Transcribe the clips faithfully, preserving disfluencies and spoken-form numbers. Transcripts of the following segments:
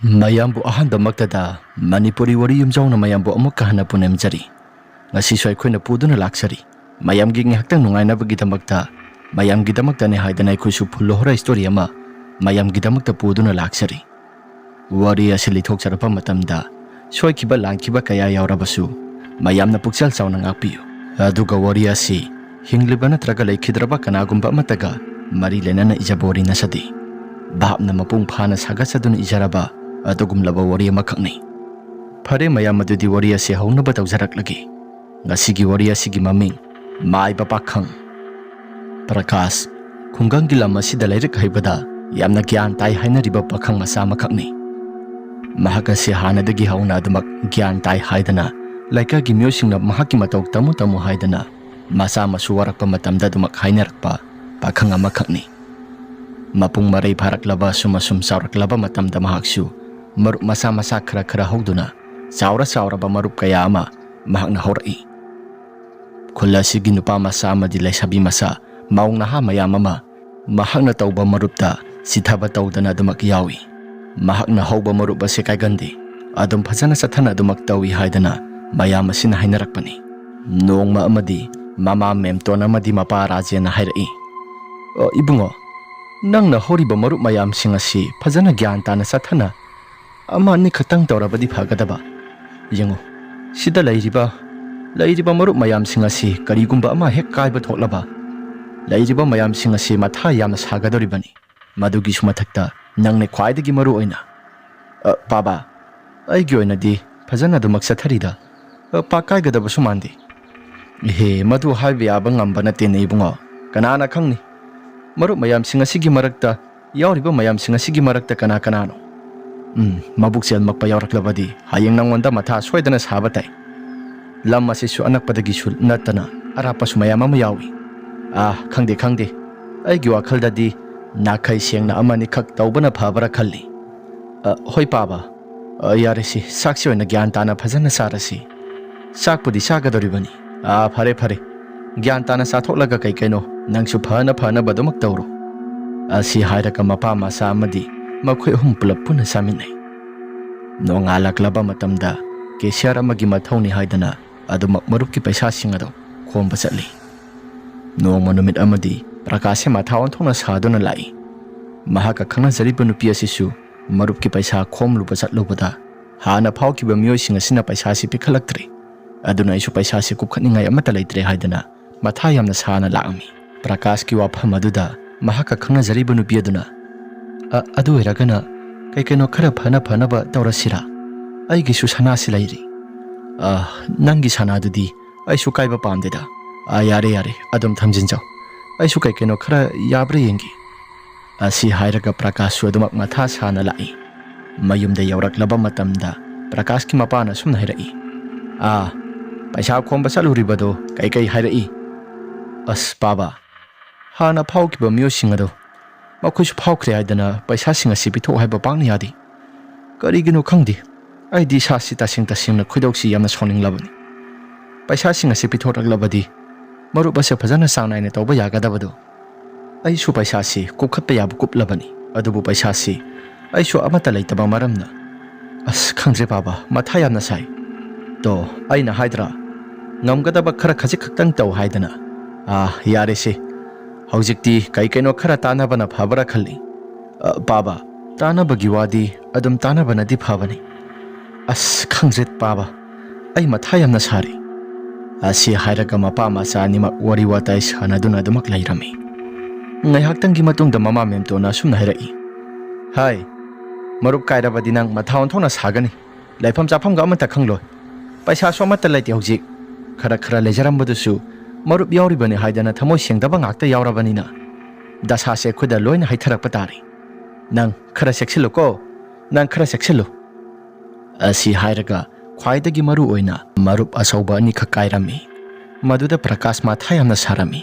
ꯃꯌꯥꯝꯕꯨ ꯑꯍꯥꯟꯕꯃꯛꯇꯗ ꯃꯅꯤꯄꯨꯔꯤ ꯋꯥꯔꯤ ꯌꯨꯝꯖꯥꯎꯅ ꯃꯌꯥꯝꯕꯨ ꯑꯃꯨꯛꯀ ꯍꯟꯅ ꯄꯨꯅꯦꯝꯖꯔꯤ꯫ ꯉꯁꯤꯁꯨ ꯑꯩꯈꯣꯏꯅ ꯄꯨꯗꯨꯅ ꯂꯥꯛꯆꯔꯤ꯫ ꯃꯌꯥꯝꯒꯤ ꯉꯥꯏꯍꯥꯛꯇꯪ ꯅꯨꯡꯉꯥꯏꯅꯕꯒꯤꯗꯃꯛꯇ, ꯃꯌꯥꯝꯒꯤꯗꯃꯛꯇꯅꯦ ꯍꯥꯏꯗꯅ ꯑꯩꯈꯣꯏꯁꯨ ꯐꯨꯜ ꯂꯣꯍꯔ ꯁ꯭ꯇꯣꯔꯤ ꯑꯃ ꯃꯌꯥꯝꯒꯤꯗꯃꯛꯇ ꯄꯨꯗꯨꯅ ꯂꯥꯛꯆꯔꯤ꯫ ꯋꯥꯔꯤ ꯑꯁꯤ ꯂꯤꯊꯣꯛꯆꯔꯛꯄ ꯃꯇꯝꯗ ꯁꯣꯏꯈꯤꯕ ꯂꯥꯟꯈꯤꯕ ꯀꯌꯥ ꯌꯥꯎꯔꯕꯁꯨ ꯃꯌꯥꯝꯅ ꯄꯨꯛꯆꯦꯜ ꯆꯥꯎꯅ ꯉꯥꯛꯄꯤꯌꯨ꯫ ꯑꯗꯨꯒ ꯋꯥꯔꯤ ꯑꯁꯤ ꯍꯤꯡꯂꯤꯕ ꯅꯠꯇ꯭ꯔꯒ ꯂꯩꯈꯤꯗ꯭ꯔꯕ ꯀꯅꯥꯒꯨꯝꯕ ꯑꯃꯠꯇꯒ ꯃꯔꯤ ꯂꯩꯅꯅ ꯏꯖꯕ ꯋꯥꯔꯤ ꯅꯠꯆꯗꯦ꯫ ꯚꯥꯞꯅ ꯃꯄꯨꯡ ꯐꯥꯅ ꯁꯥꯒꯠꯆꯗꯨꯅ ꯏꯖꯔꯕ ꯑꯗꯨꯒꯨꯝꯂꯕ ꯋꯥꯔꯤ ꯑꯃꯈꯛꯅꯤ꯫ ꯐꯔꯦ ꯃꯌꯥꯝ, ꯑꯗꯨꯗꯤ ꯋꯥꯔꯤ ꯑꯁꯤ ꯍꯧꯅꯕ ꯇꯧꯖꯔꯛꯂꯒꯦ꯫ ꯉꯁꯤꯒꯤ ꯋꯥꯔꯤ ꯑꯁꯤꯒꯤ ꯃꯃꯤꯡ ꯃꯥꯏꯕ ꯄꯥꯈꯪ꯫ ꯄ꯭ꯔꯀꯥꯁ, ꯈꯨꯡꯒꯪꯒꯤ ꯂꯝ ꯑꯁꯤꯗ ꯂꯥꯏꯔꯤꯛ ꯍꯩꯕꯗ ꯌꯥꯝꯅ ꯒ꯭ꯌꯥꯟ ꯇꯥꯏ ꯍꯥꯏꯅꯔꯤꯕ ꯄꯥꯈꯪ ꯃꯆꯥ ꯑꯃꯈꯛꯅꯤ꯫ ꯃꯍꯥꯛ ꯑꯁꯤ ꯍꯥꯟꯅꯗꯒꯤ ꯍꯧꯅ ꯑꯗꯨꯃꯛ ꯒ꯭ꯌꯥꯟ ꯇꯥꯏ ꯍꯥꯏꯗꯅ ꯂꯩꯀꯥꯏꯒꯤ ꯃꯤꯑꯣꯏꯁꯤꯡꯅ ꯃꯍꯥꯛꯀꯤ ꯃꯇꯧ ꯇꯝꯃꯨ ꯇꯝꯃꯨ ꯍꯥꯏꯗꯅ ꯃꯆꯥ ꯃꯁꯨ ꯋꯥꯔꯛꯄ ꯃꯇꯝꯗ ꯑꯗꯨꯃꯛ ꯍꯥꯏꯅꯔꯛꯄ ꯄꯥꯈꯪ ꯑꯃꯈꯛꯅꯤ꯫ ꯃꯄꯨꯡ ꯃꯔꯩ ꯐꯥꯔꯛꯂꯕ, ꯑꯁꯨꯝ ꯑꯁꯨꯝ ꯆꯥꯎꯔꯛꯂꯕ ꯃꯇꯝꯗ ꯃꯍꯥꯛꯁꯨ ꯃꯔꯨꯞ ꯃꯆꯥ ꯃꯆꯥ ꯈꯔ ꯈꯔ ꯍꯧꯗꯨꯅ ꯆꯥꯎꯔ ꯆꯥꯎꯔꯕ ꯃꯔꯨꯞ ꯀꯌꯥ ꯑꯃ ꯃꯍꯥꯛꯅ ꯍꯧꯔꯛꯏ꯫ ꯈꯨꯜ ꯑꯁꯤꯒꯤ ꯅꯨꯄꯥ ꯃꯆꯥ ꯑꯃꯗꯤ ꯂꯩꯁꯥꯕꯤ ꯃꯆꯥ, ꯃꯧ ꯅꯍꯥ ꯃꯌꯥꯝ ꯑꯃ ꯃꯍꯥꯛꯅ ꯇꯧꯕ ꯃꯔꯨꯞꯇ ꯆꯤꯊꯕ ꯇꯧꯗꯅ ꯑꯗꯨꯃꯛ ꯌꯥꯎꯏ꯫ ꯃꯍꯥꯛꯅ ꯍꯧꯕ ꯃꯔꯨꯞ ꯑꯁꯤ ꯀꯥꯏꯒꯟꯗꯦ, ꯑꯗꯨꯝ ꯐꯖꯅ ꯆꯠꯊꯅ ꯑꯗꯨꯃꯛ ꯇꯧꯏ ꯍꯥꯏꯗꯅ ꯃꯌꯥꯝ ꯑꯁꯤꯅ ꯍꯥꯏꯅꯔꯛꯄꯅꯤ꯫ ꯅꯣꯡꯃ ꯑꯃꯗꯤ ꯃꯃꯥ ꯃꯦꯝꯇꯣꯟ ꯑꯃꯗꯤ ꯃꯄꯥ ꯔꯥꯖꯦꯟꯅ ꯍꯥꯏꯔꯛꯏ, "ꯑ, ꯏꯕꯨꯡꯉꯣ, ꯅꯪꯅ ꯍꯧꯔꯤꯕ ꯃꯔꯨꯞ ꯃꯌꯥꯝꯁꯤꯡ ꯑꯁꯤ ꯐꯖꯅ ꯒ꯭ꯌꯥꯟ ꯇꯥꯅ ꯆꯠꯊꯅ ꯑꯃ ꯑꯅꯤ ꯈꯛꯇꯪ ꯇꯧꯔꯕꯗꯤ ꯐꯒꯗꯕ꯫ ꯌꯦꯡꯉꯨ, ꯁꯤꯗ ꯂꯩꯔꯤꯕ, ꯂꯩꯔꯤꯕ ꯃꯔꯨꯞ ꯃꯌꯥꯝꯁꯤꯡ ꯑꯁꯤ ꯀꯔꯤꯒꯨꯝꯕ ꯑꯃ ꯍꯦꯛ ꯀꯥꯏꯕ ꯊꯣꯛꯂꯕ, ꯂꯩꯔꯤꯕ ꯃꯌꯥꯝꯁꯤꯡ ꯑꯁꯤ ꯃꯊꯥ ꯌꯥꯝꯅ ꯁꯥꯒꯗꯧꯔꯤꯕꯅꯤ꯫ ꯃꯗꯨꯒꯤꯁꯨ ꯃꯊꯛꯇ ꯅꯪꯅ ꯈ꯭ꯋꯥꯏꯗꯒꯤ ꯃꯔꯨ ꯑꯣꯏꯅ"꯫ "ꯑ, ꯄꯥꯕ, ꯑꯩꯒꯤ ꯑꯣꯏꯅꯗꯤ ꯐꯖꯅ ꯑꯗꯨꯃꯛ ꯆꯠꯊꯔꯤꯗ꯫ ꯑ, ꯄꯥꯛ ꯀꯥꯏꯒꯗꯕꯁꯨ ꯃꯥꯟꯗꯦ"꯫ "ꯏꯍꯦ, ꯃꯗꯨ ꯍꯥꯏꯕ ꯌꯥꯕ ꯉꯝꯕ ꯅꯠꯇꯦꯅꯦ ꯏꯕꯨꯡꯉꯣ꯫ ꯀꯅꯥꯅ ꯈꯪꯅꯤ? ꯃꯔꯨꯞ ꯃꯌꯥꯝꯁꯤꯡ ꯑꯁꯤꯒꯤ ꯃꯔꯛꯇ, ꯌꯥꯎꯔꯤꯕ ꯃꯌꯥꯝꯁꯤꯡ ꯑꯁꯤꯒꯤ ꯃꯔꯛꯇ ꯀꯅꯥ ꯀꯅꯥꯅꯣ?" "ꯎꯝ, ꯃꯕꯨꯛ ꯆꯦꯜꯃꯛꯄ ꯌꯥꯎꯔꯛꯂꯕꯗꯤ ꯍꯌꯦꯡ ꯅꯪꯉꯣꯟꯗ ꯃꯊꯥ ꯁꯣꯏꯗꯅ ꯁꯥꯕ ꯇꯥꯏ꯫ ꯂꯝ ꯑꯁꯤꯁꯨ ꯑꯅꯛꯄꯗꯒꯤꯁꯨ ꯅꯠꯇꯅ ꯑꯔꯥꯞꯄꯁꯨ ꯃꯌꯥꯝ ꯑꯃ ꯌꯥꯎꯏ꯫ ꯑꯥ, ꯈꯪꯗꯦ, ꯈꯪꯗꯦ꯫ ꯑꯩꯒꯤ ꯋꯥꯈꯜꯗꯗꯤ ꯅꯥꯈꯩ ꯁꯦꯡꯅ ꯑꯃꯅꯤꯈꯛ ꯇꯧꯕꯅ ꯐꯕ꯭ꯔꯥ ꯈꯜꯂꯤ꯫ ꯑ, ꯍꯣꯏ ꯄꯥꯕ, ꯑ, ꯌꯥꯔꯦꯁꯤ, ꯆꯥꯛꯁꯤ ꯑꯣꯏꯅ ꯒ꯭ꯌꯥꯟ ꯇꯥꯅ ꯐꯖꯅ ꯆꯥꯔꯁꯤ꯫ ꯆꯥꯛꯄꯨꯗꯤ ꯆꯥꯒꯗꯧꯔꯤꯕꯅꯤ꯫ ꯑꯥ, ꯐꯔꯦ, ꯐꯔꯦ꯫ ꯒ꯭ꯌꯥꯟ ꯇꯥꯅ ꯆꯥꯊꯣꯛꯂꯒ ꯀꯩ ꯀꯩꯅꯣ ꯅꯪꯁꯨ ꯐꯅ ꯐꯅꯕ ꯑꯗꯨꯃꯛ ꯇꯧꯔꯣ"꯫ ꯑꯁꯤ ꯍꯥꯏꯔꯒ ꯃꯄꯥ ꯃꯆꯥ ꯑꯃꯗꯤ ꯃꯈꯣꯏ ꯑꯍꯨꯝ ꯄꯨꯂꯞ ꯄꯨꯟꯅ ꯆꯥꯃꯤꯟꯅꯩ꯫ ꯅꯣꯡꯉꯥꯜꯂꯛꯂꯕ ꯃꯇꯝꯗ cashier ꯑꯃꯒꯤ ꯃꯊꯧꯅꯤ ꯍꯥꯏꯗꯅ ꯑꯗꯨꯃꯛ ꯃꯔꯨꯞꯀꯤ ꯄꯩꯁꯥꯁꯤꯡ ꯑꯗꯨ ꯈꯣꯝꯕ ꯆꯠꯂꯤ꯫ ꯅꯣꯡꯃ ꯅꯨꯃꯤꯠ ꯑꯃꯗꯤ ꯄ꯭ꯔꯀꯥꯁꯁꯦ ꯃꯊꯥ ꯑꯣꯟꯊꯣꯛꯅ ꯁꯥꯗꯨꯅ ꯂꯥꯛꯏ꯫ ꯃꯍꯥꯛꯀ ꯈꯪꯅꯖꯔꯤꯕ ꯅꯨꯄꯤ ꯑꯁꯤꯁꯨ ꯃꯔꯨꯞꯀꯤ ꯄꯩꯁꯥ ꯈꯣꯝꯂꯨꯕ ꯆꯠꯂꯨꯕꯗ ꯍꯥꯟꯅ ꯐꯥꯎꯈꯤꯕ ꯃꯤꯑꯣꯏꯁꯤꯡ ꯑꯁꯤꯅ ꯄꯩꯁꯥꯁꯤ ꯄꯤꯈꯠꯂꯛꯇ꯭ꯔꯦ꯫ ꯑꯗꯨꯅ ꯑꯩꯁꯨ ꯄꯩꯁꯥꯁꯤ ꯀꯨꯞꯈꯠꯅꯤꯡꯉꯥꯏ ꯑꯃꯠꯇ ꯂꯩꯇ꯭ꯔꯦ ꯍꯥꯏꯗꯅ ꯃꯊꯥ ꯌꯥꯝꯅ ꯁꯥꯅ ꯂꯥꯛꯑꯝꯃꯤ꯫ ꯄ꯭ꯔꯀꯥꯁꯀꯤ ꯋꯥꯐꯝ ꯑꯗꯨꯗ ꯃꯍꯥꯛꯀ ꯈꯪꯅꯖꯔꯤꯕ ꯅꯨꯄꯤ ꯑꯗꯨꯅ, "ꯑ, ꯑꯗꯨ ꯑꯣꯏꯔꯒꯅ ꯀꯩ ꯀꯩꯅꯣ ꯈꯔ ꯐꯅ ꯐꯅꯕ ꯇꯧꯔꯁꯤꯔꯥ? ꯑꯩꯒꯤꯁꯨ ꯁꯅꯥꯁꯤ ꯂꯩꯔꯤ꯫ ꯑ, ꯅꯪꯒꯤ ꯁꯅꯥꯗꯨꯗꯤ ꯑꯩꯁꯨ ꯀꯥꯏꯕ ꯄꯥꯝꯗꯦꯗ꯫ ꯑ, ꯌꯥꯔꯦ, ꯌꯥꯔꯦ, ꯑꯗꯨꯝ ꯊꯝꯖꯤꯟꯖꯧ꯫ ꯑꯩꯁꯨ ꯀꯩ ꯀꯩꯅꯣ ꯈꯔ ꯌꯥꯕ꯭ꯔꯥ ꯌꯦꯡꯒꯦ꯫" ꯑꯁꯤ ꯍꯥꯏꯔꯒ ꯄ꯭ꯔꯀꯥꯁꯁꯨ ꯑꯗꯨꯃꯛ ꯃꯊꯥ ꯁꯥꯅ ꯂꯥꯛꯏ꯫ ꯃꯌꯨꯝꯗ ꯌꯧꯔꯛꯂꯕ ꯃꯇꯝꯗ ꯄ꯭ꯔꯀꯥꯁꯀꯤ ꯃꯄꯥꯅ ꯑꯁꯨꯝꯅ ꯍꯥꯏꯔꯛꯏ, "ꯑꯥ, ꯄꯩꯁꯥ ꯈꯣꯝꯕ ꯆꯠꯂꯨꯔꯤꯕꯗꯣ ꯀꯩꯀꯩ ꯍꯥꯏꯔꯛꯏ?" "ꯑꯁ ꯄꯥꯕ, ꯍꯥꯟꯅ ꯐꯥꯎꯈꯤꯕ ꯃꯤꯑꯣꯏꯁꯤꯡ ꯑꯗꯣ ꯃꯈꯣꯏꯁꯨ ꯐꯥꯎꯈ꯭ꯔꯦ ꯍꯥꯏꯗꯅ ꯄꯩꯁꯥꯁꯤꯡ ꯑꯁꯤ ꯄꯤꯊꯣꯛ ꯍꯥꯏꯕ ꯄꯥꯛꯅ ꯌꯥꯗꯦ꯫ ꯀꯔꯤꯒꯤꯅꯣ ꯈꯪꯗꯦ, ꯑꯩꯗꯤ ꯏꯁꯥꯁꯤ ꯇꯁꯦꯡ ꯇꯁꯦꯡꯅ ꯈꯣꯏꯗꯧꯁꯤ ꯌꯥꯝꯅ ꯁꯥꯎꯅꯤꯡꯂꯕꯅꯤ꯫ ꯄꯩꯁꯥꯁꯤꯡ ꯑꯁꯤ ꯄꯤꯊꯣꯔꯛꯂꯕꯗꯤ ꯃꯔꯨꯞ ꯑꯁꯦ ꯐꯖꯅ ꯆꯥꯡ ꯅꯥꯏꯅ ꯇꯧꯕ ꯌꯥꯒꯗꯕꯗꯣ꯫ ꯑꯩꯁꯨ ꯄꯩꯁꯥꯁꯤ ꯀꯨꯞꯈꯠꯄ ꯌꯥꯕ ꯀꯨꯞꯂꯕꯅꯤ, ꯑꯗꯨꯕꯨ ꯄꯩꯁꯥꯁꯤ ꯑꯩꯁꯨ ꯑꯃꯠꯇ ꯂꯩꯇꯕ ꯃꯔꯝꯅ꯫ ꯑꯁ, ꯈꯪꯗ꯭ꯔꯦ ꯄꯥꯕ, ꯃꯊꯥ ꯌꯥꯝꯅ ꯁꯥꯏ꯫ ꯇꯣ, ꯑꯩꯅ ꯍꯥꯏꯗ꯭ꯔꯥ, ꯉꯝꯒꯗꯕ ꯈꯔ ꯈꯖꯤꯛ ꯈꯛꯇꯪ ꯇꯧ ꯍꯥꯏꯗꯅ꯫ ꯑꯥ, ꯌꯥꯔꯦꯁꯦ, ꯍꯧꯖꯤꯛꯇꯤ ꯀꯩ ꯀꯩꯅꯣ ꯈꯔ ꯇꯥꯟꯅꯕꯅ ꯐꯕ꯭ꯔꯥ ꯈꯜꯂꯤ꯫ ꯑ, ꯄꯥꯕ, ꯇꯥꯟꯅꯕꯒꯤ ꯋꯥꯗꯤ ꯑꯗꯨꯝ ꯇꯥꯟꯅꯕꯅꯗꯤ ꯐꯕꯅꯤ꯫ ꯑꯁ, ꯈꯪꯗ꯭ꯔꯦ ꯄꯥꯕ, ꯑꯩ ꯃꯊꯥ ꯌꯥꯝꯅ ꯁꯥꯔꯤ꯫" ꯑꯁꯤ ꯍꯥꯏꯔꯒ ꯃꯄꯥ ꯃꯆꯥ ꯑꯅꯤꯃꯛ ꯋꯥꯔꯤ ꯋꯥꯇꯥꯏ ꯁꯥꯟꯅꯗꯨꯅ ꯑꯗꯨꯃꯛ ꯂꯩꯔꯝꯃꯤ꯫ ꯉꯥꯏꯍꯥꯛꯇꯪꯒꯤ ꯃꯇꯨꯡꯗ ꯃꯃꯥ ꯃꯦꯝꯇꯣꯟꯅ ꯑꯁꯨꯝꯅ ꯍꯥꯏꯔꯛꯏ, "ꯍꯥꯏ, ꯃꯔꯨꯞ ꯀꯥꯏꯔꯕꯗꯤ ꯅꯪ ꯃꯊꯥ ꯑꯣꯟꯊꯣꯛꯅ ꯁꯥꯒꯅꯤ꯫ ꯂꯩꯐꯝ ꯆꯥꯐꯝꯒ ꯑꯃꯠꯇ ꯈꯪꯂꯣꯏ꯫ ꯄꯩꯁꯥꯁꯨ ꯑꯃꯠꯇ ꯂꯩꯇꯦ ꯍꯧꯖꯤꯛ꯫ ꯈꯔ ꯈꯔ ꯂꯩꯖꯔꯝꯕꯗꯨꯁꯨ ꯃꯔꯨꯞ ꯌꯥꯎꯔꯤꯕꯅꯤ ꯍꯥꯏꯗꯅ ꯊꯃꯣꯏ ꯁꯦꯡꯗꯕ ꯉꯥꯛꯇ ꯌꯥꯎꯔꯕꯅꯤꯅ ꯗꯁꯥꯁꯦ ꯑꯩꯈꯣꯏꯗ ꯂꯣꯏꯅ ꯍꯩꯊꯔꯛꯄ ꯇꯥꯔꯦ꯫ ꯅꯪ ꯈꯔ ꯆꯦꯛꯁꯤꯜꯂꯨꯀꯣ, ꯅꯪ ꯈꯔ ꯆꯦꯛꯁꯤꯜꯂꯨ꯫" ꯑꯁꯤ ꯍꯥꯏꯔꯒ ꯈ꯭ꯋꯥꯏꯗꯒꯤ ꯃꯔꯨ ꯑꯣꯏꯅ ꯃꯔꯨꯞ ꯑꯆꯧꯕ ꯑꯅꯤꯈꯛ ꯀꯥꯏꯔꯝꯃꯤ꯫ ꯃꯗꯨꯗ ꯄ꯭ꯔꯀꯥꯁ ꯃꯊꯥ ꯌꯥꯝꯅ ꯁꯥꯔꯝꯃꯤ꯫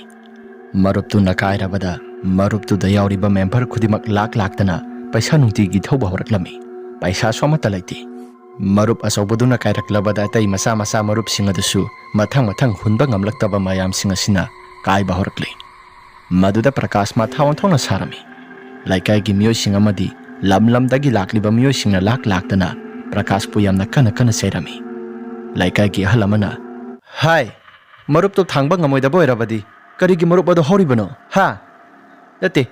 ꯃꯔꯨꯞꯇꯨꯅ ꯀꯥꯏꯔꯕꯗ ꯃꯔꯨꯞꯇꯨꯗ ꯌꯥꯎꯔꯤꯕ ꯃꯦꯝꯕꯔ ꯈꯨꯗꯤꯡꯃꯛ ꯂꯥꯛ ꯂꯥꯛꯇꯅ ꯄꯩꯁꯥ ꯅꯨꯡꯇꯤꯒꯤ ꯊꯧꯕ ꯍꯧꯔꯛꯂꯝꯃꯤ꯫ ꯄꯩꯁꯥꯁꯨ ꯑꯃꯠꯇ ꯂꯩꯇꯦ꯫ ꯃꯔꯨꯞ ꯑꯆꯧꯕꯗꯨꯅ ꯀꯥꯏꯔꯛꯂꯕꯗ ꯑꯇꯩ ꯃꯆꯥ ꯃꯆꯥ ꯃꯔꯨꯞꯁꯤꯡ ꯑꯗꯨꯁꯨ ꯃꯊꯪ ꯃꯊꯪ ꯍꯨꯟꯕ ꯉꯝꯂꯛꯇꯕ ꯃꯌꯥꯝꯁꯤꯡ ꯑꯁꯤꯅ ꯀꯥꯏꯕ ꯍꯧꯔꯛꯂꯦ꯫ ꯃꯗꯨꯗ ꯄ꯭ꯔꯀꯥꯁ ꯃꯊꯥ ꯑꯣꯟꯊꯣꯛꯅ ꯁꯥꯔꯝꯃꯤ꯫ ꯂꯩꯀꯥꯏꯒꯤ ꯃꯤꯑꯣꯏꯁꯤꯡ ꯑꯃꯗꯤ ꯂꯝ ꯂꯝꯗꯒꯤ ꯂꯥꯛꯂꯤꯕ ꯃꯤꯑꯣꯏꯁꯤꯡꯅ ꯂꯥꯛ ꯂꯥꯛꯇꯅ ꯄ꯭ꯔꯀꯥꯁꯄꯨ ꯌꯥꯝꯅ ꯀꯟꯅ ꯀꯟꯅ ꯆꯩꯔꯝꯃꯤ꯫ ꯂꯩꯀꯥꯏꯒꯤ ꯑꯍꯜ ꯑꯃꯅ, "ꯍꯥꯏ, ꯃꯔꯨꯞꯇꯨ ꯊꯥꯡꯕ ꯉꯝꯃꯣꯏꯗꯕ ꯑꯣꯏꯔꯕꯗꯤ ꯀꯔꯤꯒꯤ ꯃꯔꯨꯞ ꯑꯗꯨ ꯍꯧꯔꯤꯕꯅꯣ, ꯍꯥ? ꯅꯠꯇꯦ,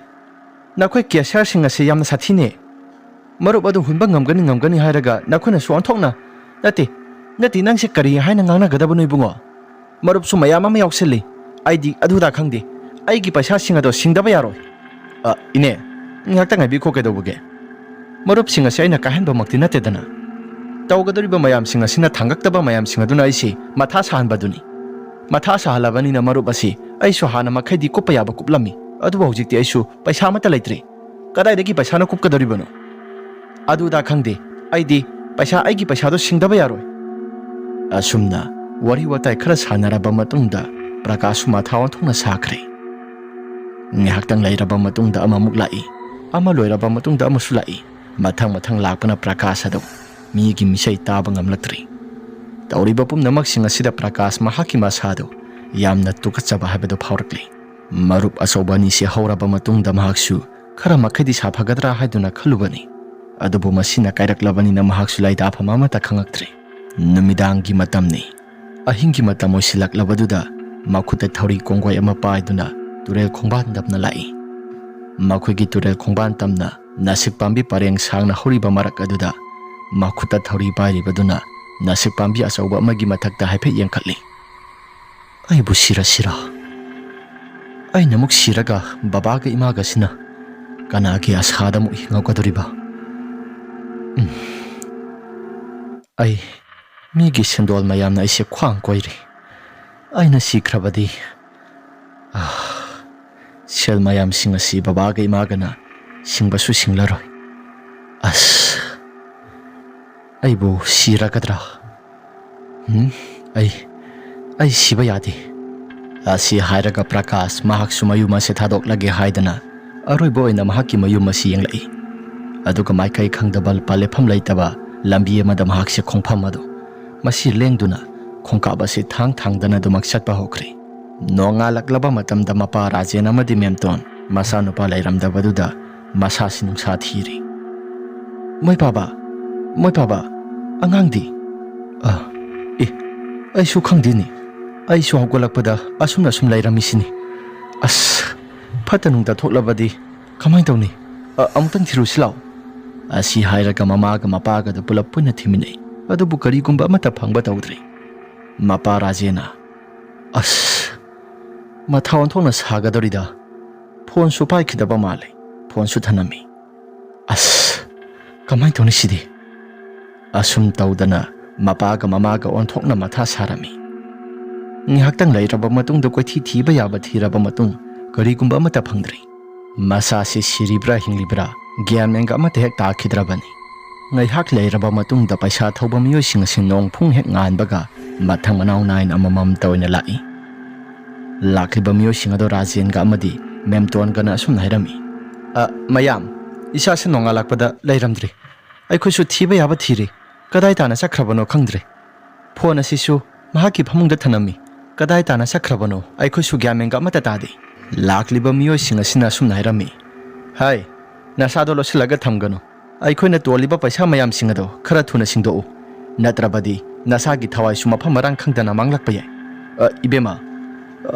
ꯅꯈꯣꯏ cashier ꯁꯤꯡ ꯑꯁꯤ ꯌꯥꯝꯅ ꯁꯥꯊꯤꯅꯦ꯫ ꯃꯔꯨꯞ ꯑꯗꯨ ꯍꯨꯟꯕ ꯉꯝꯒꯅꯤ, ꯉꯝꯒꯅꯤ ꯍꯥꯏꯔꯒ ꯅꯈꯣꯏꯅꯁꯨ ꯑꯣꯟꯊꯣꯛꯅ, ꯅꯠꯇꯦ, ꯅꯠꯇꯦ, ꯅꯪꯁꯦ ꯀꯔꯤ ꯍꯥꯏꯅ ꯉꯥꯡꯅꯒꯗꯕꯅꯣ, ꯏꯕꯨꯡꯉꯣ? ꯃꯔꯨꯞꯁꯨ ꯃꯌꯥꯝ ꯑꯃ ꯌꯥꯎꯁꯤꯜꯂꯤ꯫ ꯑꯩꯗꯤ ꯑꯗꯨꯗ ꯈꯪꯗꯦ꯫ ꯑꯩꯒꯤ ꯄꯩꯁꯥꯁꯤꯡ ꯑꯗꯣ ꯁꯤꯡꯗꯕ ꯌꯥꯔꯣꯏ꯫" "ꯑ, ꯏꯅꯦ, ꯉꯥꯏꯍꯥꯛꯇ ꯉꯥꯏꯕꯤꯈꯣ, ꯀꯩꯗꯧꯕꯒꯦ? ꯃꯔꯨꯞꯁꯤꯡ ꯑꯁꯤ ꯑꯩꯅ ꯀꯥꯏꯍꯟꯕꯃꯛꯇꯤ ꯅꯠꯇꯦꯗꯅ꯫ ꯇꯧꯒꯗꯧꯔꯤꯕ ꯃꯌꯥꯝꯁꯤꯡ ꯑꯁꯤꯅ ꯊꯥꯡꯒꯛꯇꯕ ꯃꯌꯥꯝꯁꯤꯡ ꯑꯗꯨꯅ ꯑꯩꯁꯤ ꯃꯊꯥ ꯁꯥꯍꯟꯕꯗꯨꯅꯤ꯫ ꯃꯊꯥ ꯁꯥꯍꯜꯂꯕꯅꯤꯅ ꯃꯔꯨꯞ ꯑꯁꯤ ꯑꯩꯁꯨ ꯍꯥꯟꯅ ꯃꯈꯩꯗꯤ ꯀꯨꯞꯄ ꯌꯥꯕ ꯀꯨꯞꯂꯝꯃꯤ, ꯑꯗꯨꯕꯨ ꯍꯧꯖꯤꯛꯇꯤ ꯑꯩꯁꯨ ꯄꯩꯁꯥ ꯑꯃꯠꯇ ꯂꯩꯇ꯭ꯔꯦ꯫ ꯀꯗꯥꯏꯗꯒꯤ ꯄꯩꯁꯥꯅ ꯀꯨꯞꯀꯗꯧꯔꯤꯕꯅꯣ? ꯑꯗꯨꯗ ꯈꯪꯗꯦ, ꯑꯩꯗꯤ ꯄꯩꯁꯥ, ꯑꯩꯒꯤ ꯄꯩꯁꯥꯗꯣ ꯁꯤꯡꯗꯕ ꯌꯥꯔꯣꯏ꯫" ꯑꯁꯨꯝꯅ ꯋꯥꯔꯤ ꯋꯥꯇꯥꯏ ꯈꯔ ꯁꯥꯟꯅꯔꯕ ꯃꯇꯨꯡꯗ ꯄ꯭ꯔꯀꯥꯁꯁꯨ ꯃꯊꯥ ꯑꯣꯟꯊꯣꯛꯅ ꯁꯥꯈ꯭ꯔꯦ꯫ ꯉꯥꯏꯍꯥꯛꯇꯪ ꯂꯩꯔꯕ ꯃꯇꯨꯡꯗ ꯑꯃꯃꯨꯛ ꯂꯥꯛꯏ, ꯑꯃ ꯂꯣꯏꯔꯕ ꯃꯇꯨꯡꯗ ꯑꯃꯁꯨ ꯂꯥꯛꯏ꯫ ꯃꯊꯪ ꯃꯊꯪ ꯂꯥꯛꯄꯅ ꯄ꯭ꯔꯀꯥꯁ ꯑꯗꯨ ꯃꯤꯒꯤ ꯃꯤꯁꯩ ꯇꯥꯕ ꯉꯝꯂꯛꯇ꯭ꯔꯦ꯫ ꯇꯧꯔꯤꯕ ꯄꯨꯝꯅꯃꯛꯁꯤꯡ ꯑꯁꯤꯗ ꯄ꯭ꯔꯀꯥꯁ ꯃꯍꯥꯛꯀꯤ ꯃꯁꯥꯗꯨ ꯌꯥꯝꯅ ꯇꯨꯀꯠꯆꯕ ꯍꯥꯏꯕꯗꯨ ꯐꯥꯎꯔꯛꯂꯤ꯫ ꯃꯔꯨꯞ ꯑꯆꯧꯕ ꯑꯅꯤꯁꯤ ꯍꯧꯔꯕ ꯃꯇꯨꯡꯗ ꯃꯍꯥꯛꯁꯨ ꯈꯔ ꯃꯈꯩꯗꯤ ꯁꯥꯐꯒꯗ꯭ꯔꯥ ꯍꯥꯏꯗꯨꯅ ꯈꯜꯂꯨꯕꯅꯤ꯫ ꯑꯗꯨꯕꯨ ꯃꯁꯤꯅ ꯀꯥꯏꯔꯛꯂꯕꯅꯤꯅ ꯃꯍꯥꯛꯁꯨ ꯂꯩꯇꯥꯐꯝ ꯑꯃꯠꯇ ꯈꯪꯉꯛꯇ꯭ꯔꯦ꯫ ꯅꯨꯃꯤꯗꯥꯡꯒꯤ ꯃꯇꯝꯅꯤ꯫ ꯑꯍꯤꯡꯒꯤ ꯃꯇꯝ ꯑꯣꯏꯁꯤꯜꯂꯛꯂꯕꯗꯨꯗ ꯃꯈꯨꯠꯇ ꯊꯧꯔꯤ ꯀꯣꯡꯒꯣꯏ ꯑꯃ ꯄꯥꯏꯗꯨꯅ ꯇꯨꯔꯦꯜ ꯈꯣꯡꯕꯥꯟ ꯇꯝꯅ ꯂꯥꯛꯏ꯫ ꯃꯈꯣꯏꯒꯤ ꯇꯨꯔꯦꯜ ꯈꯣꯡꯕꯥꯟ ꯇꯝꯅ ꯅꯥꯁꯤꯛ ꯄꯥꯝꯕꯤ ꯄꯔꯦꯡ ꯁꯥꯡꯅ ꯍꯧꯔꯤꯕ ꯃꯔꯛ ꯑꯗꯨꯗ ꯃꯈꯨꯠꯇ ꯊꯧꯔꯤ ꯄꯥꯏꯔꯤꯕꯗꯨꯅ ꯅꯥꯁꯤꯛ ꯄꯥꯝꯕꯤ ꯑꯆꯧꯕ ꯑꯃꯒꯤ ꯃꯊꯛꯇ ꯍꯥꯏꯐꯦꯠ ꯌꯦꯡꯈꯠꯂꯤ꯫ "ꯑꯩꯕꯨ ꯁꯤꯔꯁꯤꯔꯥ? ꯑꯩꯅ ꯑꯃꯨꯛ ꯁꯤꯔꯒ ꯕꯕꯥꯒ ꯏꯃꯥꯒꯁꯤꯅ ꯀꯅꯥꯒꯤ ꯑꯁꯥꯗ ꯑꯃꯨꯛ ꯍꯤꯡꯉꯛꯀꯗꯧꯔꯤꯕ? ꯎꯝ꯫ ꯑꯩ, ꯃꯤꯒꯤ ꯁꯦꯟꯗꯣꯜ ꯃꯌꯥꯝꯅ ꯑꯩꯁꯦ ꯈ꯭ꯋꯥꯡ ꯀꯣꯏꯔꯤ꯫ ꯑꯩꯅ ꯁꯤꯈ꯭ꯔꯕꯗꯤ, ꯑꯥ, ꯁꯦꯜ ꯃꯌꯥꯝꯁꯤꯡ ꯑꯁꯤ ꯕꯕꯥꯒ ꯏꯃꯥꯒꯅ ꯁꯤꯡꯕꯁꯨ ꯁꯤꯡꯂꯔꯣꯏ꯫ ꯑꯁ, ꯑꯩꯕꯨ ꯁꯤꯔꯒꯗ꯭ꯔꯥ? ꯎꯝ, ꯑꯩ, ꯑꯩ ꯁꯤꯕ ꯌꯥꯗꯦ꯫" ꯑꯁꯤ ꯍꯥꯏꯔꯒ ꯄ꯭ꯔꯀꯥꯁ ꯃꯍꯥꯛꯁꯨ ꯃꯌꯨꯝ ꯑꯁꯤ ꯊꯥꯗꯣꯛꯂꯒꯦ ꯍꯥꯏꯗꯅ ꯑꯔꯣꯏꯕ ꯑꯣꯏꯅ ꯃꯍꯥꯛꯀꯤ ꯃꯌꯨꯝ ꯑꯁꯤ ꯌꯦꯡꯂꯛꯏ꯫ ꯑꯗꯨꯒ ꯃꯥꯏꯀꯩ ꯈꯪꯗꯕ, ꯂꯨꯄꯥ ꯂꯦꯞꯐꯝ ꯂꯩꯇꯕ ꯂꯝꯕꯤ ꯑꯃꯗ ꯃꯍꯥꯛꯁꯦ ꯈꯣꯡꯐꯝ ꯑꯗꯨ, ꯃꯁꯤ ꯂꯦꯡꯗꯨꯅ ꯈꯣꯡꯀꯥꯞ ꯑꯁꯤ ꯊꯥꯡ ꯊꯥꯡꯗꯅ ꯑꯗꯨꯃꯛ ꯆꯠꯄ ꯍꯧꯈ꯭ꯔꯦ꯫ ꯅꯣꯡꯉꯥꯜꯂꯛꯂꯕ ꯃꯇꯝꯗ ꯃꯄꯥ ꯔꯥꯖꯦꯟ ꯑꯃꯗꯤ ꯃꯦꯝꯇꯣꯟ ꯃꯆꯥꯅꯨꯄꯥ ꯂꯩꯔꯝꯗꯕꯗꯨꯗ ꯃꯁꯥꯁꯤ ꯅꯨꯡꯁꯥ ꯊꯤꯔꯤ꯫ "ꯃꯣꯏ ꯄꯥꯕ, ꯃꯣꯏ ꯄꯥꯕ, ꯑꯉꯥꯡꯗꯤ? ꯑ, ꯑꯦ, ꯑꯩꯁꯨ ꯈꯪꯗꯦꯅꯦ꯫ ꯑꯩꯁꯨ ꯍꯧꯒꯠꯂꯛꯄꯗ ꯑꯁꯨꯝꯅ ꯁꯨꯝ ꯂꯩꯔꯝꯃꯤꯁꯤꯅꯤ꯫ ꯑꯁ, ꯐꯠꯇ ꯅꯨꯡꯗ ꯊꯣꯛꯂꯕꯗꯤ ꯀꯃꯥꯏꯅ ꯇꯧꯅꯤ? ꯑ, ꯑꯃꯨꯛꯇꯪ ꯊꯤꯔꯨꯁꯤ ꯂꯥꯎ꯫ ꯑꯁꯤ ꯍꯥꯏꯔꯒ ꯃꯃꯥꯒ ꯃꯄꯥꯒꯗꯨ ꯄꯨꯂꯞ ꯄꯨꯟꯅ ꯊꯤꯃꯤꯟꯅꯩ꯫ ꯑꯗꯨꯕꯨ ꯀꯔꯤꯒꯨꯝꯕ ꯑꯃꯠꯇ ꯐꯪꯕ ꯇꯧꯗ꯭ꯔꯦ꯫ ꯃꯄꯥ ꯔꯥꯖꯦꯟꯅ, "ꯑꯁ, ꯃꯊꯥ ꯑꯣꯟꯊꯣꯛꯅ ꯁꯥꯒꯗꯧꯔꯤꯗ꯫ ꯐꯣꯟꯁꯨ ꯄꯥꯏꯈꯤꯗꯕ ꯃꯥꯜꯂꯦ꯫ ꯐꯣꯟꯁꯨ ꯊꯅꯝꯃꯤ꯫ ꯑꯁ, ꯀꯃꯥꯏꯅ ꯇꯧꯅꯤ ꯁꯤꯗꯤ?" ꯑꯁꯨꯝ ꯇꯧꯗꯅ ꯃꯄꯥꯒ ꯃꯃꯥꯒ ꯑꯣꯟꯊꯣꯛꯅ ꯃꯊꯥ ꯁꯥꯔꯝꯃꯤ꯫ ꯉꯥꯏꯍꯥꯛꯇꯪ ꯂꯩꯔꯕ ꯃꯇꯨꯡꯗ ꯀꯣꯏꯊꯤ ꯊꯤꯕ ꯌꯥꯕ ꯊꯤꯔꯕ ꯃꯇꯨꯡ ꯀꯔꯤꯒꯨꯝꯕ ꯑꯃꯠꯇ ꯐꯪꯗ꯭ꯔꯦ꯫ ꯃꯁꯥꯁꯤ ꯁꯤꯔꯤꯕ꯭ꯔꯥ ꯍꯤꯡꯂꯤꯕ꯭ꯔꯥ ꯒ꯭ꯌꯥꯟ ꯃꯦꯟꯒ ꯑꯃꯠꯇ ꯍꯦꯛ ꯇꯥꯈꯤꯗ꯭ꯔꯕꯅꯤ꯫ ꯉꯥꯏꯍꯥꯛ ꯂꯩꯔꯕ ꯃꯇꯨꯡꯗ ꯄꯩꯁꯥ ꯊꯧꯕ ꯃꯤꯑꯣꯏꯁꯤꯡ ꯑꯁꯤ ꯅꯣꯡ ꯐꯨꯡ ꯍꯦꯛ ꯉꯥꯟꯕꯒ ꯃꯊꯪ ꯃꯅꯥꯎ ꯅꯥꯏꯅ ꯑꯃꯃꯝꯇ ꯑꯣꯏꯅ ꯂꯥꯛꯏ꯫ ꯂꯥꯛꯂꯤꯕ ꯃꯤꯑꯣꯏꯁꯤꯡ ꯑꯗꯣ ꯔꯥꯖꯦꯟꯒ ꯑꯃꯗꯤ ꯃꯦꯝꯇꯣꯟꯒꯅ ꯑꯁꯨꯝꯅ ꯍꯥꯏꯔꯝꯃꯤ, "ꯑ, ꯃꯌꯥꯝ, ꯏꯆꯥꯁꯤ ꯅꯣꯡꯉꯥꯜꯂꯛꯄꯗ ꯂꯩꯔꯝꯗ꯭ꯔꯤ꯫ ꯑꯩꯈꯣꯏꯁꯨ ꯊꯤꯕ ꯌꯥꯕ ꯊꯤꯔꯦ꯫ ꯀꯗꯥꯏ ꯇꯥꯅ ꯆꯠꯈ꯭ꯔꯕꯅꯣ ꯈꯪꯗ꯭ꯔꯦ꯫ ꯐꯣꯟ ꯑꯁꯤꯁꯨ ꯃꯍꯥꯛꯀꯤ ꯐꯃꯨꯡꯗ ꯊꯅꯝꯃꯤ꯫ ꯀꯗꯥꯏ ꯇꯥꯅ ꯆꯠꯈ꯭ꯔꯕꯅꯣ ꯑꯩꯈꯣꯏꯁꯨ ꯒ꯭ꯌꯥꯟ ꯃꯦꯟꯒ ꯑꯃꯠꯇ ꯇꯥꯗꯦ꯫" ꯂꯥꯛꯂꯤꯕ ꯃꯤꯑꯣꯏꯁꯤꯡ ꯑꯁꯤꯅ ꯑꯁꯨꯝꯅ ꯍꯥꯏꯔꯝꯃꯤ, "ꯍꯥꯏ, ꯅꯁꯥꯗꯣ ꯂꯣꯠꯁꯤꯜꯂꯒ ꯊꯝꯒꯅꯨ꯫ ꯑꯩꯈꯣꯏꯅ ꯇꯣꯜꯂꯤꯕ ꯄꯩꯁꯥ ꯃꯌꯥꯝꯁꯤꯡ ꯑꯗꯣ ꯈꯔ ꯊꯨꯅ ꯁꯤꯡꯗꯣꯛꯎ꯫ ꯅꯠꯇ꯭ꯔꯕꯗꯤ ꯅꯁꯥꯒꯤ ꯊꯋꯥꯏꯁꯨ ꯃꯐꯝ ꯃꯔꯥꯡ ꯈꯪꯗꯅ ꯃꯥꯡꯂꯛꯄ ꯌꯥꯏ꯫" "ꯑ, ꯏꯕꯦꯝꯃ,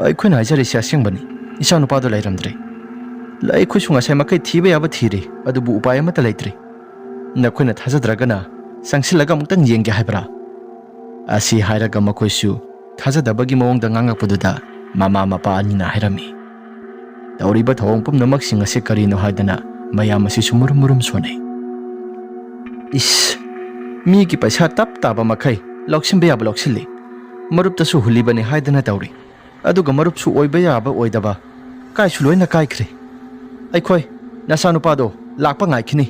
ꯑꯩꯈꯣꯏꯅ ꯍꯥꯏꯖꯔꯤꯁꯦ ꯑꯁꯦꯡꯕꯅꯤ꯫ ꯏꯆꯥꯅꯨꯄꯥꯗꯣ ꯂꯩꯔꯝꯗ꯭ꯔꯦ꯫ ꯑꯩꯈꯣꯏꯁꯨ ꯉꯁꯥꯏ ꯃꯈꯩ ꯊꯤꯕ ꯌꯥꯕ ꯊꯤꯔꯦ, ꯑꯗꯨꯕꯨ ꯎꯄꯥꯏ ꯑꯃꯠꯇ ꯂꯩꯇ꯭ꯔꯦ꯫ ꯅꯈꯣꯏꯅ ꯊꯥꯖꯗ꯭ꯔꯒꯅ ꯆꯪꯁꯤꯜꯂꯒ ꯑꯃꯨꯛꯇꯪ ꯌꯦꯡꯒꯦ ꯍꯥꯏꯕ꯭ꯔꯥ?" ꯑꯁꯤ ꯍꯥꯏꯔꯒ ꯃꯈꯣꯏꯁꯨ ꯊꯥꯖꯗꯕꯒꯤ ꯃꯑꯣꯡꯗ ꯉꯥꯡꯂꯛꯄꯗꯨꯗ ꯃꯃꯥ ꯃꯄꯥ ꯑꯅꯤꯅ ꯍꯥꯏꯔꯝꯃꯤ, "ꯇꯧꯔꯤꯕ ꯊꯧꯑꯣꯡ ꯄꯨꯝꯅꯃꯛꯁꯤꯡ ꯑꯁꯤ ꯀꯔꯤꯅꯣ ꯍꯥꯏꯗꯅ ꯃꯌꯥꯝ ꯑꯁꯤꯁꯨ ꯃꯨꯔꯨꯝ ꯃꯨꯔꯨꯝ ꯁꯣꯟꯅꯩ꯫ ꯏꯁ, ꯃꯤꯒꯤ ꯄꯩꯁꯥ ꯇꯞ ꯇꯥꯕ ꯃꯈꯩ ꯂꯧꯁꯤꯟꯕ ꯌꯥꯕ ꯂꯧꯁꯤꯜꯂꯤ, ꯃꯔꯨꯞꯇꯁꯨ ꯍꯨꯜꯂꯤꯕꯅꯤ ꯍꯥꯏꯗꯅ ꯇꯧꯔꯤ, ꯑꯗꯨꯒ ꯃꯔꯨꯞꯁꯨ ꯑꯣꯏꯕ ꯌꯥꯕ ꯑꯣꯏꯗꯕ, ꯀꯥꯏꯁꯨ ꯂꯣꯏꯅ ꯀꯥꯏꯈ꯭ꯔꯦ꯫ ꯑꯩꯈꯣꯏ ꯅꯆꯥꯅꯨꯄꯥꯗꯣ ꯂꯥꯛꯄ ꯉꯥꯏꯈꯤꯅꯤ,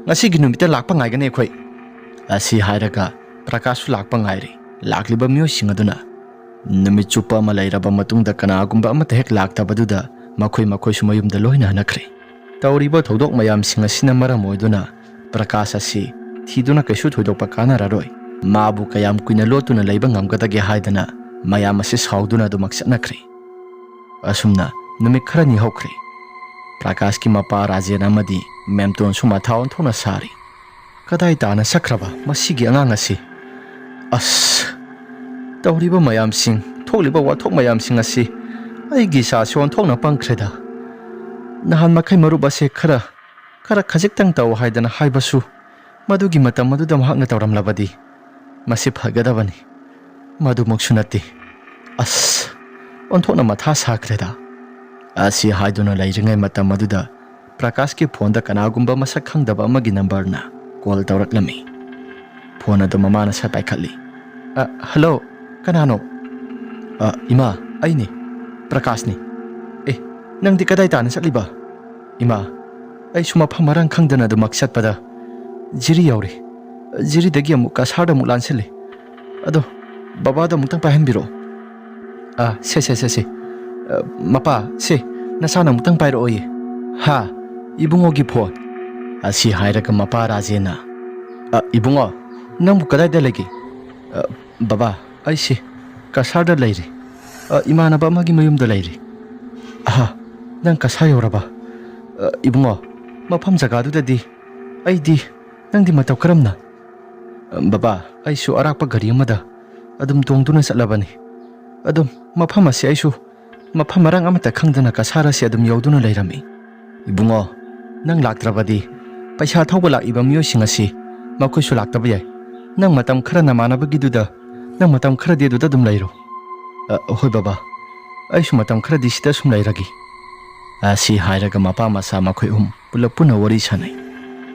ꯉꯁꯤꯒꯤ ꯅꯨꯃꯤꯠꯇ ꯂꯥꯛꯄ ꯉꯥꯏꯒꯅꯤ ꯑꯩꯈꯣꯏ꯫" ꯑꯁꯤ ꯍꯥꯏꯔꯒ ꯄ꯭ꯔꯀꯥꯁꯁꯨ ꯂꯥꯛꯄ ꯉꯥꯏꯔꯤ꯫ ꯂꯥꯛꯂꯤꯕ ꯃꯤꯑꯣꯏꯁꯤꯡ ꯑꯗꯨꯅ ꯅꯨꯃꯤꯠ ꯆꯨꯞꯄ ꯑꯃ ꯂꯩꯔꯕ ꯃꯇꯨꯡꯗ ꯀꯅꯥꯒꯨꯝꯕ ꯑꯃꯠꯇ ꯍꯦꯛ ꯂꯥꯛꯇꯕꯗꯨꯗ ꯃꯈꯣꯏ ꯃꯈꯣꯏꯁꯨ ꯃꯌꯨꯝꯗ ꯂꯣꯏꯅ ꯍꯟꯅꯈ꯭ꯔꯦ꯫ ꯇꯧꯔꯤꯕ ꯊꯧꯗꯣꯛ ꯃꯌꯥꯝꯁꯤꯡ ꯑꯁꯤꯅ ꯃꯔꯝ ꯑꯣꯏꯗꯨꯅ ꯄ꯭ꯔꯀꯥꯁ ꯑꯁꯤ ꯊꯤꯗꯨꯅ ꯀꯩꯁꯨ ꯊꯣꯏꯗꯣꯛꯄ ꯀꯥꯟꯅꯔꯔꯣꯏ꯫ ꯃꯥꯕꯨ ꯀꯌꯥꯝ ꯀꯨꯏꯅ ꯂꯣꯠꯇꯨꯅ ꯂꯩꯕ ꯉꯝꯒꯗꯒꯦ ꯍꯥꯏꯗꯅ ꯃꯌꯥꯝ ꯑꯁꯤ ꯁꯥꯎꯗꯨꯅ ꯑꯗꯨꯃꯛ ꯆꯠꯅꯈ꯭ꯔꯦ꯫ ꯑꯁꯨꯝꯅ ꯅꯨꯃꯤꯠ ꯈꯔꯅꯤ ꯍꯧꯈ꯭ꯔꯦ꯫ ꯄ꯭ꯔꯀꯥꯁꯀꯤ ꯃꯄꯥ ꯔꯥꯖꯦꯟ ꯑꯃꯗꯤ ꯃꯦꯝꯇꯣꯟꯁꯨ ꯃꯊꯥ ꯑꯣꯟꯊꯣꯛꯅ ꯁꯥꯔꯤ꯫ ꯀꯗꯥꯏ ꯇꯥꯅ ꯆꯠꯈ꯭ꯔꯕ ꯃꯁꯤꯒꯤ ꯑꯉꯥꯡ ꯑꯁꯤ? ꯑꯁ, ꯇꯧꯔꯤꯕ ꯃꯌꯥꯝꯁꯤꯡ, ꯊꯣꯛꯂꯤꯕ ꯋꯥꯊꯣꯛ ꯃꯌꯥꯝꯁꯤꯡ ꯑꯁꯤ ꯑꯩꯒꯤ ꯏꯆꯥꯁꯤ ꯑꯣꯟꯊꯣꯛꯅ ꯄꯪꯈ꯭ꯔꯦꯗ꯫ ꯅꯍꯥꯟ ꯃꯈꯩ ꯃꯔꯨꯞ ꯑꯁꯦ ꯈꯔ, ꯈꯔ ꯈꯖꯤꯛꯇꯪ ꯇꯧ ꯍꯥꯏꯗꯅ ꯍꯥꯏꯕꯁꯨ, ꯃꯗꯨꯒꯤ ꯃꯇꯝ ꯑꯗꯨꯗ ꯃꯍꯥꯛꯅ ꯇꯧꯔꯝꯂꯕꯗꯤ ꯃꯁꯤ ꯐꯒꯗꯕꯅꯤ꯫ ꯃꯗꯨꯃꯛꯁꯨ ꯅꯠꯇꯦ꯫ ꯑꯁ, ꯑꯣꯟꯊꯣꯛꯅ ꯃꯊꯥ ꯁꯥꯈ꯭ꯔꯦꯗ꯫ ꯑꯁꯤ ꯍꯥꯏꯗꯨꯅ ꯂꯩꯔꯤꯉꯩ ꯃꯇꯝ ꯑꯗꯨꯗ ꯄ꯭ꯔꯀꯥꯁꯀꯤ ꯐꯣꯟꯗ ꯀꯅꯥꯒꯨꯝꯕ ꯃꯁꯛ ꯈꯪꯗꯕ ꯑꯃꯒꯤ ꯅꯝꯕꯔꯅ ꯀꯣꯜ ꯇꯧꯔꯛꯂꯝꯃꯤ꯫ ꯐꯣꯟ ꯑꯗꯨ ꯃꯃꯥꯅ ꯁꯠ ꯄꯥꯏꯈꯠꯂꯤ꯫ "ꯑ, ꯍꯜꯂꯣ, ꯀꯅꯥꯅꯣ?" "ꯑ, ꯏꯃꯥ, ꯑꯩꯅꯤ, ꯄ꯭ꯔꯀꯥꯁꯅꯤ꯫ ꯑꯦ, ꯅꯪꯗꯤ ꯀꯗꯥꯏ ꯇꯥꯅ ꯆꯠꯂꯤꯕ?" "ꯏꯃꯥ, ꯑꯩꯁꯨ ꯃꯐꯝ ꯃꯔꯥꯡ ꯈꯪꯗꯅ ꯑꯗꯨꯃꯛ ꯆꯠꯄꯗ ꯖꯤꯔꯤ ꯌꯧꯔꯦ꯫ ꯖꯤꯔꯤꯗꯒꯤ ꯑꯃꯨꯛ ꯀꯁꯥꯔꯗ ꯑꯃꯨꯛ ꯂꯥꯟꯁꯤꯜꯂꯤ꯫ ꯑꯗꯣ ꯕꯕꯥꯗ ꯑꯃꯨꯛꯇꯪ ꯄꯥꯏꯍꯟꯕꯤꯔꯛꯑꯣ꯫" "ꯑ, ꯁꯦ, ꯁꯦ, ꯁꯦ, ꯁꯦ꯫ ꯑ, ꯃꯄꯥ, ꯁꯦ, ꯅꯆꯥꯅ ꯑꯃꯨꯛꯇꯪ ꯄꯥꯏꯔꯛꯑꯣꯌꯦ꯫" "ꯍꯥ? ꯏꯕꯨꯡꯉꯣꯒꯤ ꯐꯣꯟ?" ꯑꯁꯤ ꯍꯥꯏꯔꯒ ꯃꯄꯥ ꯔꯥꯖꯦꯟꯅ, "ꯑ, ꯏꯕꯨꯡꯉꯣ, ꯅꯪꯕꯨ ꯀꯗꯥꯏꯗ ꯂꯩꯒꯦ?" "ꯑ, ꯕꯕꯥ, ꯑꯩꯁꯦ ꯀꯁꯥꯔꯗ ꯂꯩꯔꯤ꯫ ꯑ, ꯏꯃꯥꯟꯅꯕ ꯑꯃꯒꯤ ꯃꯌꯨꯝꯗ ꯂꯩꯔꯤ꯫" "ꯑꯍꯥ, ꯅꯪ ꯀꯁꯥꯔ ꯌꯧꯔꯕ? ꯑ, ꯏꯕꯨꯡꯉꯣ, ꯃꯐꯝ ꯖꯒꯥꯗꯨꯗꯗꯤ ꯑꯩꯗꯤ, ꯅꯪꯗꯤ ꯃꯇꯧ ꯀꯔꯝꯅ?" "ꯕꯕꯥ, ꯑꯩꯁꯨ ꯑꯔꯥꯞꯄ ꯒꯥꯔꯤ ꯑꯃꯗ ꯑꯗꯨꯝ ꯇꯣꯡꯗꯨꯅ ꯆꯠꯂꯕꯅꯤ꯫ ꯑꯗꯨꯝ ꯃꯐꯝ ꯑꯁꯤ ꯑꯩꯁꯨ ꯃꯐꯝ ꯃꯔꯥꯡ ꯑꯃꯠꯇ ꯈꯪꯗꯅ ꯀꯁꯥꯔ ꯑꯁꯤ ꯑꯗꯨꯝ ꯌꯧꯗꯨꯅ ꯂꯩꯔꯝꯃꯤ꯫" "ꯏꯕꯨꯡꯉꯣ, ꯅꯪ ꯂꯥꯛꯇ꯭ꯔꯕꯗꯤ ꯄꯩꯁꯥ ꯊꯧꯕ ꯂꯥꯛꯏꯕ ꯃꯤꯑꯣꯏꯁꯤꯡ ꯑꯁꯤ ꯃꯈꯣꯏꯁꯨ ꯂꯥꯛꯇꯕ ꯌꯥꯏ꯫ ꯅꯪ ꯃꯇꯝ ꯈꯔ ꯅꯃꯥꯟꯅꯕꯒꯤꯗꯨꯗ, ꯅꯪ ꯃꯇꯝ ꯈꯔꯗꯤ ꯑꯗꯨꯗ ꯑꯗꯨꯝ ꯂꯩꯔꯣ꯫" "ꯑ, ꯍꯣꯏ ꯕꯕꯥ, ꯑꯩꯁꯨ ꯃꯇꯝ ꯈꯔꯗꯤ ꯁꯤꯗ ꯁꯨꯝ ꯂꯩꯔꯒꯦ꯫" ꯑꯁꯤ ꯍꯥꯏꯔꯒ ꯃꯄꯥ ꯃꯆꯥ ꯃꯈꯣꯏ ꯑꯍꯨꯝ ꯄꯨꯂꯞ ꯄꯨꯟꯅ ꯋꯥꯔꯤ ꯁꯥꯟꯅꯩ꯫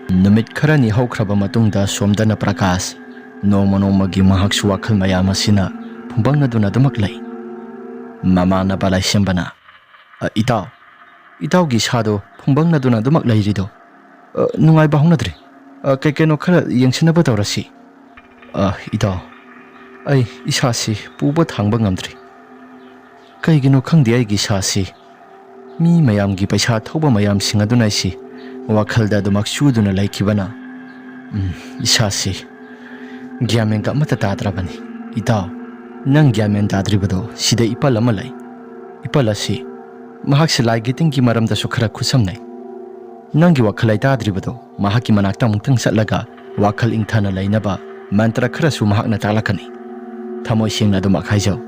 ꯅꯨꯃꯤꯠ ꯈꯔꯅꯤ ꯍꯧꯈ꯭ꯔꯕ ꯃꯇꯨꯡꯗ ꯁꯣꯝꯗꯅ ꯄ꯭ꯔꯀꯥꯁ ꯅꯣꯡꯃ ꯅꯣꯡꯃꯒꯤ ꯃꯍꯥꯛꯁꯨ ꯋꯥꯈꯜ ꯃꯌꯥꯝ ꯑꯁꯤꯅ ꯐꯨꯝꯕꯪꯅꯗꯨꯅ ꯑꯗꯨꯃꯛ ꯂꯩ꯫ ꯃꯃꯥꯟꯅꯕ ꯂꯥꯏꯁꯦꯝꯕꯅ, "ꯑ, ꯏꯇꯥꯎ, ꯏꯇꯥꯎꯒꯤ ꯏꯁꯥꯗꯣ ꯐꯨꯝꯕꯪꯅꯗꯨꯅ ꯑꯗꯨꯃꯛ ꯂꯩꯔꯤꯗꯣ, ꯑ, ꯅꯨꯡꯉꯥꯏꯕ ꯍꯧꯅꯗ꯭ꯔꯤ꯫ ꯑ, ꯀꯩ ꯀꯩꯅꯣ ꯈꯔ ꯌꯦꯡꯁꯤꯟꯅꯕ ꯇꯧꯔꯁꯤ꯫" "ꯑ, ꯏꯇꯥꯎ, ꯑꯩ ꯏꯁꯥꯁꯤ ꯄꯨꯕ ꯊꯥꯡꯕ ꯉꯝꯗ꯭ꯔꯤ꯫ ꯀꯩꯒꯤꯅꯣ ꯈꯪꯗꯦ ꯑꯩꯒꯤ ꯏꯁꯥꯁꯤ꯫ ꯃꯤ ꯃꯌꯥꯝꯒꯤ ꯄꯩꯁꯥ ꯊꯧꯕ ꯃꯌꯥꯝꯁꯤꯡ ꯑꯗꯨꯅ ꯑꯩꯁꯤ ꯋꯥꯈꯜꯗ ꯑꯗꯨꯃꯛ ꯆꯨꯗꯨꯅ ꯂꯩꯈꯤꯕꯅ, ꯎꯝ, ꯏꯁꯥꯁꯤ ꯒ꯭ꯌꯥꯟ ꯃꯦꯟꯒ ꯑꯃꯠꯇ ꯇꯥꯗ꯭ꯔꯕꯅꯤ꯫" "ꯏꯇꯥꯎ, ꯅꯪ ꯒ꯭ꯌꯥꯟ ꯃꯦꯟ ꯇꯥꯗ꯭ꯔꯤꯕꯗꯣ, ꯁꯤꯗ ꯏꯄꯜ ꯑꯃ ꯂꯩ꯫ ꯏꯄꯜ ꯑꯁꯤ, ꯃꯍꯥꯛꯁꯤ ꯂꯥꯏ ꯒꯤꯇꯤꯡꯒꯤ ꯃꯔꯝꯗꯁꯨ ꯈꯔ ꯈꯨꯠꯁꯝꯅꯩ꯫ ꯅꯪꯒꯤ ꯋꯥꯈꯜ ꯂꯩꯇꯥꯗ꯭ꯔꯤꯕꯗꯣ ꯃꯍꯥꯛꯀꯤ ꯃꯅꯥꯛꯇ ꯑꯃꯨꯛꯇꯪ ꯆꯠꯂꯒ ꯋꯥꯈꯜ ꯏꯪꯊꯅ ꯂꯩꯅꯕ ꯃꯟꯇ꯭ꯔ ꯈꯔꯁꯨ ꯃꯍꯥꯛꯅ ꯇꯥꯛꯂꯛꯀꯅꯤ꯫ ꯊꯃꯣꯏ ꯁꯦꯡꯅ ꯑꯗꯨꯃꯛ ꯍꯥꯏꯖꯧ꯫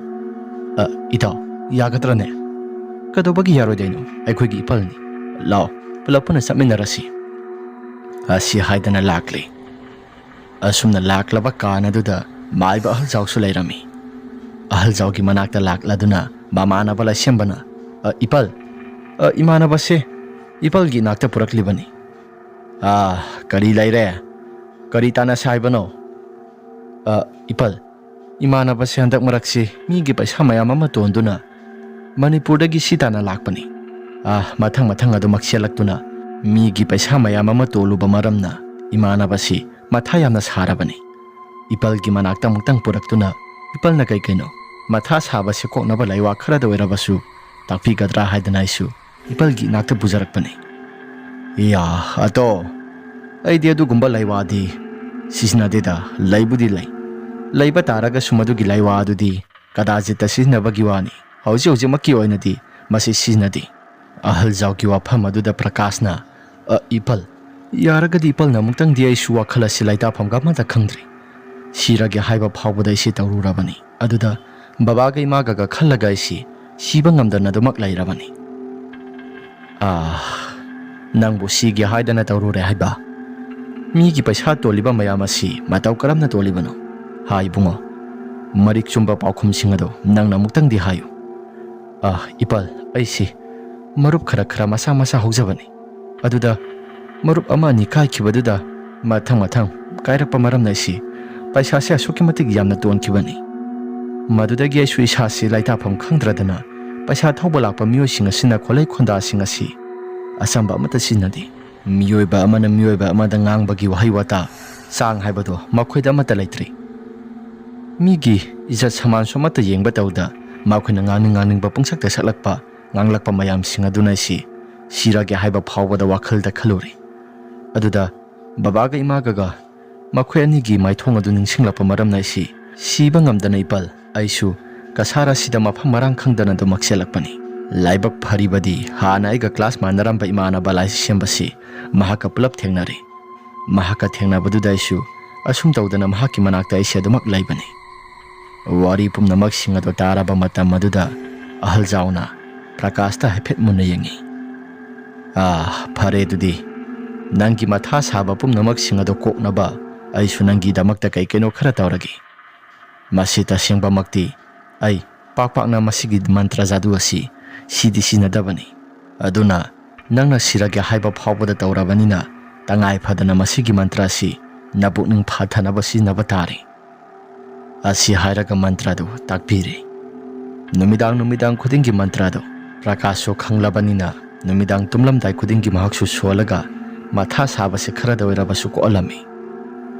"ꯑ, ꯏꯇꯥꯎ, ꯌꯥꯒꯗ꯭ꯔꯅꯦ?" "ꯀꯩꯗꯧꯕꯒꯤ ꯌꯥꯔꯣꯏꯗꯣꯏꯅꯣ? ꯑꯩꯈꯣꯏꯒꯤ ꯏꯄꯜꯅꯤ꯫ ꯂꯥꯛꯑꯣ, ꯄꯨꯂꯞ ꯄꯨꯟꯅ ꯆꯠꯃꯤꯟꯅꯔꯁꯤ"꯫ ꯑꯁꯤ ꯍꯥꯏꯗꯅ ꯂꯥꯛꯂꯤ꯫ ꯑꯁꯨꯝꯅ ꯂꯥꯛꯂꯕ ꯀꯥꯟ ꯑꯗꯨꯗ ꯃꯥꯏꯕ ꯑꯍꯜ ꯖꯥꯎꯁꯨ ꯂꯩꯔꯝꯃꯤ꯫ ꯑꯍꯜ ꯖꯥꯎꯒꯤ ꯃꯅꯥꯛꯇ ꯂꯥꯛꯂꯗꯨꯅ ꯃꯃꯥꯟꯅꯕ ꯂꯥꯏꯁꯦꯝꯕꯅ, "ꯑ, ꯏꯄꯜ, ꯑ, ꯏꯃꯥꯟꯅꯕꯁꯦ ꯏꯄꯜꯒꯤ ꯏꯅꯥꯛꯇ ꯄꯨꯔꯛꯂꯤꯕꯅꯤ"꯫ "ꯑꯥ, ꯀꯔꯤ ꯂꯩꯔꯦ? ꯀꯔꯤ ꯇꯥꯟꯅꯁꯦ ꯍꯥꯏꯕꯅꯣ?" "ꯑ, ꯏꯄꯜ, ꯏꯃꯥꯟꯅꯕꯁꯦ ꯍꯟꯗꯛ ꯃꯔꯛꯁꯤ ꯃꯤꯒꯤ ꯄꯩꯁꯥ ꯃꯌꯥꯝ ꯑꯃ ꯇꯣꯟꯗꯨꯅ ꯃꯅꯤꯄꯨꯔꯗꯒꯤ ꯁꯤ ꯇꯥꯟꯅ ꯂꯥꯛꯄꯅꯤ꯫ ꯑꯥ, ꯃꯊꯪ ꯃꯊꯪ ꯑꯗꯨꯃꯛ ꯆꯦꯜꯂꯛꯇꯨꯅ ꯃꯤꯒꯤ ꯄꯩꯁꯥ ꯃꯌꯥꯝ ꯑꯃ ꯇꯣꯜꯂꯨꯕ ꯃꯔꯝꯅ ꯏꯃꯥꯟꯅꯕꯁꯤ ꯃꯊꯥ ꯌꯥꯝꯅ ꯁꯥꯔꯕꯅꯤ꯫ ꯏꯄꯜꯒꯤ ꯃꯅꯥꯛꯇ ꯑꯃꯨꯛꯇꯪ ꯄꯨꯔꯛꯇꯨꯅ ꯏꯄꯜꯅ ꯀꯩ ꯀꯩꯅꯣ ꯃꯊꯥ ꯁꯥꯕꯁꯦ ꯀꯣꯛꯅꯕ ꯂꯩꯋꯥ ꯈꯔꯗ ꯑꯣꯏꯔꯕꯁꯨ ꯇꯥꯛꯄꯤꯒꯗ꯭ꯔꯥ ꯍꯥꯏꯗꯅ ꯑꯩꯁꯨ ꯏꯄꯜꯒꯤ ꯏꯅꯥꯛꯇ ꯄꯨꯖꯔꯛꯄꯅꯤ"꯫ "ꯏꯌꯥ, ꯑꯇꯣ, ꯑꯩꯗꯤ ꯑꯗꯨꯒꯨꯝꯕ ꯂꯩꯋꯥꯗꯤ ꯁꯤꯖꯤꯟꯅꯗꯦꯗ꯫ ꯂꯩꯕꯨꯗꯤ ꯂꯩ, ꯂꯩꯕ ꯇꯥꯔꯒꯁꯨ ꯃꯗꯨꯒꯤ ꯂꯩꯋꯥ ꯑꯗꯨꯗꯤ ꯀꯗꯥꯖꯤꯠꯇ ꯁꯤꯖꯤꯟꯅꯕꯒꯤ ꯋꯥꯅꯤ꯫ ꯍꯧꯖꯤꯛ ꯍꯧꯖꯤꯛꯃꯛꯀꯤ ꯑꯣꯏꯅꯗꯤ ꯃꯁꯤ ꯁꯤꯖꯤꯟꯅꯗꯦ"꯫ ꯑꯍꯜ ꯖꯥꯎꯒꯤ ꯋꯥꯐꯝ ꯑꯗꯨꯗ ꯄ꯭ꯔꯀꯥꯁꯅ, "ꯑ, ꯏꯄꯜ, ꯌꯥꯔꯒꯗꯤ ꯏꯄꯜꯅ ꯑꯃꯨꯛꯇꯪꯗꯤ ꯑꯩꯁꯨ ꯋꯥꯈꯜ ꯑꯁꯤ ꯂꯩꯇꯥꯐꯝꯒ ꯑꯃꯠꯇ ꯈꯪꯗ꯭ꯔꯤ꯫ ꯁꯤꯔꯒꯦ ꯍꯥꯏꯕ ꯐꯥꯎꯕꯗ ꯑꯩꯁꯦ ꯇꯧꯔꯨꯔꯕꯅꯤ꯫ ꯑꯗꯨꯗ ꯕꯕꯥꯒ ꯏꯃꯥꯒꯒ ꯈꯜꯂꯒ ꯑꯩꯁꯤ ꯁꯤꯕ ꯉꯝꯗꯅ ꯑꯗꯨꯃꯛ ꯂꯩꯔꯕꯅꯤ"꯫ "ꯑꯥ, ꯅꯪꯕꯨ ꯁꯤꯒꯦ ꯍꯥꯏꯗꯅ ꯇꯧꯔꯨꯔꯦ ꯍꯥꯏꯕ? ꯃꯤꯒꯤ ꯄꯩꯁꯥ ꯇꯣꯜꯂꯤꯕ ꯃꯌꯥꯝ ꯑꯁꯤ ꯃꯇꯧ ꯀꯔꯝꯅ ꯇꯣꯜꯂꯤꯕꯅꯣ? ꯍꯥ ꯏꯕꯨꯡꯉꯣ, ꯃꯔꯤꯛ ꯆꯨꯝꯕ ꯄꯥꯎꯈꯨꯝꯁꯤꯡ ꯑꯗꯣ ꯅꯪꯅ ꯑꯃꯨꯛꯇꯪꯗꯤ ꯍꯥꯏꯌꯨ"꯫ "ꯑꯥ, ꯏꯄꯜ, ꯑꯩꯁꯤ ꯃꯔꯨꯞ ꯈꯔ ꯈꯔ ꯃꯆꯥ ꯃꯆꯥ ꯍꯧꯖꯕꯅꯤ꯫ ꯑꯗꯨꯗ ꯃꯔꯨꯞ ꯑꯃ ꯑꯅꯤ ꯀꯥꯏꯈꯤꯕꯗꯨꯗ ꯃꯊꯪ ꯃꯊꯪ ꯀꯥꯏꯔꯛꯄ ꯃꯔꯝꯅ ꯑꯩꯁꯤ ꯄꯩꯁꯥꯁꯦ ꯑꯁꯨꯛꯀꯤ ꯃꯇꯤꯛ ꯌꯥꯝꯅ ꯇꯣꯟꯈꯤꯕꯅꯤ꯫ ꯃꯗꯨꯗꯒꯤ ꯑꯩꯁꯨ ꯏꯁꯥꯁꯤ ꯂꯩꯇꯥꯐꯝ ꯈꯪꯗ꯭ꯔꯗꯅ ꯄꯩꯁꯥ ꯊꯧꯕ ꯂꯥꯛꯄ ꯃꯤꯑꯣꯏꯁꯤꯡ ꯑꯁꯤꯅ ꯈꯣꯠꯂꯩ ꯈꯣꯟꯗꯥꯁꯤꯡ ꯑꯁꯤ ꯑꯆꯝꯕ ꯑꯃꯠꯇ ꯁꯤꯖꯤꯟꯅꯗꯦ꯫ ꯃꯤꯑꯣꯏꯕ ꯑꯃꯅ ꯃꯤꯑꯣꯏꯕ ꯑꯃꯗ ꯉꯥꯡꯕꯒꯤ ꯋꯥꯍꯩ ꯋꯥꯇꯥ ꯆꯥꯡ ꯍꯥꯏꯕꯗꯣ ꯃꯈꯣꯏꯗ ꯑꯃꯠꯇ ꯂꯩꯇ꯭ꯔꯤ꯫ ꯃꯤꯒꯤ ꯏꯖꯠ ꯁꯃꯥꯟꯁꯨ ꯑꯃꯠꯇ ꯌꯦꯡꯕ ꯇꯧꯗ ꯃꯈꯣꯏꯅ ꯉꯥꯡꯅꯤꯡ ꯉꯥꯡꯅꯤꯡꯕ ꯄꯨꯡꯁꯛꯇ ꯁꯛꯂꯛꯄ, ꯉꯥꯡꯂꯛꯄ ꯃꯌꯥꯝꯁꯤꯡ ꯑꯗꯨꯅ ꯑꯩꯁꯤ ꯁꯤꯔꯒꯦ ꯍꯥꯏꯕ ꯐꯥꯎꯕꯗ ꯋꯥꯈꯜꯗ ꯈꯜꯂꯨꯔꯦ꯫ ꯑꯗꯨꯗ ꯕꯕꯥꯒ ꯏꯃꯥꯒꯒ ꯃꯈꯣꯏ ꯑꯅꯤꯒꯤ ꯃꯥꯏꯊꯣꯡ ꯑꯗꯨ ꯅꯤꯡꯁꯤꯡꯂꯛꯄ ꯃꯔꯝꯅ ꯑꯩꯁꯤ ꯁꯤꯕ ꯉꯝꯗꯅ ꯏꯄꯜ ꯑꯩꯁꯨ ꯀꯁꯥꯔ ꯑꯁꯤꯗ ꯃꯐꯝ ꯃꯔꯥꯡ ꯈꯪꯗꯅ ꯑꯗꯨꯃꯛ ꯆꯦꯜꯂꯛꯄꯅꯤ꯫ ꯂꯥꯏꯕꯛ ꯐꯔꯤꯕꯗꯤ ꯍꯥꯟꯅ ꯑꯩꯒ ꯀ꯭ꯂꯥꯁ ꯃꯥꯟꯅꯔꯝꯕ ꯏꯃꯥꯟꯅꯕ ꯂꯥꯏꯁꯦꯝꯕꯁꯤ ꯃꯍꯥꯛꯀ ꯄꯨꯂꯞ ꯊꯦꯡꯅꯔꯦ꯫ ꯃꯍꯥꯛꯀ ꯊꯦꯡꯅꯕꯗꯨꯗ ꯑꯩꯁꯨ ꯑꯁꯨꯝ ꯇꯧꯗꯅ ꯃꯍꯥꯛꯀꯤ ꯃꯅꯥꯛꯇ ꯑꯩꯁꯦ ꯑꯗꯨꯃꯛ ꯂꯩꯕꯅꯤ꯫ ꯋꯥꯔꯤ ꯄꯨꯝꯅꯃꯛꯁꯤꯡ ꯑꯗꯨ ꯇꯥꯔꯕ ꯃꯇꯝ ꯑꯗꯨꯗ ꯑꯍꯜ ꯖꯥꯎꯅ ꯄ꯭ꯔꯀꯥꯁꯇ ꯍꯥꯏꯐꯦꯠ ꯃꯨꯟꯅ ꯌꯦꯡꯉꯤ꯫ "ꯑꯥ, ꯐꯔꯦ ꯑꯗꯨꯗꯤ꯫ ꯅꯪꯒꯤ ꯃꯊꯥ ꯁꯥꯕ ꯄꯨꯝꯅꯃꯛꯁꯤꯡ ꯑꯗꯨ ꯀꯣꯛꯅꯕ ꯑꯩꯁꯨ ꯅꯪꯒꯤꯗꯃꯛꯇ ꯀꯩ ꯀꯩꯅꯣ ꯈꯔ ꯇꯧꯔꯒꯦ꯫ ꯃꯁꯤ ꯇꯁꯦꯡꯕꯃꯛꯇꯤ ꯑꯩ ꯄꯥꯛ ꯄꯥꯛꯅ ꯃꯁꯤꯒꯤ ꯃꯟꯇ꯭ꯔ ꯖꯥꯗꯨ ꯑꯁꯤ ꯁꯤꯗꯤ ꯁꯤꯖꯤꯟꯅꯗꯕꯅꯤ꯫ ꯑꯗꯨꯅ ꯅꯪꯅ ꯁꯤꯔꯒꯦ ꯍꯥꯏꯕ ꯐꯥꯎꯕꯗ ꯇꯧꯔꯕꯅꯤꯅ ꯇꯉꯥꯏ ꯐꯗꯅ ꯃꯁꯤꯒꯤ ꯃꯟꯇ꯭ꯔ ꯑꯁꯤ ꯅꯄꯨꯛꯅꯤꯡ ꯐꯥꯊꯅꯕ ꯁꯤꯖꯤꯟꯅꯕ ꯇꯥꯔꯦ"꯫ ꯑꯁꯤ ꯍꯥꯏꯔꯒ ꯃꯟꯇ꯭ꯔ ꯑꯗꯨ ꯇꯥꯛꯄꯤꯔꯦ꯫ ꯅꯨꯃꯤꯗꯥꯡ ꯅꯨꯃꯤꯗꯥꯡ ꯈꯨꯗꯤꯡꯒꯤ ꯃꯟꯇ꯭ꯔ ꯑꯗꯨ ꯄ꯭ꯔꯀꯥꯁꯁꯨ ꯈꯪꯂꯕꯅꯤꯅ ꯅꯨꯃꯤꯗꯥꯡ ꯇꯨꯝꯂꯝꯗꯥꯏ ꯈꯨꯗꯤꯡꯒꯤ ꯃꯍꯥꯛꯁꯨ ꯁꯣꯜꯂꯒ ꯃꯊꯥ ꯁꯥꯕꯁꯦ ꯈꯔꯗ ꯑꯣꯏꯔꯕꯁꯨ ꯀꯣꯛꯍꯜꯂꯝꯃꯤ꯫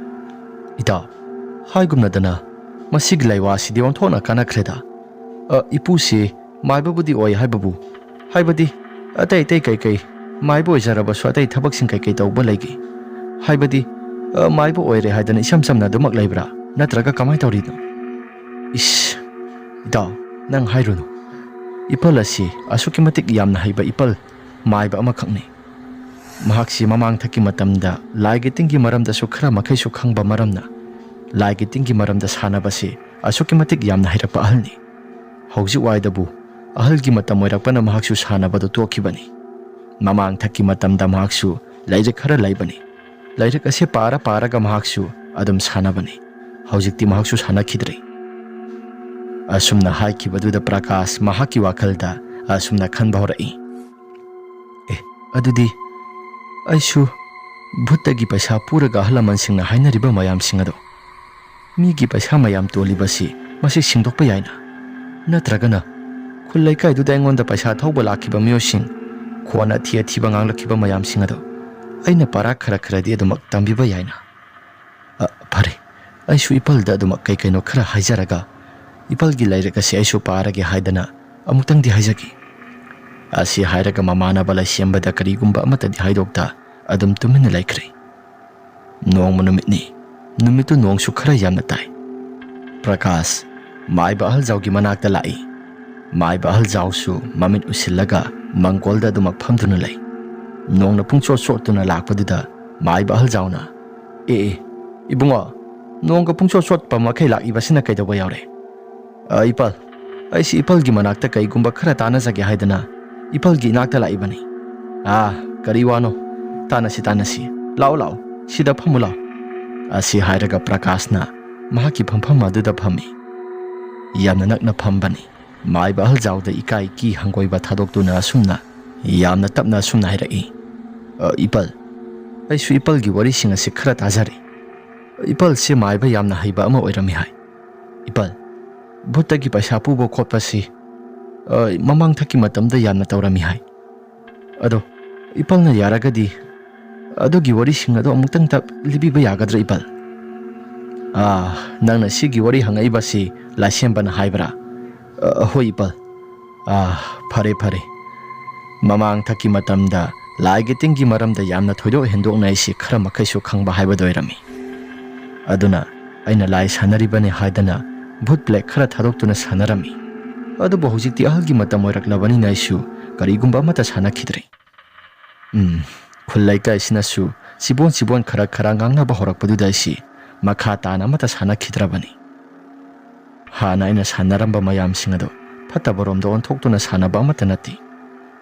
"ꯏꯇꯥꯎ, ꯍꯥꯏꯒꯨꯝꯅꯗꯅ ꯃꯁꯤꯒꯤ ꯂꯩꯋꯥꯁꯤꯗꯤ ꯑꯣꯟꯊꯣꯛꯅ ꯀꯥꯟꯅꯈ꯭ꯔꯦꯗ꯫ ꯑ, ꯏꯄꯨꯁꯤ ꯃꯥꯏꯕꯕꯨꯗꯤ ꯑꯣꯏ ꯍꯥꯏꯕꯕꯨ, ꯍꯥꯏꯕꯗꯤ ꯑꯇꯩ ꯑꯇꯩ ꯀꯩꯀꯩ ꯃꯥꯏꯕ ꯑꯣꯏꯖꯔꯕꯁꯨ ꯑꯇꯩ ꯊꯕꯛꯁꯤꯡ ꯀꯩꯀꯩ ꯇꯧꯕ ꯂꯩꯒꯦ? ꯍꯥꯏꯕꯗꯤ, ꯑ, ꯃꯥꯏꯕ ꯑꯣꯏꯔꯦ ꯍꯥꯏꯗꯅ ꯏꯁꯝ ꯁꯝꯅ ꯑꯗꯨꯃꯛ ꯂꯩꯕ꯭ꯔꯥ? ꯅꯠꯇ꯭ꯔꯒ ꯀꯃꯥꯏꯅ ꯇꯧꯔꯤꯅꯣ?" "ꯏꯁ, ꯏꯇꯥꯎ, ꯅꯪ ꯍꯥꯏꯔꯨꯅꯨ꯫ ꯏꯄꯜ ꯑꯁꯤ ꯑꯁꯨꯛꯀꯤ ꯃꯇꯤꯛ ꯌꯥꯝꯅ ꯍꯩꯕ ꯏꯄꯜ ꯃꯥꯏꯕ ꯑꯃꯈꯛꯅꯤ꯫ ꯃꯍꯥꯛꯁꯤ ꯃꯃꯥꯡꯊꯛꯀꯤ ꯃꯇꯝꯗ ꯂꯥꯏꯒꯤ ꯇꯤꯟꯒꯤ ꯃꯔꯝꯗꯁꯨ ꯈꯔ ꯃꯈꯩꯁꯨ ꯈꯪꯕ ꯃꯔꯝꯅ ꯂꯥꯏꯒꯤ ꯇꯤꯟꯒꯤ ꯃꯔꯝꯗ ꯁꯥꯟꯅꯕꯁꯤ ꯑꯁꯨꯛꯀꯤ ꯃꯇꯤꯛ ꯌꯥꯝꯅ ꯍꯩꯔꯛꯄ ꯑꯍꯜꯅꯤ꯫ ꯍꯧꯖꯤꯛ ꯋꯥꯏꯗꯕꯨ ꯑꯍꯜꯒꯤ ꯃꯇꯝ ꯑꯣꯏꯔꯛꯄꯅ ꯃꯍꯥꯛꯁꯨ ꯁꯥꯟꯅꯕꯗꯨ ꯇꯣꯛꯈꯤꯕꯅꯤ꯫ ꯃꯃꯥꯡꯊꯛꯀꯤ ꯃꯇꯝꯗ ꯃꯍꯥꯛꯁꯨ ꯂꯥꯏꯔꯤꯛ ꯈꯔ ꯂꯩꯕꯅꯤ꯫ ꯂꯥꯏꯔꯤꯛ ꯑꯁꯤ ꯄꯥꯔ ꯄꯥꯔꯒ ꯃꯍꯥꯛꯁꯨ ꯑꯗꯨꯝ ꯁꯥꯟꯅꯕꯅꯤ꯫ ꯍꯧꯖꯤꯛꯇꯤ ꯃꯍꯥꯛꯁꯨ ꯁꯥꯟꯅꯈꯤꯗ꯭ꯔꯦ"꯫ ꯑꯁꯨꯝꯅ ꯍꯥꯏꯈꯤꯕꯗꯨꯗ ꯄ꯭ꯔꯀꯥꯁ ꯃꯍꯥꯛꯀꯤ ꯋꯥꯈꯜꯗ ꯑꯁꯨꯝꯅ ꯈꯟꯕ ꯍꯧꯔꯛꯏ꯫ "ꯑꯦ, ꯑꯗꯨꯗꯤ ꯑꯩꯁꯨ ꯚꯨꯠꯇꯒꯤ ꯄꯩꯁꯥ ꯄꯨꯔꯒ ꯑꯍꯜ ꯂꯃꯟꯁꯤꯡꯅ ꯍꯥꯏꯅꯔꯤꯕ ꯃꯌꯥꯝꯁꯤꯡ ꯑꯗꯣ, ꯃꯤꯒꯤ ꯄꯩꯁꯥ ꯃꯌꯥꯝ ꯇꯣꯜꯂꯤꯕꯁꯤ ꯃꯁꯤ ꯁꯤꯡꯗꯣꯛꯄ ꯌꯥꯏꯅ꯫ ꯅꯠꯇ꯭ꯔꯒꯅ ꯈꯨꯜ ꯂꯩꯀꯥꯏꯗꯨꯗ ꯑꯩꯉꯣꯟꯗ ꯄꯩꯁꯥ ꯊꯧꯕ ꯂꯥꯛꯈꯤꯕ ꯃꯤꯑꯣꯏꯁꯤꯡ, ꯈꯣꯟ ꯑꯊꯤ ꯑꯊꯤꯕ ꯉꯥꯡꯂꯛꯈꯤꯕ ꯃꯌꯥꯝꯁꯤꯡ ꯑꯗꯣ ꯑꯩꯅ ꯄꯥꯔꯥ ꯈꯔ ꯈꯔꯗꯤ ꯑꯗꯨꯃꯛ ꯇꯝꯕꯤꯕ ꯌꯥꯏꯅ꯫ ꯑ, ꯐꯔꯦ, ꯑꯩꯁꯨ ꯏꯄꯜꯗ ꯑꯗꯨꯃꯛ ꯀꯩ ꯀꯩꯅꯣ ꯈꯔ ꯍꯥꯏꯖꯔꯒ ꯏꯄꯜꯒꯤ ꯂꯥꯏꯔꯤꯛ ꯑꯁꯤ ꯑꯩꯁꯨ ꯄꯥꯔꯒꯦ ꯍꯥꯏꯗꯅ ꯑꯃꯨꯛꯇꯪꯗꯤ ꯍꯥꯏꯖꯒꯦ"꯫ ꯑꯁꯤ ꯍꯥꯏꯔꯒ ꯃꯃꯥꯟꯅꯕ ꯂꯩꯁꯦꯝꯕꯗ ꯀꯔꯤꯒꯨꯝꯕ ꯑꯃꯠꯇꯗꯤ ꯍꯥꯏꯗꯣꯛꯇ ꯑꯗꯨꯝ ꯇꯨꯃꯤꯟꯅ ꯂꯩꯈ꯭ꯔꯦ꯫ ꯅꯣꯡꯃ ꯅꯨꯃꯤꯠꯅꯤ꯫ ꯅꯨꯃꯤꯠꯇꯨ ꯅꯣꯡꯁꯨ ꯈꯔ ꯌꯥꯝꯅ ꯇꯥꯏ꯫ ꯄ꯭ꯔꯀꯥꯁ ꯃꯥꯏꯕ ꯑꯍꯜ ꯖꯥꯎꯒꯤ ꯃꯅꯥꯛꯇ ꯂꯥꯛꯏ꯫ ꯃꯥꯏꯕ ꯑꯍꯜ ꯖꯥꯎꯁꯨ ꯃꯃꯤꯠ ꯎꯏꯁꯤꯜꯂꯒ ꯃꯪꯒꯣꯜꯗ ꯑꯗꯨꯃꯛ ꯐꯝꯗꯨꯅ ꯂꯩ꯫ ꯅꯣꯡꯅ ꯄꯨꯡꯆꯣꯠ ꯆꯣꯠꯇꯨꯅ ꯂꯥꯛꯄꯗꯨꯗ ꯃꯥꯏꯕ ꯑꯍꯜ ꯖꯥꯎꯅ, "ꯑꯦ ꯑꯦ, ꯏꯕꯨꯡꯉꯣ, ꯅꯣꯡꯒ ꯄꯨꯡꯆꯣꯠ ꯆꯣꯠꯄ ꯃꯈꯩ ꯂꯥꯛꯏꯕꯁꯤꯅ ꯀꯩꯗꯧꯕ ꯌꯥꯎꯔꯦ?" "ꯑ, ꯏꯄꯜ, ꯑꯩꯁꯤ ꯏꯄꯜꯒꯤ ꯃꯅꯥꯛꯇ ꯀꯩꯒꯨꯝꯕ ꯈꯔ ꯇꯥꯟꯅꯖꯒꯦ ꯍꯥꯏꯗꯅ ꯏꯄꯜꯒꯤ ꯏꯅꯥꯛꯇ ꯂꯥꯛꯏꯕꯅꯤ꯫" "ꯑꯥ, ꯀꯔꯤ ꯋꯥꯅꯣ? ꯇꯥꯟꯅꯁꯤ, ꯇꯥꯟꯅꯁꯤ꯫ ꯂꯥꯛꯑꯣ, ꯂꯥꯛꯑꯣ, ꯁꯤꯗ ꯐꯝꯃꯨ ꯂꯥꯛꯑꯣ꯫" ꯑꯁꯤ ꯍꯥꯏꯔꯒ ꯄ꯭ꯔꯀꯥꯁꯅ ꯃꯍꯥꯛꯀꯤ ꯐꯝꯐꯝ ꯑꯗꯨꯗ ꯐꯝꯃꯤ꯫ ꯌꯥꯝꯅ ꯅꯛꯅ ꯐꯝꯕꯅꯤ꯫ ꯃꯥꯏꯕ ꯑꯍꯜ ꯖꯥꯎꯗ ꯏꯀꯥꯏ ꯀꯤ ꯍꯪꯒꯣꯏꯕ ꯊꯥꯗꯣꯛꯇꯨꯅ ꯑꯁꯨꯝꯅ ꯌꯥꯝꯅ ꯇꯞꯅ ꯑꯁꯨꯝꯅ ꯍꯥꯏꯔꯛꯏ, "ꯑ, ꯏꯄꯜ, ꯑꯩꯁꯨ ꯏꯄꯜꯒꯤ ꯋꯥꯔꯤꯁꯤꯡ ꯑꯁꯤ ꯈꯔ ꯇꯥꯖꯔꯦ꯫ ꯏꯄꯜꯁꯦ ꯃꯥꯏꯕ ꯌꯥꯝꯅ ꯍꯩꯕ ꯑꯃ ꯑꯣꯏꯔꯝꯃꯤ ꯍꯥꯏ꯫ ꯏꯄꯜ, ꯚꯨꯠꯇꯒꯤ ꯄꯩꯁꯥ ꯄꯨꯕ ꯈꯣꯠꯄꯁꯤ, ꯑ, ꯃꯃꯥꯡꯊꯛꯀꯤ ꯃꯇꯝꯗ ꯌꯥꯝꯅ ꯇꯧꯔꯝꯃꯤ ꯍꯥꯏ꯫ ꯑꯗꯣ ꯏꯄꯜꯅ ꯌꯥꯔꯒꯗꯤ ꯑꯗꯨꯒꯤ ꯋꯥꯔꯤꯁꯤꯡ ꯑꯗꯣ ꯑꯃꯨꯛꯇꯪꯇ ꯂꯤꯕꯤꯕ ꯌꯥꯒꯗ꯭ꯔꯥ ꯏꯄꯜ?" "ꯑꯥ, ꯅꯪꯅ ꯁꯤꯒꯤ ꯋꯥꯔꯤ ꯍꯪꯉꯛꯏꯕꯁꯤ ꯂꯥꯏꯁꯦꯝꯕꯅ ꯍꯥꯏꯕ꯭ꯔꯥ?" "ꯑ, ꯍꯣꯏ ꯏꯄꯜ꯫" "ꯑꯥ, ꯐꯔꯦ, ꯐꯔꯦ꯫ ꯃꯃꯥꯡꯊꯛꯀꯤ ꯃꯇꯝꯗ ꯂꯥꯏꯒꯤ ꯇꯤꯟꯒꯤ ꯃꯔꯝꯗ ꯌꯥꯝꯅ ꯊꯣꯏꯗꯣꯛ ꯍꯦꯟꯗꯣꯛꯅ ꯑꯩꯁꯤ ꯈꯔ ꯃꯈꯩꯁꯨ ꯈꯪꯕ ꯍꯥꯏꯕꯗꯨ ꯑꯣꯏꯔꯝꯃꯤ꯫ ꯑꯗꯨꯅ ꯑꯩꯅ ꯂꯥꯏ ꯁꯥꯟꯅꯔꯤꯕꯅꯤ ꯍꯥꯏꯗꯅ ꯚꯨꯠ ꯕ꯭ꯂꯦꯛ ꯈꯔ ꯊꯥꯗꯣꯛꯇꯨꯅ ꯁꯥꯟꯅꯔꯝꯃꯤ꯫ ꯑꯗꯨꯕꯨ ꯍꯧꯖꯤꯛꯇꯤ ꯑꯍꯜꯒꯤ ꯃꯇꯝ ꯑꯣꯏꯔꯛꯂꯕꯅꯤꯅ ꯑꯩꯁꯨ ꯀꯔꯤꯒꯨꯝꯕ ꯑꯃꯠꯇ ꯁꯥꯟꯅꯈꯤꯗ꯭ꯔꯦ꯫ ꯎꯝ, ꯈꯨꯜ ꯂꯩꯀꯥꯏꯁꯤꯅꯁꯨ ꯆꯤꯕꯣꯟ ꯆꯤꯕꯣꯟ ꯈꯔ ꯈꯔ ꯉꯥꯡꯅꯕ ꯍꯧꯔꯛꯄꯗꯨꯗ ꯑꯩꯁꯤ ꯃꯈꯥ ꯇꯥꯅ ꯑꯃꯠꯇ ꯁꯥꯟꯅꯈꯤꯗ꯭ꯔꯕꯅꯤ꯫ ꯍꯥꯟꯅ ꯑꯩꯅ ꯁꯥꯟꯅꯔꯝꯕ ꯃꯌꯥꯝꯁꯤꯡ ꯑꯗꯨ ꯐꯠꯇꯕꯔꯣꯝꯗ ꯑꯣꯟꯊꯣꯛꯇꯨꯅ ꯁꯥꯟꯅꯕ ꯑꯃꯠꯇ ꯅꯠꯇꯦ꯫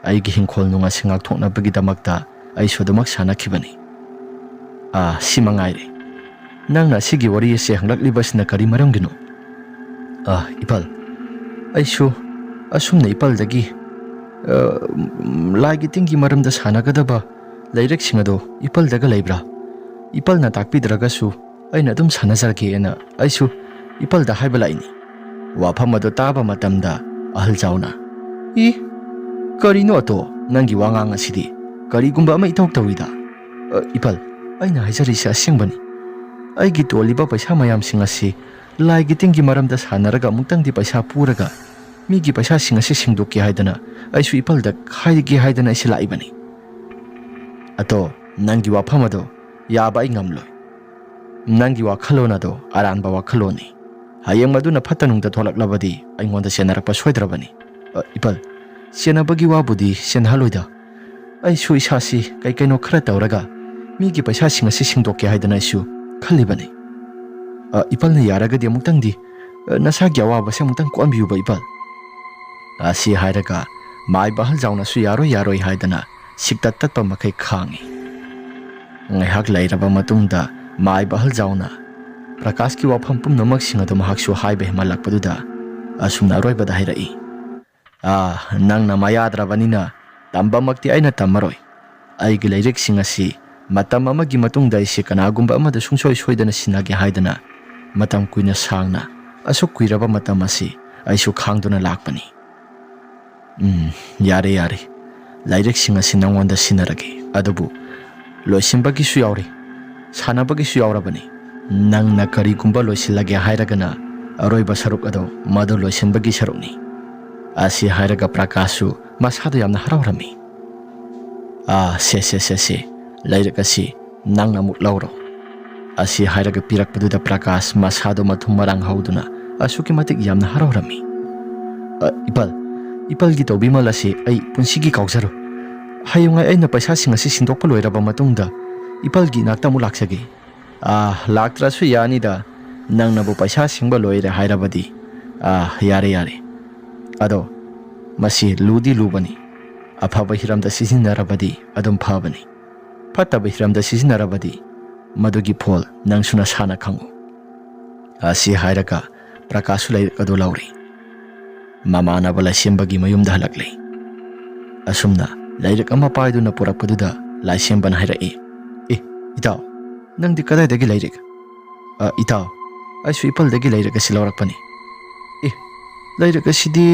ꯑꯩꯒꯤ ꯍꯤꯡꯈꯣꯜ ꯅꯨꯡ ꯑꯁꯤ ꯉꯥꯛꯊꯣꯛꯅꯕꯒꯤꯗꯃꯛꯇ ꯑꯩꯁꯨ ꯑꯗꯨꯃꯛ ꯁꯥꯟꯅꯈꯤꯕꯅꯤ꯫" "ꯑꯥ, ꯁꯤ ꯃꯉꯥꯏꯔꯦ꯫ ꯅꯪꯅ ꯑꯁꯤꯒꯤ ꯋꯥꯔꯤ ꯑꯁꯤ ꯍꯪꯂꯛꯂꯤꯕꯁꯤꯅ ꯀꯔꯤ ꯃꯔꯝꯒꯤꯅꯣ?" "ꯑꯥ, ꯏꯄꯜ, ꯑꯩꯁꯨ ꯑꯁꯨꯝꯅ ꯏꯄꯜꯗꯒꯤ, ꯑ, ꯂꯥꯏꯒꯤ ꯇꯤꯟꯒꯤ ꯃꯔꯝꯗ ꯁꯥꯟꯅꯒꯗꯕ ꯂꯥꯏꯔꯤꯛꯁꯤꯡ ꯑꯗꯣ ꯏꯄꯜꯗꯒ ꯂꯩꯕ꯭ꯔꯥ? ꯏꯄꯜꯅ ꯇꯥꯛꯄꯤꯗ꯭ꯔꯒꯁꯨ ꯑꯩꯅ ꯑꯗꯨꯝ ꯁꯥꯟꯅꯖꯔꯒꯦꯅ ꯑꯩꯁꯨ ꯏꯄꯜꯗ ꯍꯥꯏꯕ ꯂꯥꯛꯏꯅꯤ꯫" ꯋꯥꯐꯝ ꯑꯗꯨ ꯇꯥꯕ ꯃꯇꯝꯗ ꯑꯍꯜ ꯖꯥꯎꯅ, "ꯏ, ꯀꯔꯤꯅꯣ ꯑꯇꯣ, ꯅꯪꯒꯤ ꯋꯥꯉꯥꯡ ꯑꯁꯤꯗꯤ ꯀꯔꯤꯒꯨꯝꯕ ꯑꯃ ꯏꯇꯧ ꯇꯧꯏꯗ꯫ ꯑ, ꯏꯄꯜ, ꯑꯩꯅ ꯍꯥꯏꯖꯔꯤꯁꯦ ꯑꯁꯦꯡꯕꯅꯤ꯫ ꯑꯩꯒꯤ ꯇꯣꯜꯂꯤꯕ ꯄꯩꯁꯥ ꯃꯌꯥꯝꯁꯤꯡ ꯑꯁꯤ ꯂꯥꯏꯒꯤ ꯇꯤꯟꯒꯤ ꯃꯔꯝꯗ ꯁꯥꯟꯅꯔꯒ ꯑꯃꯨꯛꯇꯪꯗꯤ ꯄꯩꯁꯥ ꯄꯨꯔꯒ ꯃꯤꯒꯤ ꯄꯩꯁꯥꯁꯤꯡ ꯑꯁꯤ ꯁꯦꯡꯗꯣꯛꯀꯦ ꯍꯥꯏꯗꯅ ꯑꯩꯁꯨ ꯏꯄꯜꯗ ꯍꯥꯏꯒꯦ ꯍꯥꯏꯗꯅ ꯑꯩꯁꯦ ꯂꯥꯛꯏꯕꯅꯤ꯫" "ꯑꯇꯣ, ꯅꯪꯒꯤ ꯋꯥꯐꯝ ꯑꯗꯣ ꯌꯥꯕ ꯑꯩ ꯉꯝꯂꯣꯏ꯫ ꯅꯪꯒꯤ ꯋꯥꯈꯜꯂꯣꯟ ꯑꯗꯣ ꯑꯔꯥꯟꯕ ꯋꯥꯈꯜꯂꯣꯟꯅꯤ꯫ ꯍꯌꯦꯡ ꯃꯗꯨꯅ ꯐꯠꯇ ꯅꯨꯡꯗ ꯊꯣꯛꯂꯛꯂꯕꯗꯤ ꯑꯩꯉꯣꯟꯗ ꯆꯦꯟꯅꯔꯛꯄ ꯁꯣꯏꯗ꯭ꯔꯕꯅꯤ꯫" "ꯑ, ꯏꯄꯜ, ꯆꯦꯟꯅꯕꯒꯤ ꯋꯥꯕꯨꯗꯤ ꯆꯦꯟꯅꯍꯜꯂꯣꯏꯗ꯫ ꯑꯩꯁꯨ ꯏꯁꯥꯁꯤ ꯀꯩ ꯀꯩꯅꯣ ꯈꯔ ꯇꯧꯔꯒ ꯃꯤꯒꯤ ꯄꯩꯁꯥꯁꯤꯡ ꯑꯁꯤ ꯁꯤꯡꯗꯣꯛꯀꯦ ꯍꯥꯏꯗꯅ ꯑꯩꯁꯨ ꯈꯜꯂꯤꯕꯅꯤ꯫ ꯑ, ꯏꯄꯜꯅ ꯌꯥꯔꯒꯗꯤ ꯑꯃꯨꯛꯇꯪꯗꯤ, ꯑ, ꯅꯁꯥꯒꯤ ꯑꯋꯥꯕꯁꯦ ꯑꯃꯨꯛꯇꯪ ꯀꯣꯛꯍꯟꯕꯤꯌꯨꯕ, ꯏꯄꯜ꯫ ꯑꯁꯤ ꯍꯥꯏꯔꯒ ꯃꯥꯏꯕ ꯑꯍꯜ ꯖꯥꯎꯅꯁꯨ ꯌꯥꯔꯣꯏ, ꯌꯥꯔꯣꯏ ꯍꯥꯏꯗꯅ ꯁꯤꯛꯇꯠ ꯇꯠꯄ ꯃꯈꯩ ꯈꯥꯡꯉꯤ꯫ ꯉꯥꯏꯍꯥꯛ ꯂꯩꯔꯕ ꯃꯇꯨꯡꯗ ꯃꯥꯏꯕ ꯑꯍꯜ ꯖꯥꯎꯅ ꯄ꯭ꯔꯀꯥꯁꯀꯤ ꯋꯥꯐꯝ ꯄꯨꯝꯅꯃꯛꯁꯤꯡ ꯑꯗꯨ ꯃꯍꯥꯛꯁꯨ ꯍꯥꯏꯕ ꯍꯦꯟꯃꯜꯂꯛꯄꯗꯨꯗ ꯑꯁꯨꯝꯅ ꯑꯔꯣꯏꯕꯗ ꯍꯥꯏꯔꯛꯏ, "ꯑꯥ, ꯅꯪꯅ ꯃꯌꯥꯗ꯭ꯔꯕꯅꯤꯅ ꯇꯝꯕꯃꯛꯇꯤ ꯑꯩꯅ ꯇꯝꯃꯔꯣꯏ꯫ ꯑꯩꯒꯤ ꯂꯥꯏꯔꯤꯛꯁꯤꯡ ꯑꯁꯤ ꯃꯇꯝ ꯑꯃꯒꯤ ꯃꯇꯨꯡꯗ ꯑꯩꯁꯦ ꯀꯅꯥꯒꯨꯝꯕ ꯑꯃꯗ ꯁꯨꯡꯁꯣꯏ ꯁꯣꯏꯗꯅ ꯁꯤꯟꯅꯒꯦ ꯍꯥꯏꯗꯅ ꯃꯇꯝ ꯀꯨꯏꯅ ꯁꯥꯡꯅ, ꯑꯁꯨꯛ ꯀꯨꯏꯔꯕ ꯃꯇꯝ ꯑꯁꯤ ꯑꯩꯁꯨ ꯈꯥꯡꯗꯨꯅ ꯂꯥꯛꯄꯅꯤ꯫" "ꯎꯝ, ꯌꯥꯔꯦ, ꯌꯥꯔꯦ꯫ ꯂꯥꯏꯔꯤꯛꯁꯤꯡ ꯑꯁꯤ ꯅꯪꯉꯣꯟꯗ ꯁꯤꯟꯅꯔꯒꯦ꯫ ꯑꯗꯨꯕꯨ ꯂꯣꯏꯁꯤꯟꯕꯒꯤꯁꯨ ꯌꯥꯎꯔꯤ, ꯁꯥꯟꯅꯕꯒꯤꯁꯨ ꯌꯥꯎꯔꯕꯅꯤ꯫ ꯅꯪꯅ ꯀꯔꯤꯒꯨꯝꯕ ꯂꯣꯏꯁꯤꯜꯂꯒꯦ ꯍꯥꯏꯔꯒꯅ ꯑꯔꯣꯏꯕ ꯁꯔꯨꯛ ꯑꯗꯣ ꯃꯗꯨ ꯂꯣꯏꯁꯤꯟꯕꯒꯤ ꯁꯔꯨꯛꯅꯤ꯫" ꯑꯁꯤ ꯍꯥꯏꯔꯒ ꯄ꯭ꯔꯀꯥꯁꯁꯨ ꯃꯁꯥꯗ ꯌꯥꯝꯅ ꯍꯔꯥꯎꯔꯝꯃꯤ꯫ "ꯑꯥ, ꯁꯦ, ꯁꯦ, ꯁꯦ, ꯁꯦ, ꯂꯥꯏꯔꯤꯛ ꯑꯁꯤ ꯅꯪꯅ ꯑꯃꯨꯛ ꯂꯧꯔꯣ꯫" ꯑꯁꯤ ꯍꯥꯏꯔꯒ ꯄꯤꯔꯛꯄꯗꯨꯗ ꯄ꯭ꯔꯀꯥꯁ ꯃꯁꯥꯗꯣ ꯃꯊꯨꯝ ꯃꯔꯥꯡ ꯍꯧꯗꯨꯅ ꯑꯁꯨꯛꯀꯤ ꯃꯇꯤꯛ ꯌꯥꯝꯅ ꯍꯔꯥꯎꯔꯝꯃꯤ꯫ "ꯑ, ꯏꯄꯜ, ꯏꯄꯜꯒꯤ ꯇꯧꯕꯤꯃꯜ ꯑꯁꯤ ꯑꯩ ꯄꯨꯟꯁꯤꯒꯤ ꯀꯥꯎꯖꯔꯣꯏ꯫ ꯍꯌꯦꯡꯉꯥꯏ ꯑꯩꯅ ꯄꯩꯁꯥꯁꯤꯡ ꯑꯁꯤ ꯁꯤꯟꯗꯣꯛꯄ ꯂꯣꯏꯔꯕ ꯃꯇꯨꯡꯗ ꯏꯄꯜꯒꯤ ꯏꯅꯥꯛꯇ ꯑꯃꯨꯛ ꯂꯥꯛꯆꯒꯦ꯫" "ꯑꯥ, ꯂꯥꯛꯇ꯭ꯔꯁꯨ ꯌꯥꯅꯤꯗ, ꯅꯪꯅꯕꯨ ꯄꯩꯁꯥ ꯁꯤꯡꯕ ꯂꯣꯏꯔꯦ ꯍꯥꯏꯔꯕꯗꯤ꯫ ꯑꯥ, ꯌꯥꯔꯦ, ꯌꯥꯔꯦ꯫ ꯑꯗꯣ ꯃꯁꯤ ꯂꯨꯗꯤ ꯂꯨꯕꯅꯤ꯫ ꯑꯐꯕ ꯍꯤꯔꯝꯗ ꯁꯤꯖꯤꯟꯅꯔꯕꯗꯤ ꯑꯗꯨꯝ ꯐꯕꯅꯤ꯫ ꯐꯠꯇꯕ ꯍꯤꯔꯝꯗ ꯁꯤꯖꯤꯟꯅꯔꯕꯗꯤ ꯃꯗꯨꯒꯤ ꯐꯣꯜ ꯅꯪꯁꯨ ꯅꯁꯥꯅ ꯈꯪꯉꯨ꯫" ꯑꯁꯤ ꯍꯥꯏꯔꯒ ꯄ꯭ꯔꯀꯥꯁꯁꯨ ꯂꯥꯏꯔꯤꯛ ꯑꯗꯨ ꯂꯧꯔꯦ꯫ ꯃꯃꯥꯟꯅꯕ ꯂꯥꯏꯁꯦꯝꯕꯒꯤ ꯃꯌꯨꯝꯗ ꯍꯜꯂꯛꯂꯦ꯫ ꯑꯁꯨꯝꯅ ꯂꯥꯏꯔꯤꯛ ꯑꯃ ꯄꯥꯏꯗꯨꯅ ꯄꯨꯔꯛꯄꯗꯨꯗ ꯂꯥꯏꯁꯦꯝꯕꯅ ꯍꯥꯏꯔꯛꯏ, "ꯑꯦ, ꯏꯇꯥꯎ, ꯅꯪꯗꯤ ꯀꯗꯥꯏꯗꯒꯤ ꯂꯥꯏꯔꯤꯛ?" "ꯑ, ꯏꯇꯥꯎ, ꯑꯩꯁꯨ ꯏꯄꯜꯗꯒꯤ ꯂꯥꯏꯔꯤꯛ ꯑꯁꯤ ꯂꯧꯔꯛꯄꯅꯤ꯫" "ꯑꯦ, ꯂꯥꯏꯔꯤꯛ ꯑꯁꯤꯗꯤ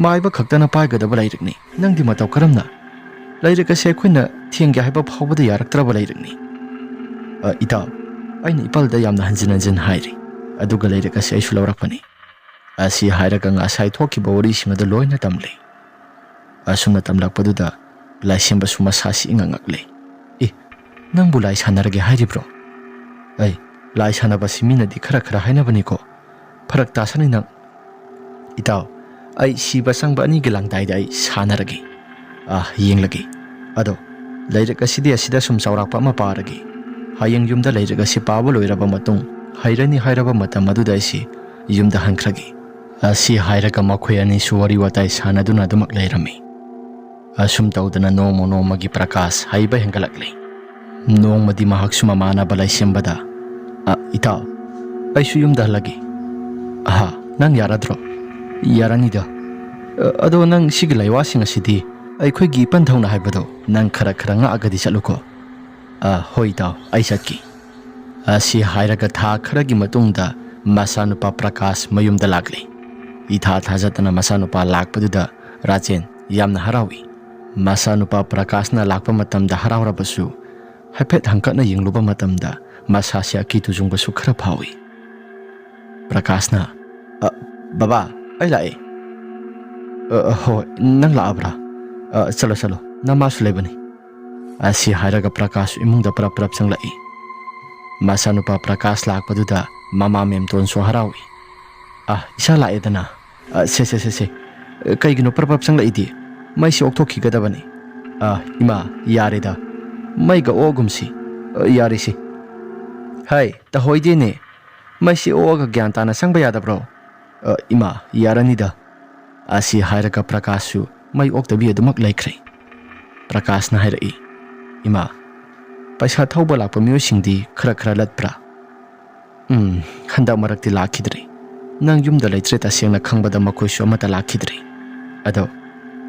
ꯃꯥꯏꯕ ꯈꯛꯇꯅ ꯄꯥꯏꯒꯗꯕ ꯂꯥꯏꯔꯤꯛꯅꯤ꯫ ꯅꯪꯗꯤ ꯃꯇꯧ ꯀꯔꯝꯅ? ꯂꯥꯏꯔꯤꯛ ꯑꯁꯤ ꯑꯩꯈꯣꯏꯅ ꯊꯦꯡꯒꯦ ꯍꯥꯏꯕ ꯐꯥꯎꯕꯗ ꯌꯥꯔꯛꯇ꯭ꯔꯕ ꯂꯥꯏꯔꯤꯛꯅꯤ꯫" "ꯑ, ꯏꯇꯥꯎ, ꯑꯩꯅ ꯏꯄꯜꯗ ꯌꯥꯝꯅ ꯍꯟꯖꯤꯟ ꯍꯟꯖꯤꯟ ꯍꯥꯏꯔꯤ꯫ ꯑꯗꯨꯒ ꯂꯥꯏꯔꯤꯛ ꯑꯁꯤ ꯑꯩꯁꯨ ꯂꯧꯔꯛꯄꯅꯤ꯫" ꯑꯁꯤ ꯍꯥꯏꯔꯒ ꯉꯁꯥꯏ ꯊꯣꯛꯈꯤꯕ ꯋꯥꯔꯤꯁꯤꯡ ꯑꯗꯨ ꯂꯣꯏꯅ ꯇꯝꯂꯦ꯫ ꯑꯁꯨꯝꯅ ꯇꯝꯂꯛꯄꯗꯨꯗ ꯂꯥꯏꯁꯦꯝꯕꯁꯨ ꯃꯁꯥꯁꯤ ꯏꯉꯛ ꯉꯛꯂꯦ꯫ "ꯑꯦ, ꯅꯪꯕꯨ ꯂꯥꯏ ꯁꯥꯟꯅꯔꯒꯦ ꯍꯥꯏꯔꯤꯕ꯭ꯔꯣ? ꯑꯩ, ꯂꯥꯏ ꯁꯥꯟꯅꯕꯁꯤ ꯃꯤꯅꯗꯤ ꯈꯔ ꯈꯔ ꯍꯥꯏꯅꯕꯅꯤꯀꯣ꯫ ꯐꯔꯛ ꯇꯥꯁꯅꯤ ꯅꯪ꯫" "ꯏꯇꯥꯎ, ꯑꯩ ꯁꯤꯕ ꯆꯪꯕ ꯑꯅꯤꯒꯤ ꯂꯥꯡꯗꯥꯏꯗ ꯑꯩ ꯁꯥꯟꯅꯔꯒꯦ꯫ ꯑꯥ, ꯌꯦꯡꯂꯒꯦ꯫ ꯑꯗꯣ "ꯂꯥꯏꯔꯤꯛ ꯑꯁꯤꯗꯤ ꯑꯁꯤꯗ ꯁꯨꯝ ꯆꯥꯎꯔꯥꯛꯄ ꯑꯃ ꯄꯥꯔꯒꯦ꯫ ꯍꯌꯦꯡ ꯌꯨꯝꯗ ꯂꯥꯏꯔꯤꯛ ꯑꯁꯤ ꯄꯥꯕ ꯂꯣꯏꯔꯕ ꯃꯇꯨꯡ ꯍꯩꯔꯅꯤ ꯍꯥꯏꯔꯕ ꯃꯇꯝ ꯑꯗꯨꯗ ꯑꯩꯁꯤ ꯌꯨꯝꯗ ꯍꯟꯈ꯭ꯔꯒꯦ"꯫ ꯑꯁꯤ ꯍꯥꯏꯔꯒ ꯃꯈꯣꯏ ꯑꯅꯤꯁꯨ ꯋꯥꯔꯤ ꯋꯥꯇꯥꯏ ꯁꯥꯟꯅꯗꯨꯅ ꯑꯗꯨꯃꯛ ꯂꯩꯔꯝꯃꯤ꯫ ꯑꯁꯨꯝ ꯇꯧꯗꯅ ꯅꯣꯡꯃ ꯅꯣꯡꯃꯒꯤ ꯄ꯭ꯔꯀꯥꯁ ꯍꯩꯕ ꯍꯦꯟꯒꯠꯂꯛꯂꯤ꯫ ꯅꯣꯡꯃꯗꯤ ꯃꯍꯥꯛꯁꯨ ꯃꯃꯥꯟꯅꯕ ꯂꯥꯏꯁꯦꯝꯕꯗ, "ꯑ, ꯏꯇꯥꯎ, ꯑꯩꯁꯨ ꯌꯨꯝꯗ ꯍꯜꯂꯒꯦ"꯫ "ꯑꯍꯥ, ꯅꯪ ꯌꯥꯔꯗ꯭ꯔꯣ?" "ꯌꯥꯔꯅꯤꯗ꯫ ꯑ, ꯑꯗꯣ ꯅꯪ ꯁꯤꯒꯤ ꯂꯩꯋꯥꯁꯤꯡ ꯑꯁꯤꯗꯤ ꯑꯩꯈꯣꯏꯒꯤ ꯏꯄꯟ ꯊꯧꯅ ꯍꯥꯏꯕꯗꯣ ꯅꯪ ꯈꯔ ꯈꯔ ꯉꯥꯛꯑꯒꯗꯤ ꯆꯠꯂꯨꯀꯣ"꯫ "ꯑ, ꯍꯣꯏ ꯏꯇꯥꯎ, ꯑꯩ ꯆꯠꯀꯦ"꯫ ꯑꯁꯤ ꯍꯥꯏꯔꯒ ꯊꯥ ꯈꯔꯒꯤ ꯃꯇꯨꯡꯗ ꯃꯆꯥꯅꯨꯄꯥ ꯄ꯭ꯔꯀꯥꯁ ꯃꯌꯨꯝꯗ ꯂꯥꯛꯂꯦ꯫ ꯏꯊꯥ ꯊꯥꯖꯗꯅ ꯃꯆꯥꯅꯨꯄꯥ ꯂꯥꯛꯄꯗꯨꯗ ꯔꯥꯖꯦꯟ ꯌꯥꯝꯅ ꯍꯔꯥꯎꯏ꯫ ꯃꯆꯥꯅꯨꯄꯥ ꯄ꯭ꯔꯀꯥꯁꯅ ꯂꯥꯛꯄ ꯃꯇꯝꯗ ꯍꯔꯥꯎꯔꯕꯁꯨ, ꯍꯥꯏꯐꯦꯠ ꯍꯪꯀꯠꯅ ꯌꯦꯡꯂꯨꯕ ꯃꯇꯝꯗ ꯃꯁꯥꯁꯦ ꯑꯀꯤ ꯇꯨꯖꯨꯡꯕꯁꯨ ꯈꯔ ꯐꯥꯎꯏ꯫ ꯄ꯭ꯔꯀꯥꯁꯅ, "ꯑ, ꯕꯕꯥ, ꯑꯩ ꯂꯥꯛꯑꯦ"꯫ "ꯑ, ꯑ, ꯍꯣꯏ, ꯅꯪ ꯂꯥꯛꯑꯕ꯭ꯔꯥ? ꯑ, ꯆꯠꯂꯣ, ꯆꯠꯂꯣ, ꯅꯃꯥꯁꯨ ꯂꯩꯕꯅꯤ"꯫ ꯑꯁꯤ ꯍꯥꯏꯔꯒ ꯄ꯭ꯔꯀꯥꯁ ꯏꯃꯨꯡꯗ ꯄꯔꯞ ꯄꯔꯞ ꯆꯪꯂꯛꯏ꯫ ꯃꯆꯥꯅꯨꯄꯥ ꯄ꯭ꯔꯀꯥꯁ ꯂꯥꯛꯄꯗꯨꯗ ꯃꯃꯥ ꯃꯦꯝꯇꯣꯟꯁꯨ ꯍꯔꯥꯎꯏ꯫ "ꯑ, ꯏꯆꯥ ꯂꯥꯛꯑꯦꯗꯅ꯫ ꯑ, ꯁꯦ, ꯁꯦ, ꯁꯦ, ꯁꯦ꯫ ꯀꯩꯒꯤꯅꯣ ꯄꯔꯞ ꯄꯔꯞ ꯆꯪꯂꯛꯏꯗꯤ? ꯃꯩꯁꯤ ꯑꯣꯛꯊꯣꯛꯈꯤꯒꯗꯕꯅꯤ"꯫ "ꯑ, ꯏꯃꯥ, ꯌꯥꯔꯦꯗ꯫ ꯃꯩꯒ ꯑꯣꯛꯑꯒꯨꯝꯁꯤ꯫ ꯑ, ꯌꯥꯔꯦꯁꯤ"꯫ "ꯍꯥꯏ, ꯇꯍꯣꯏꯗꯦꯅꯦ꯫ ꯃꯩꯁꯤ ꯑꯣꯛꯑꯒ ꯒ꯭ꯌꯥꯟ ꯇꯥꯅ ꯆꯪꯕ ꯌꯥꯗꯕ꯭ꯔꯣ?" "ꯑ, ꯏꯃꯥ, ꯌꯥꯔꯅꯤꯗ"꯫ ꯑꯁꯤ ꯍꯥꯏꯔꯒ ꯄ꯭ꯔꯀꯥꯁꯁꯨ ꯃꯩ ꯑꯣꯛꯇꯕꯤ ꯑꯗꯨꯃꯛ ꯂꯩꯈ꯭ꯔꯦ꯫ ꯄ꯭ꯔꯀꯥꯁꯅ ꯍꯥꯏꯔꯛꯏ, "ꯏꯃꯥ, ꯄꯩꯁꯥ ꯊꯧꯕ ꯂꯥꯛꯄ ꯃꯤꯑꯣꯏꯁꯤꯡꯗꯤ ꯈꯔ ꯈꯔ ꯂꯠꯄ꯭ꯔꯥ?" "ꯎꯝ, ꯍꯟꯗꯛ ꯃꯔꯛꯇꯤ ꯂꯥꯛꯈꯤꯗ꯭ꯔꯦ꯫ ꯅꯪ ꯌꯨꯝꯗ ꯂꯩꯇ꯭ꯔꯦ, ꯇꯁꯦꯡꯅ ꯈꯪꯕꯗ ꯃꯈꯣꯏꯁꯨ ꯑꯃꯠꯇ ꯂꯥꯛꯈꯤꯗ꯭ꯔꯦ꯫ ꯑꯗꯣ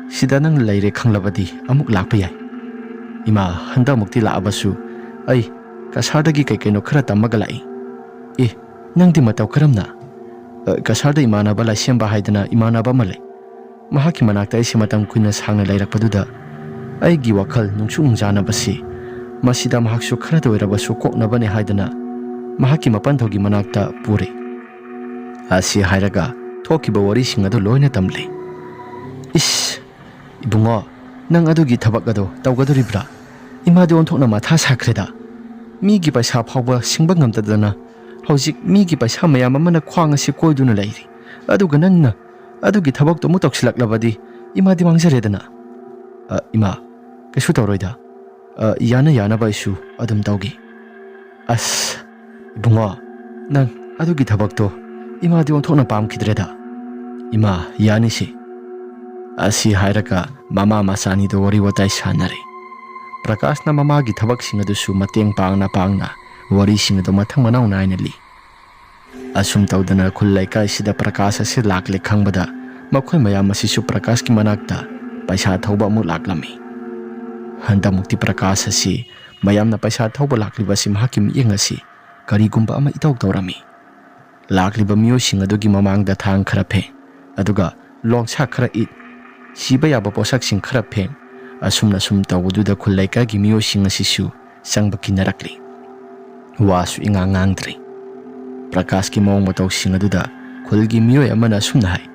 ꯁꯤꯗ ꯅꯪ ꯂꯩꯔꯦ ꯈꯪꯂꯕꯗꯤ ꯑꯃꯨꯛ ꯂꯥꯛꯄ ꯌꯥꯏ"꯫ "ꯏꯃꯥ, ꯍꯟꯗꯛꯃꯨꯛꯇꯤ ꯂꯥꯛꯑꯕꯁꯨ ꯑꯩ ꯀꯁꯥꯔꯗꯒꯤ ꯀꯩ ꯀꯩꯅꯣ ꯈꯔ ꯇꯝꯃꯒ ꯂꯥꯛꯏ"꯫ "ꯑꯦ, ꯅꯪꯗꯤ ꯃꯇꯧ ꯀꯔꯝꯅ?" "ꯑ, ꯀꯁꯥꯔꯗ ꯏꯃꯥꯟꯅꯕ ꯂꯥꯏꯁꯦꯝꯕ ꯍꯥꯏꯗꯅ ꯏꯃꯥꯟꯅꯕ ꯑꯃ ꯂꯩ꯫ ꯃꯍꯥꯛꯀꯤ ꯃꯅꯥꯛꯇ ꯑꯩꯁꯦ ꯃꯇꯝ ꯀꯨꯏꯅ ꯁꯥꯡꯅ ꯂꯩꯔꯛꯄꯗꯨꯗ ꯑꯩꯒꯤ ꯋꯥꯈꯜ ꯅꯨꯡꯁꯨ ꯅꯨꯡꯖꯥꯅꯕꯁꯤ ꯃꯁꯤꯗ ꯃꯍꯥꯛꯁꯨ ꯈꯔꯇ ꯑꯣꯏꯔꯕꯁꯨ ꯀꯣꯛꯅꯕꯅꯦ ꯍꯥꯏꯗꯅ ꯃꯍꯥꯛꯀꯤ ꯃꯄꯥꯟꯊꯧꯒꯤ ꯃꯅꯥꯛꯇ ꯄꯨꯔꯦ"꯫ ꯑꯁꯤ ꯍꯥꯏꯔꯒ ꯊꯣꯛꯈꯤꯕ ꯋꯥꯔꯤꯁꯤꯡ ꯑꯗꯨ ꯂꯣꯏꯅ ꯇꯝꯂꯦ꯫ "ꯏꯁ, ꯏꯕꯨꯡꯉꯣ, ꯅꯪ ꯑꯗꯨꯒꯤ ꯊꯕꯛ ꯑꯗꯣ ꯇꯧꯒꯗꯣꯔꯤꯕ꯭ꯔꯥ? ꯏꯃꯥꯗꯤ ꯑꯣꯟꯊꯣꯛꯅ ꯃꯊꯥ ꯁꯥꯈ꯭ꯔꯦꯗ꯫ ꯃꯤꯒꯤ ꯄꯩꯁꯥ ꯐꯥꯎꯕ ꯁꯤꯡꯕ ꯉꯝꯗꯗꯅ ꯍꯧꯖꯤꯛ ꯃꯤꯒꯤ ꯄꯩꯁꯥ ꯃꯌꯥꯝ ꯑꯃꯅ ꯈ꯭ꯋꯥꯡ ꯑꯁꯤ ꯀꯣꯏꯗꯨꯅ ꯂꯩꯔꯤ꯫ ꯑꯗꯨꯒ ꯅꯪꯅ ꯑꯗꯨꯒꯤ ꯊꯕꯛꯇꯨ ꯑꯃꯨꯛ ꯇꯧꯁꯤꯜꯂꯛꯂꯕꯗꯤ ꯏꯃꯥꯗꯤ ꯃꯥꯡꯖꯔꯦꯗꯅ"꯫ "ꯑ, ꯏꯃꯥ, ꯀꯩꯁꯨ ꯇꯧꯔꯣꯏꯗ"꯫ ꯑ, ꯌꯥꯅ ꯌꯥꯅꯕ ꯑꯩꯁꯨ ꯑꯗꯨꯝ ꯇꯧꯒꯦ꯫ ꯑꯁ, ꯏꯕꯨꯡꯉꯣ, ꯅꯪ ꯑꯗꯨꯒꯤ ꯊꯕꯛꯇꯣ ꯏꯃꯥꯗꯤ ꯑꯣꯟꯊꯣꯛꯅ ꯄꯥꯝꯈꯤꯗ꯭ꯔꯦꯗ꯫ ꯏꯃꯥ, ꯌꯥꯅꯤꯁꯦ꯫ ꯑꯁꯤ ꯍꯥꯏꯔꯒ ꯃꯃꯥ ꯃꯆꯥꯅꯤꯗꯣ ꯋꯥꯔꯤ ꯋꯥꯇꯥꯏ ꯁꯥꯟꯅꯔꯦ꯫ ꯄ꯭ꯔꯀꯥꯁꯅ ꯃꯃꯥꯒꯤ ꯊꯕꯛꯁꯤꯡ ꯑꯗꯨꯁꯨ ꯃꯇꯦꯡ ꯄꯥꯡꯅ ꯄꯥꯡꯅ ꯋꯥꯔꯤꯁꯤꯡ ꯑꯗꯨ ꯃꯊꯪ ꯃꯅꯥꯎ ꯅꯥꯏꯅ ꯂꯤ꯫ ꯑꯁꯨꯝ ꯇꯧꯗꯅ ꯈꯨꯜ ꯂꯩꯀꯥꯏꯁꯤꯗ ꯄ꯭ꯔꯀꯥꯁ ꯑꯁꯤ ꯂꯥꯛꯂꯦ ꯈꯪꯕꯗ ꯃꯈꯣꯏ ꯃꯌꯥꯝ ꯑꯁꯤꯁꯨ ꯄ꯭ꯔꯀꯥꯁꯀꯤ ꯃꯅꯥꯛꯇ ꯄꯩꯁꯥ ꯊꯧꯕ ꯑꯃꯨꯛ ꯂꯥꯛꯂꯝꯃꯤ꯫ ꯍꯟꯗꯛꯃꯨꯛꯇꯤ ꯄ꯭ꯔꯀꯥꯁ ꯑꯁꯤ ꯃꯌꯥꯝꯅ ꯄꯩꯁꯥ ꯊꯧꯕ ꯂꯥꯛꯂꯤꯕ ꯑꯁꯤ ꯃꯍꯥꯛꯀꯤ ꯃꯤꯠꯌꯦꯡ ꯑꯁꯤ ꯀꯔꯤꯒꯨꯝꯕ ꯑꯃ ꯏꯇꯧ ꯇꯧꯔꯝꯃꯤ꯫ ꯂꯥꯛꯂꯤꯕ ꯃꯤꯑꯣꯏꯁꯤꯡ ꯑꯗꯨꯒꯤ ꯃꯃꯥꯡꯗ ꯊꯥꯡ ꯈꯔ ꯐꯦꯡ, ꯑꯗꯨꯒ ꯂꯣꯡꯁꯥ ꯈꯔ ꯏꯠ, ꯁꯤꯕ ꯌꯥꯕ ꯄꯣꯠꯁꯛꯁꯤꯡ ꯈꯔ ꯐꯦꯡ, ꯑꯁꯨꯝꯅ ꯁꯨꯝ ꯇꯧꯕꯗꯨꯗ ꯈꯨꯜ ꯂꯩꯀꯥꯏꯒꯤ ꯃꯤꯑꯣꯏꯁꯤꯡ ꯑꯁꯤꯁꯨ ꯆꯪꯕ ꯀꯤꯅꯔꯛꯂꯤ꯫ ꯋꯥꯁꯨ ꯏꯉꯥꯡ ꯉꯥꯡꯗ꯭ꯔꯤ꯫ ꯄ꯭ꯔꯀꯥꯁꯀꯤ ꯃꯑꯣꯡ ꯃꯇꯧꯁꯤꯡ ꯑꯗꯨꯗ ꯈꯨꯜꯒꯤ ꯃꯤꯑꯣꯏ ꯑꯃꯅ ꯑꯁꯨꯝꯅ ꯍꯥꯏ,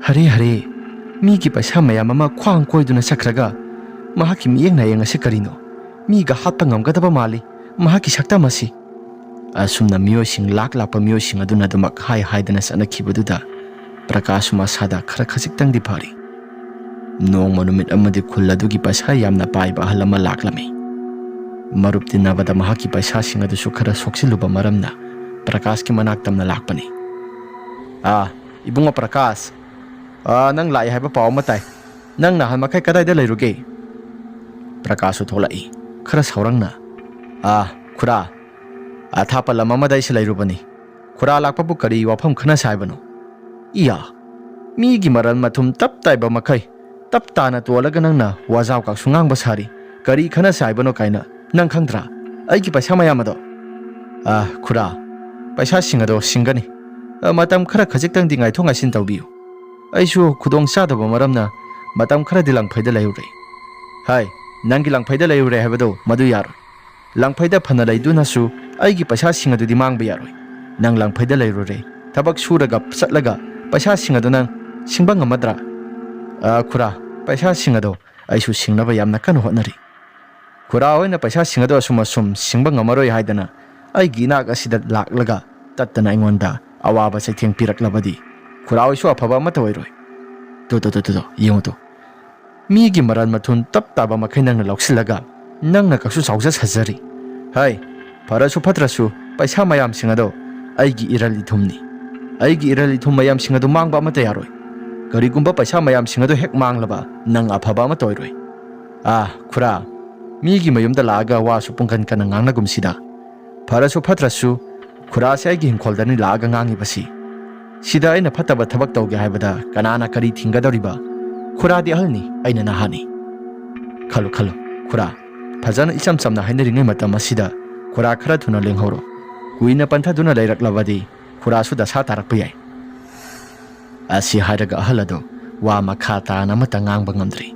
"ꯍꯔꯦ ꯍꯔꯦ, ꯃꯤꯒꯤ ꯄꯩꯁꯥ ꯃꯌꯥꯝ ꯑꯃ ꯈ꯭ꯋꯥꯡ ꯀꯣꯏꯗꯨꯅ ꯆꯠꯈ꯭ꯔꯒ ꯃꯍꯥꯛꯀꯤ ꯃꯤꯠꯌꯦꯡ ꯅꯥꯌꯦꯡ ꯑꯁꯤ ꯀꯔꯤꯅꯣ? ꯃꯤꯒ ꯍꯥꯠꯄ ꯉꯝꯒꯗꯕ ꯃꯥꯜꯂꯤ ꯃꯍꯥꯛꯀꯤ ꯁꯛꯇꯝ ꯑꯁꯤ꯫" ꯑꯁꯨꯝꯅ ꯃꯤꯑꯣꯏꯁꯤꯡ ꯂꯥꯛ ꯂꯥꯛꯄ ꯃꯤꯑꯣꯏꯁꯤꯡ ꯑꯗꯨꯅ ꯑꯗꯨꯃꯛ ꯍꯥꯏ ꯍꯥꯏꯗꯅ ꯆꯠꯅꯈꯤꯕꯗꯨꯗ ꯄ꯭ꯔꯀꯥꯁꯁꯨ ꯃꯁꯥꯗ ꯈꯔ ꯈꯖꯤꯛꯇꯪꯗꯤ ꯐꯔꯤ꯫ ꯅꯣꯡꯃ ꯅꯨꯃꯤꯠ ꯑꯃꯗꯤ ꯈꯨꯜ ꯑꯗꯨꯒꯤ ꯄꯩꯁꯥ ꯌꯥꯝꯅ ꯄꯥꯏꯕ ꯑꯍꯜ ꯑꯃ ꯂꯥꯛꯂꯝꯃꯤ꯫ ꯃꯔꯨꯞ ꯇꯤꯟꯅꯕꯗ ꯃꯍꯥꯛꯀꯤ ꯄꯩꯁꯥꯁꯤꯡ ꯑꯗꯨꯁꯨ ꯈꯔ ꯁꯣꯛꯆꯤꯜꯂꯨꯕ ꯃꯔꯝꯅ ꯄ꯭ꯔꯀꯥꯁꯀꯤ ꯃꯅꯥꯛ ꯇꯝꯅ ꯂꯥꯛꯄꯅꯤ꯫ "ꯑꯥ, ꯏꯕꯨꯡꯉꯣ ꯄ꯭ꯔꯀꯥꯁ, ꯑꯥ, ꯅꯪ ꯂꯥꯛꯑꯦ ꯍꯥꯏꯕ ꯄꯥꯎ ꯑꯃ ꯇꯥꯏ꯫ ꯅꯪ ꯅꯍꯥꯟ ꯃꯈꯩ ꯀꯗꯥꯏꯗ ꯂꯩꯔꯨꯒꯦ?" ꯄ꯭ꯔꯀꯥꯁꯁꯨ ꯊꯣꯛꯂꯛꯏ, ꯈꯔ ꯁꯥꯎꯔꯪꯅ꯫ "ꯑꯥ, ꯈꯨꯔꯥ, ꯑꯊꯥꯞꯄ ꯂꯝ ꯑꯃꯗ ꯑꯩꯁꯨ ꯂꯩꯔꯨꯕꯅꯤ꯫ ꯈꯨꯔꯥ ꯂꯥꯛꯄꯕꯨ ꯀꯔꯤ ꯋꯥꯐꯝ ꯈꯟꯅꯁꯦ ꯍꯥꯏꯕꯅꯣ?" "ꯏꯌꯥ, ꯃꯤꯒꯤ ꯃꯔꯜ ꯃꯊꯨꯝ ꯇꯞ ꯇꯥꯏꯕ ꯃꯈꯩ ꯇꯞ ꯇꯥꯅ ꯇꯣꯜꯂꯒ ꯅꯪꯅ ꯋꯥꯖꯥꯎ ꯀꯥꯛꯁꯨ ꯉꯥꯡꯕ ꯁꯥꯔꯤ꯫ ꯀꯔꯤ ꯈꯟꯅꯁꯦ ꯍꯥꯏꯕꯅꯣ ꯀꯥꯏꯅ ꯅꯪ ꯈꯪꯗ꯭ꯔꯥ? ꯑꯩꯒꯤ ꯄꯩꯁꯥ ꯃꯌꯥꯝ ꯑꯗꯣ?" "ꯑꯥ, ꯈꯨꯔꯥ, ꯄꯩꯁꯥꯁꯤꯡ ꯑꯗꯣ ꯁꯤꯡꯒꯅꯤ꯫ ꯑ, ꯃꯇꯝ ꯈꯔ ꯈꯖꯤꯛꯇꯪꯗꯤ ꯉꯥꯏꯊꯣꯛ ꯉꯥꯏꯁꯤꯟ ꯇꯧꯕꯤꯌꯨ꯫ ꯑꯩꯁꯨ ꯈꯨꯗꯣꯡ ꯆꯥꯗꯕ ꯃꯔꯝꯅ ꯃꯇꯝ ꯈꯔꯗꯤ ꯂꯪꯐꯩꯗ ꯂꯩꯔꯨꯔꯦ꯫" "ꯍꯥꯏ, ꯅꯪꯒꯤ ꯂꯪꯐꯩꯗ ꯂꯩꯔꯨꯔꯦ ꯍꯥꯏꯕꯗꯣ ꯃꯗꯨ ꯌꯥꯔꯣꯏ꯫ ꯂꯪꯐꯩꯗ ꯐꯅ ꯂꯩꯗꯨꯅꯁꯨ ꯑꯩꯒꯤ ꯄꯩꯁꯥꯁꯤꯡ ꯑꯗꯨꯗꯤ ꯃꯥꯡꯕ ꯌꯥꯔꯣꯏ꯫ ꯅꯪ ꯂꯪꯐꯩꯗ ꯂꯩꯔꯨꯔꯦ, ꯊꯕꯛ ꯁꯨꯔꯒ ꯆꯠꯂꯒ ꯄꯩꯁꯥꯁꯤꯡ ꯑꯗꯨ ꯅꯪ ꯁꯤꯡꯕ ꯉꯝꯃꯗ꯭ꯔꯥ?" "ꯑ, ꯈꯨꯔꯥ, ꯄꯩꯁꯥꯁꯤꯡ ꯑꯗꯣ ꯑꯩꯁꯨ ꯁꯤꯡꯅꯕ ꯌꯥꯝꯅ ꯀꯟꯅ ꯍꯣꯠꯅꯔꯤ꯫ ꯈꯨꯔꯥ ꯍꯣꯏꯅ ꯄꯩꯁꯥꯁꯤꯡ ꯑꯗꯣ ꯑꯁꯨꯝ ꯑꯁꯨꯝ ꯁꯤꯡꯕ ꯉꯝꯃꯔꯣꯏ ꯍꯥꯏꯗꯅ ꯑꯩꯒꯤ ꯏꯅꯥꯛ ꯑꯁꯤꯗ ꯂꯥꯛꯂꯒ ꯇꯠꯇꯅ ꯑꯩꯉꯣꯟꯗ ꯑꯋꯥꯕ ꯆꯩꯊꯦꯡ ꯄꯤꯔꯛꯂꯕꯗꯤ ꯈꯨꯔꯥ ꯍꯣꯏꯁꯨ ꯑꯐꯕ ꯑꯃꯠꯇ ꯑꯣꯏꯔꯣꯏ꯫ Two, two, two, two, two, ꯌꯦꯡꯉꯨ ꯇꯨ꯫ ꯃꯤꯒꯤ ꯃꯔꯜ ꯃꯊꯨꯝ ꯇꯞ ꯇꯥꯕ ꯃꯈꯩ ꯅꯪꯅ ꯂꯧꯁꯤꯜꯂꯒ ꯅꯪꯅ ꯀꯛꯁꯨ ꯆꯥꯎꯖ ꯁꯥꯖꯔꯤ꯫ ꯍꯥꯏ, ꯐꯔꯁꯨ ꯐꯠꯇ꯭ꯔꯁꯨ ꯄꯩꯁꯥ ꯃꯌꯥꯝꯁꯤꯡ ꯑꯗꯣ ꯑꯩꯒꯤ ꯏꯔꯜ ꯏꯊꯨꯝꯅꯤ꯫ ꯑꯩꯒꯤ ꯏꯔꯜ ꯏꯊꯨꯝ ꯃꯌꯥꯝꯁꯤꯡ ꯑꯗꯨ ꯃꯥꯡꯕ ꯑꯃꯠꯇ ꯌꯥꯔꯣꯏ꯫ ꯀꯔꯤꯒꯨꯝꯕ ꯄꯩꯁꯥ ꯃꯌꯥꯝꯁꯤꯡ ꯑꯗꯨ ꯍꯦꯛ ꯃꯥꯡꯂꯕ ꯅꯪ ꯑꯐꯕ ꯑꯃꯠꯇ ꯑꯣꯏꯔꯣꯏ꯫ ꯑꯥ, ꯈꯨꯔꯥ, ꯃꯤꯒꯤ ꯃꯌꯨꯝꯗ ꯂꯥꯛꯑꯒ ꯋꯥꯁꯨ ꯄꯨꯡꯀꯟ ꯀꯟꯅ ꯉꯥꯡꯅꯒꯨꯝꯁꯤꯗ꯫ ꯐꯔꯁꯨ ꯐꯠꯇ꯭ꯔꯁꯨ ꯈꯨꯔꯥꯁꯦ ꯑꯩꯒꯤ ꯍꯤꯡꯈꯣꯜꯗꯅꯤ ꯂꯥꯛꯑꯒ ꯉꯥꯡꯉꯤꯕꯁꯤ꯫ ꯁꯤꯗ ꯑꯩꯅ ꯐꯠꯇꯕ ꯊꯕꯛ ꯇꯧꯒꯦ ꯍꯥꯏꯕꯗ ꯀꯅꯥꯅ ꯀꯔꯤ ꯊꯤꯡꯒꯗꯧꯔꯤꯕ? ꯈꯨꯔꯥꯗꯤ ꯑꯍꯜꯅꯤ, ꯑꯩꯅ ꯅꯍꯥꯅꯤ꯫ ꯈꯜꯂꯨ ꯈꯜꯂꯨ, ꯈꯨꯔꯥ, ꯐꯖꯅ ꯏꯆꯝ ꯆꯝꯅ ꯍꯥꯏꯅꯔꯤꯉꯩ ꯃꯇꯝ ꯑꯁꯤꯗ ꯈꯨꯔꯥ ꯈꯔ ꯊꯨꯅ ꯂꯦꯡꯍꯧꯔꯣ꯫ ꯀꯨꯏꯅ ꯄꯟꯊꯗꯨꯅ ꯂꯩꯔꯛꯂꯕꯗꯤ ꯈꯨꯔꯥꯁꯨ ꯗꯁꯥ ꯇꯥꯔꯛꯄ ꯌꯥꯏ꯫ ꯑꯁꯤ ꯍꯥꯏꯔꯒ ꯑꯍꯜ ꯑꯗꯨ ꯋꯥ ꯃꯈꯥ ꯇꯥꯅ ꯑꯃꯠꯇ ꯉꯥꯡꯕ ꯉꯝꯗ꯭ꯔꯤ꯫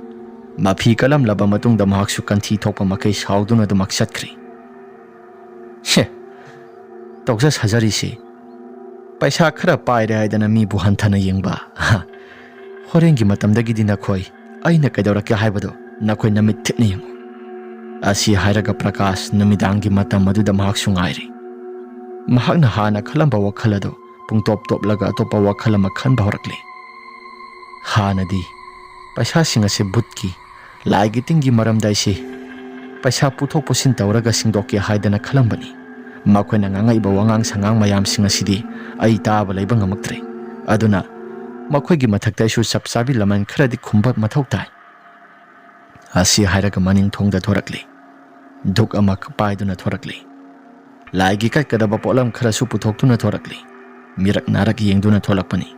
ꯃꯐꯤ ꯀꯜꯂꯝꯂꯕ ꯃꯇꯨꯡꯗ ꯃꯍꯥꯛꯁꯨ ꯀꯟꯊꯤ ꯊꯣꯛꯄ ꯃꯈꯩ ꯁꯥꯎꯗꯨꯅ ꯑꯗꯨꯃꯛ ꯆꯠꯈ꯭ꯔꯤ꯫ ꯍꯦ, ꯇꯧꯖ ꯁꯥꯖꯔꯤꯁꯤ ꯄꯩꯁꯥ ꯈꯔ ꯄꯥꯏꯔꯦ ꯍꯥꯏꯗꯅ ꯃꯤꯕꯨ ꯍꯟꯊꯅ ꯌꯦꯡꯕ꯫ ꯍ, ꯍꯣꯔꯦꯟꯒꯤ ꯃꯇꯝꯗꯒꯤꯗꯤ ꯅꯈꯣꯏ ꯑꯩꯅ ꯀꯩꯗꯧꯔꯛꯀꯦ ꯍꯥꯏꯕꯗꯨ ꯅꯈꯣꯏ ꯅꯃꯤꯠ ꯊꯤꯠꯅ ꯌꯦꯡꯉꯨ꯫ ꯑꯁꯤ ꯍꯥꯏꯔꯒ ꯄ꯭ꯔꯀꯥꯁ ꯅꯨꯃꯤꯗꯥꯡꯒꯤ ꯃꯇꯝ ꯑꯗꯨꯗ ꯃꯍꯥꯛꯁꯨ ꯉꯥꯏꯔꯤ꯫ ꯃꯍꯥꯛꯅ ꯍꯥꯟꯅ ꯈꯜꯂꯝꯕ ꯋꯥꯈꯜ ꯑꯗꯨ ꯄꯨꯡꯇꯣꯞ ꯇꯣꯞꯂꯒ ꯑꯇꯣꯞꯄ ꯋꯥꯈꯜ ꯑꯃ ꯈꯟꯕ ꯍꯧꯔꯛꯂꯤ꯫ ꯍꯥꯟꯅꯗꯤ ꯄꯩꯁꯥꯁꯤꯡ ꯑꯁꯤ ꯚꯨꯠꯀꯤ, ꯂꯥꯏꯒꯤ ꯇꯤꯟꯒꯤ ꯃꯔꯝꯗ ꯑꯩꯁꯤ ꯄꯩꯁꯥ ꯄꯨꯊꯣꯛ ꯄꯨꯁꯤꯟ ꯇꯧꯔꯒ ꯁꯤꯡꯗꯣꯛꯀꯦ ꯍꯥꯏꯗꯅ ꯈꯜꯂꯝꯕꯅꯤ꯫ ꯃꯈꯣꯏꯅ ꯉꯥꯡꯉꯛꯏꯕ ꯋꯥꯉꯥꯡ ꯁꯉꯥꯡ ꯃꯌꯥꯝꯁꯤꯡ ꯑꯁꯤꯗꯤ ꯑꯩ ꯇꯥꯕ ꯂꯩꯕ ꯉꯝꯃꯛꯇ꯭ꯔꯦ꯫ ꯑꯗꯨꯅ ꯃꯈꯣꯏꯒꯤ ꯃꯊꯛꯇ ꯑꯩꯁꯨ ꯆꯞ ꯆꯥꯕꯤ ꯂꯃꯟ ꯈꯔꯗꯤ ꯈꯨꯝꯕ ꯃꯊꯧ ꯇꯥꯏ꯫ ꯑꯁꯤ ꯍꯥꯏꯔꯒ ꯃꯅꯤꯡ ꯊꯣꯡꯗ ꯊꯣꯔꯛꯂꯤ꯫ ꯙꯨꯛ ꯑꯃ ꯄꯥꯏꯗꯨꯅ ꯊꯣꯔꯛꯂꯤ꯫ ꯂꯥꯏꯒꯤ ꯀꯠꯀꯗꯕ ꯄꯣꯠꯂꯝ ꯈꯔꯁꯨ ꯄꯨꯊꯣꯛꯇꯨꯅ ꯊꯣꯔꯛꯂꯤ꯫ ꯃꯤꯔꯛ ꯅꯥꯔꯛ ꯌꯦꯡꯗꯨꯅ ꯊꯣꯛꯂꯛꯄꯅꯤ꯫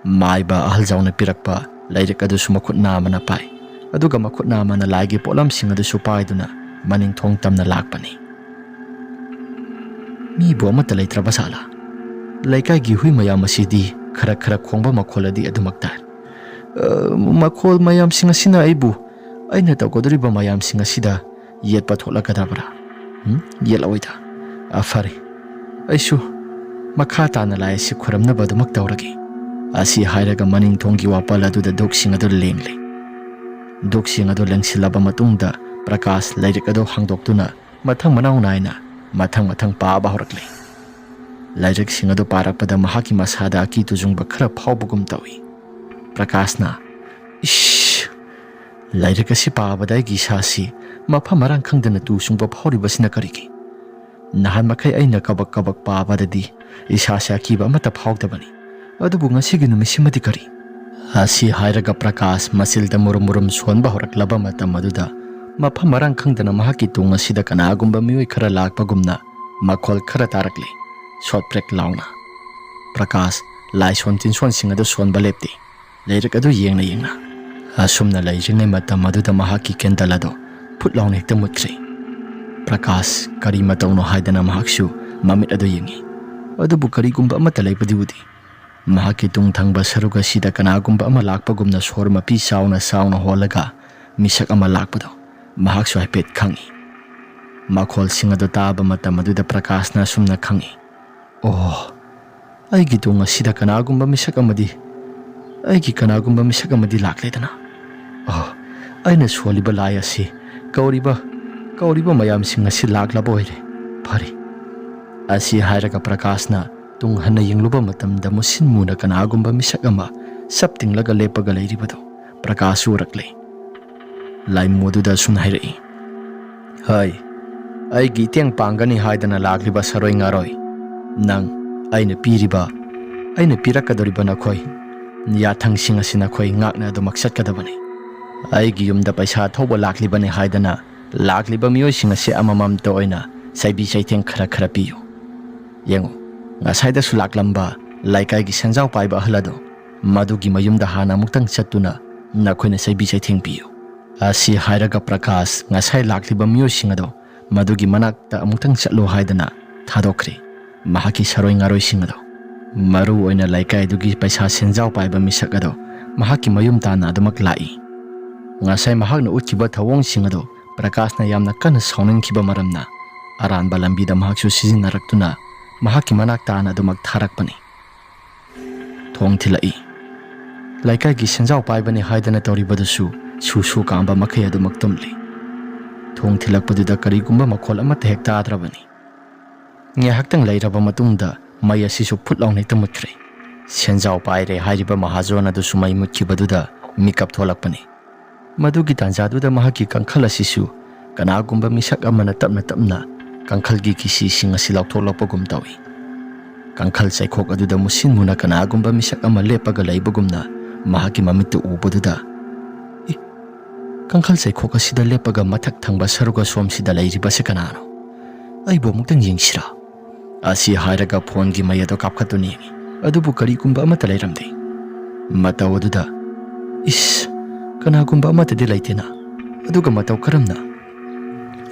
ꯃꯥꯏꯕ ꯑꯍꯜ ꯖꯥꯎꯅ ꯄꯤꯔꯛꯄ ꯂꯥꯏꯔꯤꯛ ꯑꯗꯨꯁꯨ ꯃꯈꯨꯠ ꯅꯥꯝꯃꯅ ꯄꯥꯏ꯫ ꯑꯗꯨꯒ ꯃꯈꯨꯠ ꯅꯥꯝꯃꯅ ꯂꯥꯏꯒꯤ ꯄꯣꯠꯂꯝꯁꯤꯡ ꯑꯗꯨꯁꯨ ꯄꯥꯏꯗꯨꯅ ꯃꯅꯤꯡ ꯊꯣꯡ ꯇꯝꯅ ꯂꯥꯛꯄꯅꯤ꯫ ꯃꯤꯕꯨ ꯑꯃꯠꯇ ꯂꯩꯇ꯭ꯔꯕ ꯖꯥꯠꯂꯥ? ꯂꯩꯀꯥꯏꯒꯤ ꯍꯨꯏ ꯃꯌꯥꯝ ꯑꯁꯤꯗꯤ ꯈꯔ ꯈꯔ ꯈꯣꯡꯕ ꯃꯈꯣꯜ ꯑꯗꯤ ꯑꯗꯨꯃꯛ ꯇꯥꯏ꯫ ꯑ, ꯃꯈꯣꯜ ꯃꯌꯥꯝꯁꯤꯡ ꯑꯁꯤꯅ ꯑꯩꯕꯨ ꯑꯩꯅ ꯇꯧꯒꯗꯧꯔꯤꯕ ꯃꯌꯥꯝꯁꯤꯡ ꯑꯁꯤꯗ ꯌꯦꯠꯄ ꯊꯣꯛꯂꯛꯀꯗꯕ꯭ꯔꯥ? ꯎꯝ? ꯌꯦꯠꯂꯛꯑꯣꯏꯗ꯫ ꯑ, ꯐꯔꯦ꯫ ꯑꯩꯁꯨ ꯃꯈꯥ ꯇꯥꯅ ꯂꯥꯏ ꯑꯁꯤ ꯈꯨꯔꯝꯅꯕ ꯑꯗꯨꯃꯛ ꯇꯧꯔꯒꯦ꯫ ꯑꯁꯤ ꯍꯥꯏꯔꯒ ꯃꯅꯤꯡ ꯊꯣꯡꯒꯤ ꯋꯥꯄꯜ ꯑꯗꯨꯗ ꯙꯨꯛꯁꯤꯡ ꯑꯗꯨ ꯂꯦꯡꯂꯦ꯫ ꯙꯨꯛꯁꯤꯡ ꯑꯗꯨ ꯂꯦꯡꯁꯤꯜꯂꯕ ꯃꯇꯨꯡꯗ ꯄ꯭ꯔꯀꯥꯁ ꯂꯥꯏꯔꯤꯛ ꯑꯗꯨ ꯍꯥꯡꯗꯣꯛꯇꯨꯅ ꯃꯊꯪ ꯃꯅꯥꯎ ꯅꯥꯏꯅ ꯃꯊꯪ ꯃꯊꯪ ꯄꯥꯕ ꯍꯧꯔꯛꯂꯦ꯫ ꯂꯥꯏꯔꯤꯛꯁꯤꯡ ꯑꯗꯨ ꯄꯥꯔꯛꯄꯗ ꯃꯍꯥꯛꯀꯤ ꯃꯁꯥꯗ ꯑꯀꯤ ꯇꯨꯖꯨꯡꯕ ꯈꯔ ꯐꯥꯎꯕꯒꯨꯝ ꯇꯧꯏ꯫ ꯄ꯭ꯔꯀꯥꯁꯅ, "ꯏꯁ, "ꯂꯥꯏꯔꯤꯛ ꯑꯁꯤ ꯄꯥꯕꯗ ꯑꯩꯒꯤ ꯏꯁꯥꯁꯤ ꯃꯐꯝ ꯃꯔꯥꯡ ꯈꯪꯗꯅ ꯇꯨ ꯆꯨꯡꯕ ꯐꯥꯎꯔꯤꯕꯁꯤꯅ ꯀꯔꯤꯒꯤ? ꯅꯍꯥꯟ ꯃꯈꯩ ꯑꯩꯅ ꯀꯕꯛ ꯀꯕꯛ ꯄꯥꯕꯗꯗꯤ ꯏꯁꯥꯁꯤ ꯑꯀꯤꯕ ꯑꯃꯠꯇ ꯐꯥꯎꯗꯕꯅꯤ꯫ ꯑꯗꯨꯕꯨ ꯉꯁꯤꯒꯤ ꯅꯨꯃꯤꯠꯁꯤꯃꯗꯤ ꯀꯔꯤ?" ꯑꯁꯤ ꯍꯥꯏꯔꯒ ꯄ꯭ꯔꯀꯥꯁ ꯃꯆꯤꯜꯗ ꯃꯨꯔꯨꯝ ꯃꯨꯔꯨꯝ ꯁꯣꯟꯕ ꯍꯧꯔꯛꯂꯕ ꯃꯇꯝ ꯑꯗꯨꯗ, ꯃꯐꯝ ꯃꯔꯥꯡ ꯈꯪꯗꯅ ꯃꯍꯥꯛꯀꯤ ꯇꯨꯡ ꯑꯁꯤꯗ ꯀꯅꯥꯒꯨꯝꯕ ꯃꯤꯑꯣꯏ ꯈꯔ ꯂꯥꯛꯄꯒꯨꯝꯅ ꯃꯈꯣꯜ ꯈꯔ ꯇꯥꯔꯛꯂꯦ, ꯁꯣꯠ ꯄ꯭ꯔꯦꯛ ꯂꯥꯎꯅ꯫ ꯄ꯭ꯔꯀꯥꯁ ꯂꯥꯏꯁꯣꯟ ꯇꯤꯟꯁꯣꯟꯁꯤꯡ ꯑꯗꯨ ꯁꯣꯟꯕ ꯂꯦꯞꯇꯦ, ꯂꯥꯏꯔꯤꯛ ꯑꯗꯨ ꯌꯦꯡꯅ ꯌꯦꯡꯅ꯫ ꯑꯁꯨꯝꯅ ꯂꯩꯔꯤꯉꯩ ꯃꯇꯝ ꯑꯗꯨꯗ ꯃꯍꯥꯛꯀꯤ ꯀꯦꯟꯗꯜ ꯑꯗꯨ ꯐꯨꯠ ꯂꯥꯎꯅ ꯍꯦꯛꯇ ꯃꯨꯠꯈ꯭ꯔꯦ꯫ ꯄ꯭ꯔꯀꯥꯁ ꯀꯔꯤ ꯃꯇꯧꯅꯣ ꯍꯥꯏꯗꯅ ꯃꯍꯥꯛꯁꯨ ꯃꯃꯤꯠ ꯑꯗꯨ ꯌꯦꯡꯉꯤ, ꯑꯗꯨꯕꯨ ꯀꯔꯤꯒꯨꯝꯕ ꯑꯃꯠꯇ ꯂꯩꯕꯗꯤ ꯎꯗꯦ꯫ ꯃꯍꯥꯛꯀꯤ ꯇꯨꯡ ꯊꯪꯕ ꯁꯔꯨꯛ ꯑꯁꯤꯗ ꯀꯅꯥꯒꯨꯝꯕ ꯑꯃ ꯂꯥꯛꯄꯒꯨꯝꯅ ꯁꯣꯔ ꯃꯄꯤ ꯆꯥꯎꯅ ꯆꯥꯎꯅ ꯍꯣꯜꯂꯒ ꯃꯤꯁꯛ ꯑꯃ ꯂꯥꯛꯄꯗꯣ ꯃꯍꯥꯛꯁꯨ ꯍꯥꯏꯐꯦꯠ ꯈꯪꯏ꯫ ꯃꯈꯣꯜꯁꯤꯡ ꯑꯗꯨ ꯇꯥꯕ ꯃꯇꯝ ꯑꯗꯨꯗ ꯄ꯭ꯔꯀꯥꯁꯅ ꯑꯁꯨꯝꯅ ꯈꯪꯏ, "ꯑꯣ, ꯑꯩꯒꯤ ꯇꯨꯡ ꯑꯁꯤꯗ ꯀꯅꯥꯒꯨꯝꯕ ꯃꯤꯁꯛ ꯑꯃꯗꯤ, ꯑꯩꯒꯤ ꯀꯅꯥꯒꯨꯝꯕ ꯃꯤꯁꯛ ꯑꯃꯗꯤ ꯂꯥꯛꯂꯦꯗꯅ꯫ ꯑꯣ, ꯑꯩꯅ ꯁꯣꯜꯂꯤꯕ ꯂꯥꯏ ꯑꯁꯤ ꯀꯧꯔꯤꯕ, ꯀꯧꯔꯤꯕ ꯃꯌꯥꯝꯁꯤꯡ ꯑꯁꯤ ꯂꯥꯛꯂꯕ ꯑꯣꯏꯔꯦ꯫ ꯐꯔꯦ꯫" ꯑꯁꯤ ꯍꯥꯏꯔꯒ ꯄ꯭ꯔꯀꯥꯁꯅ ꯇꯨꯡ ꯍꯟꯅ ꯌꯦꯡꯂꯨꯕ ꯃꯇꯝꯗ ꯃꯨꯁꯤꯟ ꯃꯨꯅ ꯀꯅꯥꯒꯨꯝꯕ ꯃꯤꯁꯛ ꯑꯃ ꯁꯞ ꯇꯤꯡꯂꯒ ꯂꯦꯞꯄꯒ ꯂꯩꯔꯤꯕꯗꯨ ꯄ꯭ꯔꯀꯥꯁ ꯎꯔꯛꯂꯦ꯫ ꯂꯥꯏꯃꯨ ꯑꯗꯨꯗ ꯑꯁꯨꯝꯅ ꯍꯥꯏꯔꯛꯏ, "ꯍꯩ, ꯑꯩꯒꯤ ꯏꯇꯦꯡ ꯄꯥꯡꯒꯅꯤ ꯍꯥꯏꯗꯅ ꯂꯥꯛꯂꯤꯕ ꯁꯔꯣꯏ ꯉꯥꯔꯣꯏ, ꯅꯪ ꯑꯩꯅ ꯄꯤꯔꯤꯕ, ꯑꯩꯅ ꯄꯤꯔꯛꯀꯗꯧꯔꯤꯕ ꯅꯈꯣꯏ ꯌꯥꯊꯪꯁꯤꯡ ꯑꯁꯤ ꯅꯈꯣꯏ ꯉꯥꯛꯅ ꯑꯗꯨꯃꯛ ꯆꯠꯀꯗꯕꯅꯤ꯫ ꯑꯩꯒꯤ ꯌꯨꯝꯗ ꯄꯩꯁꯥ ꯊꯧꯕ ꯂꯥꯛꯂꯤꯕꯅꯤ ꯍꯥꯏꯗꯅ ꯂꯥꯛꯂꯤꯕ ꯃꯤꯑꯣꯏꯁꯤꯡ ꯑꯁꯤ ꯑꯃꯃꯝꯇ ꯑꯣꯏꯅ ꯆꯩꯕꯤ ꯆꯩꯊꯦꯡ ꯈꯔ ꯈꯔ ꯄꯤꯌꯨ꯫ ꯌꯦꯡꯉꯨ, ꯉꯁꯥꯏꯗꯁꯨ ꯂꯥꯛꯂꯝꯕ ꯂꯩꯀꯥꯏꯒꯤ ꯁꯦꯟꯖꯥꯎ ꯄꯥꯏꯕ ꯑꯍꯜ ꯑꯗꯣ, ꯃꯗꯨꯒꯤ ꯃꯌꯨꯝꯗ ꯍꯥꯟꯅ ꯑꯃꯨꯛꯇꯪ ꯆꯠꯇꯨꯅ ꯅꯈꯣꯏꯅ ꯆꯩꯕꯤ ꯆꯩꯊꯦꯡ ꯄꯤꯌꯨ꯫" ꯑꯁꯤ ꯍꯥꯏꯔꯒ ꯄ꯭ꯔꯀꯥꯁ ꯉꯁꯥꯏ ꯂꯥꯛꯂꯤꯕ ꯃꯤꯑꯣꯏꯁꯤꯡ ꯑꯗꯣ ꯃꯗꯨꯒꯤ ꯃꯅꯥꯛꯇ ꯑꯃꯨꯛꯇꯪ ꯆꯠꯂꯨ ꯍꯥꯏꯗꯅ ꯊꯥꯗꯣꯛꯈ꯭ꯔꯦ꯫ ꯃꯍꯥꯛꯀꯤ ꯁꯔꯣꯏ ꯉꯥꯔꯣꯏꯁꯤꯡ ꯑꯗꯣ, ꯃꯔꯨ ꯑꯣꯏꯅ ꯂꯩꯀꯥꯏꯗꯨꯒꯤ ꯄꯩꯁꯥ ꯁꯦꯟꯖꯥꯎ ꯄꯥꯏꯕ ꯃꯤꯁꯛ ꯑꯗꯣ, ꯃꯍꯥꯛꯀꯤ ꯃꯌꯨꯝ ꯇꯥꯟꯅ ꯑꯗꯨꯃꯛ ꯂꯥꯛꯏ꯫ ꯉꯁꯥꯏ ꯃꯍꯥꯛꯅ ꯎꯠꯈꯤꯕ ꯊꯧꯑꯣꯡꯁꯤꯡ ꯑꯗꯣ ꯄ꯭ꯔꯀꯥꯁꯅ ꯌꯥꯝꯅ ꯀꯟꯅ ꯁꯥꯎꯅꯤꯡꯈꯤꯕ ꯃꯔꯝꯅ, ꯑꯔꯥꯟꯕ ꯂꯝꯕꯤꯗ ꯃꯍꯥꯛꯁꯨ ꯁꯤꯖꯤꯟꯅꯔꯛꯇꯨꯅ ꯃꯍꯥꯛꯀꯤ ꯃꯅꯥꯛ ꯇꯥꯅ ꯑꯗꯨꯃꯛ ꯊꯥꯔꯛꯄꯅꯤ꯫ ꯊꯣꯡ ꯊꯤꯜꯂꯛꯏ꯫ ꯂꯩꯀꯥꯏꯒꯤ ꯁꯦꯟꯖꯥꯎ ꯄꯥꯏꯕꯅꯤ ꯍꯥꯏꯗꯅ ꯇꯧꯔꯤꯕꯗꯨꯁꯨ ꯁꯨ ꯁꯨ ꯀꯥꯝꯕ ꯃꯈꯩ ꯑꯗꯨꯃꯛ ꯇꯨꯝꯂꯤ꯫ ꯊꯣꯡ ꯊꯤꯜꯂꯛꯄꯗꯨꯗ ꯀꯔꯤꯒꯨꯝꯕ ꯃꯈꯣꯜ ꯑꯃꯠꯇ ꯍꯦꯛ ꯇꯥꯗ꯭ꯔꯕꯅꯤ꯫ ꯉꯥꯏꯍꯥꯛꯇꯪ ꯂꯩꯔꯕ ꯃꯇꯨꯡꯗ ꯃꯩ ꯑꯁꯤꯁꯨ ꯐꯨꯠ ꯂꯥꯎꯅ ꯍꯦꯛꯇ ꯃꯨꯠꯈ꯭ꯔꯦ꯫ ꯁꯦꯟꯖꯥꯎ ꯄꯥꯏꯔꯦ ꯍꯥꯏꯔꯤꯕ ꯃꯍꯥꯖꯣꯟ ꯑꯗꯨꯁꯨ ꯃꯩ ꯃꯨꯠꯈꯤꯕꯗꯨꯗ ꯃꯤꯀꯞ ꯊꯣꯛꯂꯛꯄꯅꯤ꯫ ꯃꯗꯨꯒꯤ ꯇꯥꯟꯖꯥꯗꯨꯗ ꯃꯍꯥꯛꯀꯤ ꯀꯥꯡꯈꯜ ꯑꯁꯤꯁꯨ ꯀꯅꯥꯒꯨꯝꯕ ꯃꯤꯁꯛ ꯑꯃꯅ ꯇꯞꯅ ꯇꯞꯅ ꯀꯥꯡꯈꯜꯒꯤ ꯀꯤꯁꯤꯁꯤꯡ ꯑꯁꯤ ꯂꯧꯊꯣꯛꯂꯛꯄꯒꯨꯝ ꯇꯧꯏ꯫ ꯀꯥꯡꯈꯜ ꯆꯩꯈꯣꯛ ꯑꯗꯨꯗ ꯃꯨꯁꯤꯟ ꯃꯨꯅ ꯀꯅꯥꯒꯨꯝꯕ ꯃꯤꯁꯛ ꯑꯃ ꯂꯦꯞꯄꯒ ꯂꯩꯕꯒꯨꯝꯅ ꯃꯍꯥꯛꯀꯤ ꯃꯃꯤꯠꯇ ꯎꯕꯗꯨꯗ, "ꯏ, ꯀꯥꯡꯈꯜ ꯆꯩꯈꯣꯛ ꯑꯁꯤꯗ ꯂꯦꯞꯄꯒ ꯃꯊꯛ ꯊꯪꯕ ꯁꯔꯨꯛ ꯑꯁꯣꯝꯁꯤꯗ ꯂꯩꯔꯤꯕꯁꯤ ꯀꯅꯥꯅꯣ? ꯑꯩꯕꯨ ꯑꯃꯨꯛꯇꯪ ꯌꯦꯡꯁꯤꯔꯥ?" ꯑꯁꯤ ꯍꯥꯏꯔꯒ ꯐꯣꯟꯒꯤ ꯃꯩ ꯑꯗꯨ ꯀꯥꯞꯈꯠꯇꯨꯅ ꯌꯦꯡꯏ꯫ ꯑꯗꯨꯕꯨ ꯀꯔꯤꯒꯨꯝꯕ ꯑꯃꯠꯇ ꯂꯩꯔꯝꯗꯦ꯫ ꯃꯇꯧ ꯑꯗꯨꯗ, "ꯏꯁ, ꯀꯅꯥꯒꯨꯝꯕ ꯑꯃꯠꯇꯗꯤ ꯂꯩꯇꯦꯅ꯫ ꯑꯗꯨꯒ ꯃꯇꯧ ꯀꯔꯝꯅ?"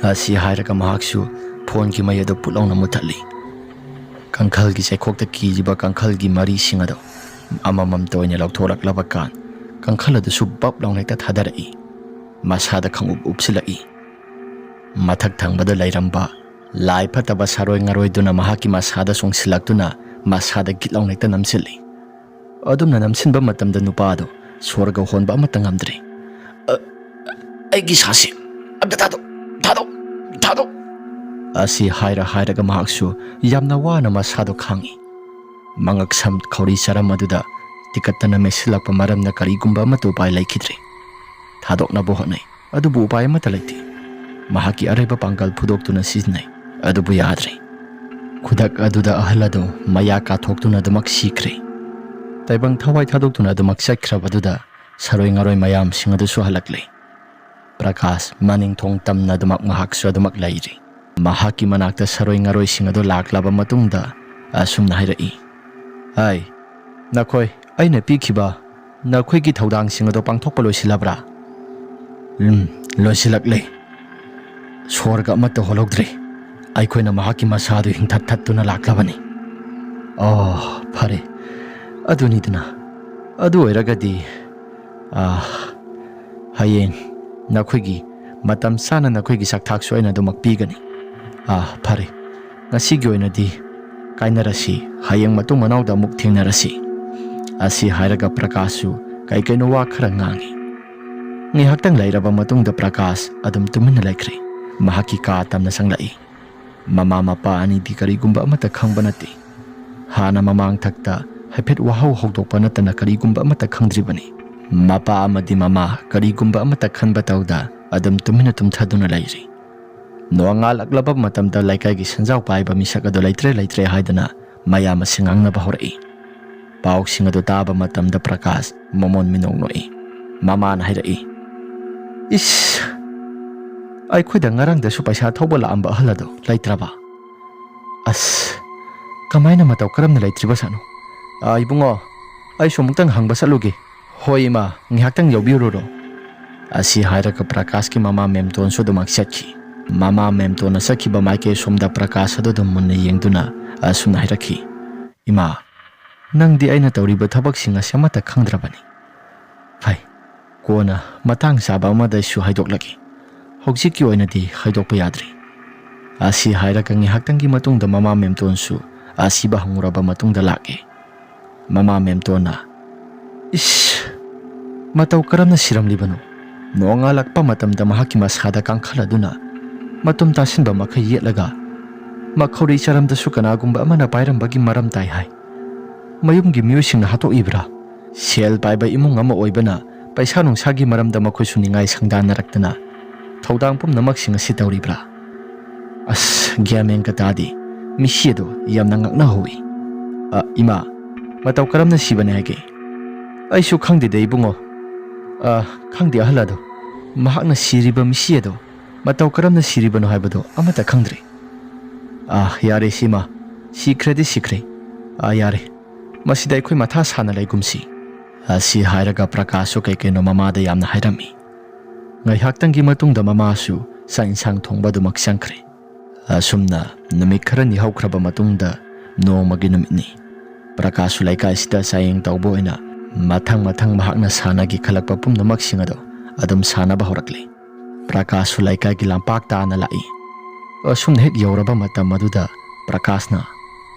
ꯑꯁꯤ ꯍꯥꯏꯔꯒ ꯃꯍꯥꯛꯁꯨ ꯐꯣꯟꯒꯤ ꯃꯩ ꯑꯗꯨ ꯄꯨꯠ ꯂꯥꯎꯅ ꯃꯨꯊꯠꯂꯤ꯫ ꯀꯥꯡꯈꯜꯒꯤ ꯆꯩꯈꯣꯛꯇ ꯀꯤꯔꯤꯕ ꯀꯥꯡꯈꯜꯒꯤ ꯃꯔꯤꯁꯤꯡ ꯑꯗꯨ ꯑꯃꯃꯝꯇ ꯑꯣꯏꯅ ꯂꯧꯊꯣꯔꯛꯂꯕ ꯀꯥꯟ, ꯀꯥꯡꯈꯜ ꯑꯗꯨꯁꯨ ꯕꯞ ꯂꯥꯎꯅ ꯍꯦꯛꯇ ꯊꯥꯗꯔꯛꯏ꯫ ꯃꯁꯥꯗ ꯈꯪꯎꯞ ꯎꯞꯁꯤꯜꯂꯛꯏ꯫ ꯃꯊꯛ ꯊꯪꯕꯗ ꯂꯩꯔꯝꯕ ꯂꯥꯏ ꯐꯠꯇꯕ ꯁꯥꯔꯣꯏ ꯉꯥꯔꯣꯏꯗꯨꯅ ꯃꯍꯥꯛꯀꯤ ꯃꯁꯥꯗ ꯆꯣꯡꯁꯤꯜꯂꯛꯇꯨꯅ ꯃꯁꯥꯗ ꯒꯤꯠ ꯂꯥꯎꯅ ꯍꯦꯛꯇ ꯅꯝꯁꯤꯜꯂꯤ꯫ ꯑꯗꯨꯝꯅ ꯅꯝꯁꯤꯟꯕ ꯃꯇꯝꯗ ꯅꯨꯄꯥ ꯑꯗꯨ ꯁꯣꯔꯒ ꯍꯣꯟꯕ ꯑꯃꯠꯇ ꯉꯝꯗ꯭ꯔꯦ꯫ "ꯑ, ꯑꯩꯒꯤ ꯁꯥꯁꯤ ꯑꯝꯇ ꯊꯥꯗꯣꯛ, ꯊꯥꯗꯣꯛ, ꯊꯥꯗꯣꯛ!" ꯑꯁꯤ ꯍꯥꯏꯔ ꯍꯥꯏꯔꯒ ꯃꯍꯥꯛꯁꯨ ꯌꯥꯝꯅ ꯋꯥꯅ ꯃꯁꯥꯗꯣ ꯈꯥꯡꯉꯤ꯫ ꯃꯉꯛ ꯁꯝ ꯈꯧꯔꯤ ꯆꯔꯝ ꯑꯗꯨꯗ ꯇꯤꯀꯠꯇꯅ ꯃꯦꯠꯁꯤꯜꯂꯛꯄ ꯃꯔꯝꯅ ꯀꯔꯤꯒꯨꯝꯕ ꯑꯃꯠꯇ ꯎꯄꯥꯏ ꯂꯩꯈꯤꯗ꯭ꯔꯦ꯫ ꯊꯥꯗꯣꯛꯅꯕ ꯍꯣꯠꯅꯩ, ꯑꯗꯨꯕꯨ ꯎꯄꯥꯏ ꯑꯃꯠꯇ ꯂꯩꯇꯦ꯫ ꯃꯍꯥꯛꯀꯤ ꯑꯔꯩꯕ ꯄꯥꯡꯒꯜ ꯐꯨꯗꯣꯛꯇꯨꯅ ꯁꯤꯖꯤꯟꯅꯩ, ꯑꯗꯨꯕꯨ ꯌꯥꯗ꯭ꯔꯦ꯫ ꯈꯨꯗꯛ ꯑꯗꯨꯗ ꯑꯍꯜ ꯑꯗꯨ ꯃꯌꯥ ꯀꯥꯊꯣꯛꯇꯨꯅ ꯑꯗꯨꯃꯛ ꯁꯤꯈ꯭ꯔꯦ꯫ ꯇꯥꯏꯕꯪ ꯊꯋꯥꯏ ꯊꯥꯗꯣꯛꯇꯨꯅ ꯑꯗꯨꯃꯛ ꯆꯠꯈ꯭ꯔꯕꯗꯨꯗ ꯁꯥꯔꯣꯏ ꯉꯥꯔꯣꯏ ꯃꯌꯥꯝꯁꯤꯡ ꯑꯗꯨꯁꯨ ꯍꯜꯂꯛꯂꯦ꯫ ꯄ꯭ꯔꯀꯥꯁ ꯃꯅꯤꯡ ꯊꯣꯡ ꯇꯝꯅ ꯑꯗꯨꯃꯛ ꯃꯍꯥꯛꯁꯨ ꯑꯗꯨꯃꯛ ꯂꯩꯔꯤ꯫ ꯃꯍꯥꯛꯀꯤ ꯃꯅꯥꯛꯇ ꯁꯥꯔꯣꯏ ꯉꯥꯔꯣꯏꯁꯤꯡ ꯑꯗꯨ ꯂꯥꯛꯂꯕ ꯃꯇꯨꯡꯗ ꯑꯁꯨꯝꯅ ꯍꯥꯏꯔꯛꯏ, "ꯍꯥꯏ, ꯅꯈꯣꯏ ꯑꯩꯅ ꯄꯤꯈꯤꯕ ꯅꯈꯣꯏꯒꯤ ꯊꯧꯗꯥꯡꯁꯤꯡ ꯑꯗꯨ ꯄꯥꯡꯊꯣꯛꯄ ꯂꯣꯏꯁꯤꯜꯂꯕ꯭ꯔꯥ?" "ꯎꯝ, ꯂꯣꯏꯁꯤꯜꯂꯛꯂꯦ꯫ ꯁꯣꯔꯒ ꯑꯃꯠꯇ ꯍꯣꯜꯍꯧꯗ꯭ꯔꯦ꯫ ꯑꯩꯈꯣꯏꯅ ꯃꯍꯥꯛꯀꯤ ꯃꯁꯥꯗꯨ ꯍꯤꯡꯊꯠ ꯊꯠꯇꯨꯅ ꯂꯥꯛꯂꯕꯅꯤ꯫" "ꯑꯣ, ꯐꯔꯦ꯫ ꯑꯗꯨꯅꯤꯗꯅ꯫ ꯑꯗꯨ ꯑꯣꯏꯔꯒꯗꯤ, ꯑꯥ, ꯍꯌꯦꯡ ꯅꯈꯣꯏꯒꯤ ꯃꯇꯝ ꯆꯥꯅ ꯅꯈꯣꯏꯒꯤ ꯆꯥꯛꯊꯥꯛꯁꯨ ꯑꯩꯅ ꯑꯗꯨꯃꯛ ꯄꯤꯒꯅꯤ꯫ ꯑꯥ, ꯐꯔꯦ꯫ ꯉꯁꯤꯒꯤ ꯑꯣꯏꯅꯗꯤ ꯀꯥꯏꯅꯔꯁꯤ꯫ ꯍꯌꯦꯡ ꯃꯇꯨꯡ ꯃꯅꯥꯎꯗ ꯑꯃꯨꯛ ꯊꯦꯡꯅꯔꯁꯤ꯫" ꯑꯁꯤ ꯍꯥꯏꯔꯒ ꯄ꯭ꯔꯀꯥꯁꯁꯨ ꯀꯩ ꯀꯩꯅꯣ ꯋꯥ ꯈꯔ ꯉꯥꯡꯉꯤ꯫ ꯉꯥꯏꯍꯥꯛꯇꯪ ꯂꯩꯔꯕ ꯃꯇꯨꯡꯗ ꯄ꯭ꯔꯀꯥꯁ ꯑꯗꯨꯝ ꯇꯨꯃꯤꯟꯅ ꯂꯩꯈ꯭ꯔꯦ꯫ ꯃꯍꯥꯛꯀꯤ ꯀꯥ ꯇꯝꯅ ꯆꯪꯂꯛꯏ꯫ ꯃꯃꯥ ꯃꯄꯥ ꯑꯅꯤꯗꯤ ꯀꯔꯤꯒꯨꯝꯕ ꯑꯃꯠꯇ ꯈꯪꯕ ꯅꯠꯇꯦ꯫ ꯍꯥꯟꯅ ꯃꯃꯥꯡ ꯊꯛꯇ ꯍꯥꯏꯐꯦꯠ ꯋꯥꯍꯧ ꯍꯧꯗꯣꯛꯄ ꯅꯠꯇꯅ ꯀꯔꯤꯒꯨꯝꯕ ꯑꯃꯠꯇ ꯈꯪꯗ꯭ꯔꯤꯕꯅꯤ꯫ ꯃꯄꯥ ꯑꯃꯗꯤ ꯃꯃꯥ ꯀꯔꯤꯒꯨꯝꯕ ꯑꯃꯠꯇ ꯈꯟꯕ ꯇꯧꯗ ꯑꯗꯨꯝ ꯇꯨꯃꯤꯟꯅ ꯇꯨꯝꯊꯗꯨꯅ ꯂꯩꯔꯤ꯫ ꯅꯣꯡꯉꯥꯜꯂꯛꯂꯕ ꯃꯇꯝꯗ ꯂꯩꯀꯥꯏꯒꯤ ꯁꯦꯟꯖꯥꯎ ꯄꯥꯏꯕ ꯃꯤꯁꯛ ꯑꯗꯨ ꯂꯩꯇ꯭ꯔꯦ ꯂꯩꯇ꯭ꯔꯦ ꯍꯥꯏꯗꯅ ꯃꯌꯥꯝ ꯑꯁꯤ ꯉꯥꯡꯅꯕ ꯍꯧꯔꯛꯏ꯫ ꯄꯥꯎꯁꯤꯡ ꯑꯗꯨ ꯇꯥꯕ ꯃꯇꯝꯗ ꯄ꯭ꯔꯀꯥꯁ ꯃꯃꯣꯟ ꯃꯤꯅꯣꯛ ꯅꯣꯛꯏ꯫ ꯃꯃꯥꯅ ꯍꯥꯏꯔꯛꯏ, "ꯏꯁ, ꯑꯩꯈꯣꯏꯗ ꯉꯔꯥꯡꯗꯁꯨ ꯄꯩꯁꯥ ꯊꯧꯕ ꯂꯥꯛꯑꯝꯕ ꯑꯍꯜ ꯑꯗꯣ ꯂꯩꯇ꯭ꯔꯕ? ꯑꯁ, ꯀꯃꯥꯏꯅ ꯃꯇꯧ ꯀꯔꯝꯅ ꯂꯩꯇ꯭ꯔꯤꯕ ꯁꯥꯅꯣ? ꯑꯥ, ꯏꯕꯨꯡꯉꯣ, ꯑꯩꯁꯨ ꯑꯃꯨꯛꯇꯪ ꯍꯪꯕ ꯆꯠꯂꯨꯒꯦ꯫ ꯍꯣꯏ ꯏꯃꯥ, ꯉꯥꯏꯍꯥꯛꯇꯪ ꯌꯥꯎꯕꯤꯔꯨꯔꯣ"꯫ ꯑꯁꯤ ꯍꯥꯏꯔꯒ ꯄ꯭ꯔꯀꯥꯁꯀꯤ ꯃꯃꯥ ꯃꯦꯝꯇꯣꯟꯁꯨ ꯑꯗꯨꯃꯛ ꯆꯠꯈꯤ꯫ ꯃꯃꯥ ꯃꯦꯝꯇꯣꯟꯅ ꯆꯠꯈꯤꯕ ꯃꯥꯏꯀꯩ ꯁꯣꯝꯗ ꯄ꯭ꯔꯀꯥꯁ ꯑꯗꯨ ꯑꯗꯨꯝ ꯃꯨꯟꯅ ꯌꯦꯡꯗꯨꯅ ꯑꯁꯨꯝꯅ ꯍꯥꯏꯔꯛꯈꯤ, "ꯏꯃꯥ, ꯅꯪꯗꯤ ꯑꯩꯅ ꯇꯧꯔꯤꯕ ꯊꯕꯛꯁꯤꯡ ꯑꯁꯤ ꯑꯃꯠꯇ ꯈꯪꯗ꯭ꯔꯕꯅꯤ꯫ ꯐꯩ, ꯀꯣꯟꯅ ꯃꯇꯥꯡ ꯆꯥꯕ ꯑꯃꯗ ꯑꯩꯁꯨ ꯍꯥꯏꯗꯣꯛꯂꯒꯦ꯫ ꯍꯧꯖꯤꯛꯀꯤ ꯑꯣꯏꯅꯗꯤ ꯍꯥꯏꯗꯣꯛꯄ ꯌꯥꯗ꯭ꯔꯤ"꯫ ꯑꯁꯤ ꯍꯥꯏꯔꯒ ꯉꯥꯏꯍꯥꯛꯇꯪꯒꯤ ꯃꯇꯨꯡꯗ ꯃꯃꯥ ꯃꯦꯝꯇꯣꯟꯁꯨ ꯑꯁꯤꯕ ꯍꯪꯉꯨꯔꯕ ꯃꯇꯨꯡꯗ ꯂꯥꯛꯑꯦ꯫ ꯃꯃꯥ ꯃꯦꯝꯇꯣꯟꯅ, "ꯏꯁ, ꯃꯇꯧ ꯀꯔꯝꯅ ꯁꯤꯔꯝꯂꯤꯕꯅꯣ? ꯅꯣꯡꯉꯥꯜꯂꯛꯄ ꯃꯇꯝꯗ ꯃꯍꯥꯛꯀꯤ ꯃꯁꯥꯗ ꯀꯥꯡꯈꯜ ꯑꯗꯨꯅ ꯃꯇꯨꯝ ꯇꯥꯁꯤꯟꯕ ꯃꯈꯩ ꯌꯦꯠꯂꯒ ꯃꯈꯧꯔꯤ ꯆꯔꯝꯗꯁꯨ ꯀꯅꯥꯒꯨꯝꯕ ꯑꯃꯅ ꯄꯥꯏꯔꯝꯕꯒꯤ ꯃꯔꯝ ꯇꯥꯏ ꯍꯥꯏ꯫ ꯃꯌꯨꯝꯒꯤ ꯃꯤꯑꯣꯏꯁꯤꯡꯅ ꯍꯥꯠꯇꯣꯛꯏꯕ꯭ꯔꯥ? ꯁꯦꯜ ꯄꯥꯏꯕ ꯏꯃꯨꯡ ꯑꯃ ꯑꯣꯏꯕꯅ ꯄꯩꯁꯥ ꯅꯨꯡꯁꯥꯒꯤ ꯃꯔꯝꯗ ꯃꯈꯣꯏꯁꯨ ꯅꯤꯡꯉꯥꯏ ꯁꯪꯗꯥꯅꯔꯛꯇꯅ ꯊꯧꯗꯥꯡ ꯄꯨꯝꯅꯃꯛꯁꯤꯡ ꯑꯁꯤ ꯇꯧꯔꯤꯕ꯭ꯔꯥ? ꯑꯁ, ꯒ꯭ꯌꯥꯟ ꯃꯦꯟꯒ ꯇꯥꯗꯦ꯫ ꯃꯤꯁꯤ ꯑꯗꯣ ꯌꯥꯝꯅ ꯉꯛꯅꯍꯧꯋꯤ꯫ ꯑ, ꯏꯃꯥ, ꯃꯇꯧ ꯀꯔꯝꯅ ꯁꯤꯕꯅꯦ ꯍꯥꯏꯒꯦ?" "ꯑꯩꯁꯨ ꯈꯪꯗꯦꯗ ꯏꯕꯨꯡꯉꯣ꯫ ꯑ, ꯈꯪꯗꯦ ꯑꯍꯜ ꯑꯗꯣ꯫ ꯃꯍꯥꯛꯅ ꯁꯤꯔꯤꯕ ꯃꯤꯁꯤ ꯑꯗꯣ ꯃꯇꯧ ꯀꯔꯝꯅ ꯁꯤꯔꯤꯕꯅꯣ ꯍꯥꯏꯕꯗꯣ ꯑꯃꯠꯇ ꯈꯪꯗ꯭ꯔꯦ꯫ ꯑ, ꯌꯥꯔꯦ ꯁꯤꯃ, ꯁꯤꯈ꯭ꯔꯗꯤ ꯁꯤꯈ꯭ꯔꯦ꯫ ꯑ, ꯌꯥꯔꯦ, ꯃꯁꯤꯗ ꯑꯩꯈꯣꯏ ꯃꯊꯥ ꯁꯥꯅ ꯂꯩꯒꯨꯝꯁꯤ"꯫ ꯑꯁꯤ ꯍꯥꯏꯔꯒ ꯄ꯭ꯔꯀꯥꯁꯁꯨ ꯀꯩ ꯀꯩꯅꯣ ꯃꯃꯥꯗ ꯌꯥꯝꯅ ꯍꯥꯏꯔꯝꯃꯤ꯫ ꯉꯥꯏꯍꯥꯛꯇꯪꯒꯤ ꯃꯇꯨꯡꯗ ꯃꯃꯥꯁꯨ ꯆꯥꯛ ꯏꯟꯁꯥꯡ ꯊꯣꯡꯕ ꯑꯗꯨꯃꯛ ꯆꯪꯈ꯭ꯔꯦ꯫ ꯑꯁꯨꯝꯅ ꯅꯨꯃꯤꯠ ꯈꯔꯅꯤ ꯍꯧꯈ꯭ꯔꯕ ꯃꯇꯨꯡꯗ ꯅꯣꯡꯃꯒꯤ ꯅꯨꯃꯤꯠꯅꯤ꯫ ꯄ꯭ꯔꯀꯥꯁꯁꯨ ꯂꯩꯀꯥꯏꯁꯤꯗ ꯆꯥꯌꯦꯡ ꯇꯧꯕ ꯑꯣꯏꯅ ꯃꯊꯪ ꯃꯊꯪ ꯃꯍꯥꯛꯅ ꯁꯥꯟꯅꯒꯦ ꯈꯜꯂꯛꯄ ꯄꯨꯝꯅꯃꯛꯁꯤꯡ ꯑꯗꯣ ꯑꯗꯨꯝ ꯁꯥꯟꯅꯕ ꯍꯧꯔꯛꯂꯦ꯫ ꯄ꯭ꯔꯀꯥꯁꯁꯨ ꯂꯩꯀꯥꯏꯒꯤ ꯂꯝꯄꯥꯛ ꯇꯥꯅ ꯂꯥꯛꯏ꯫ ꯑꯁꯨꯝꯅ ꯍꯦꯛ ꯌꯧꯔꯕ ꯃꯇꯝ ꯑꯗꯨꯗ ꯄ꯭ꯔꯀꯥꯁꯅ,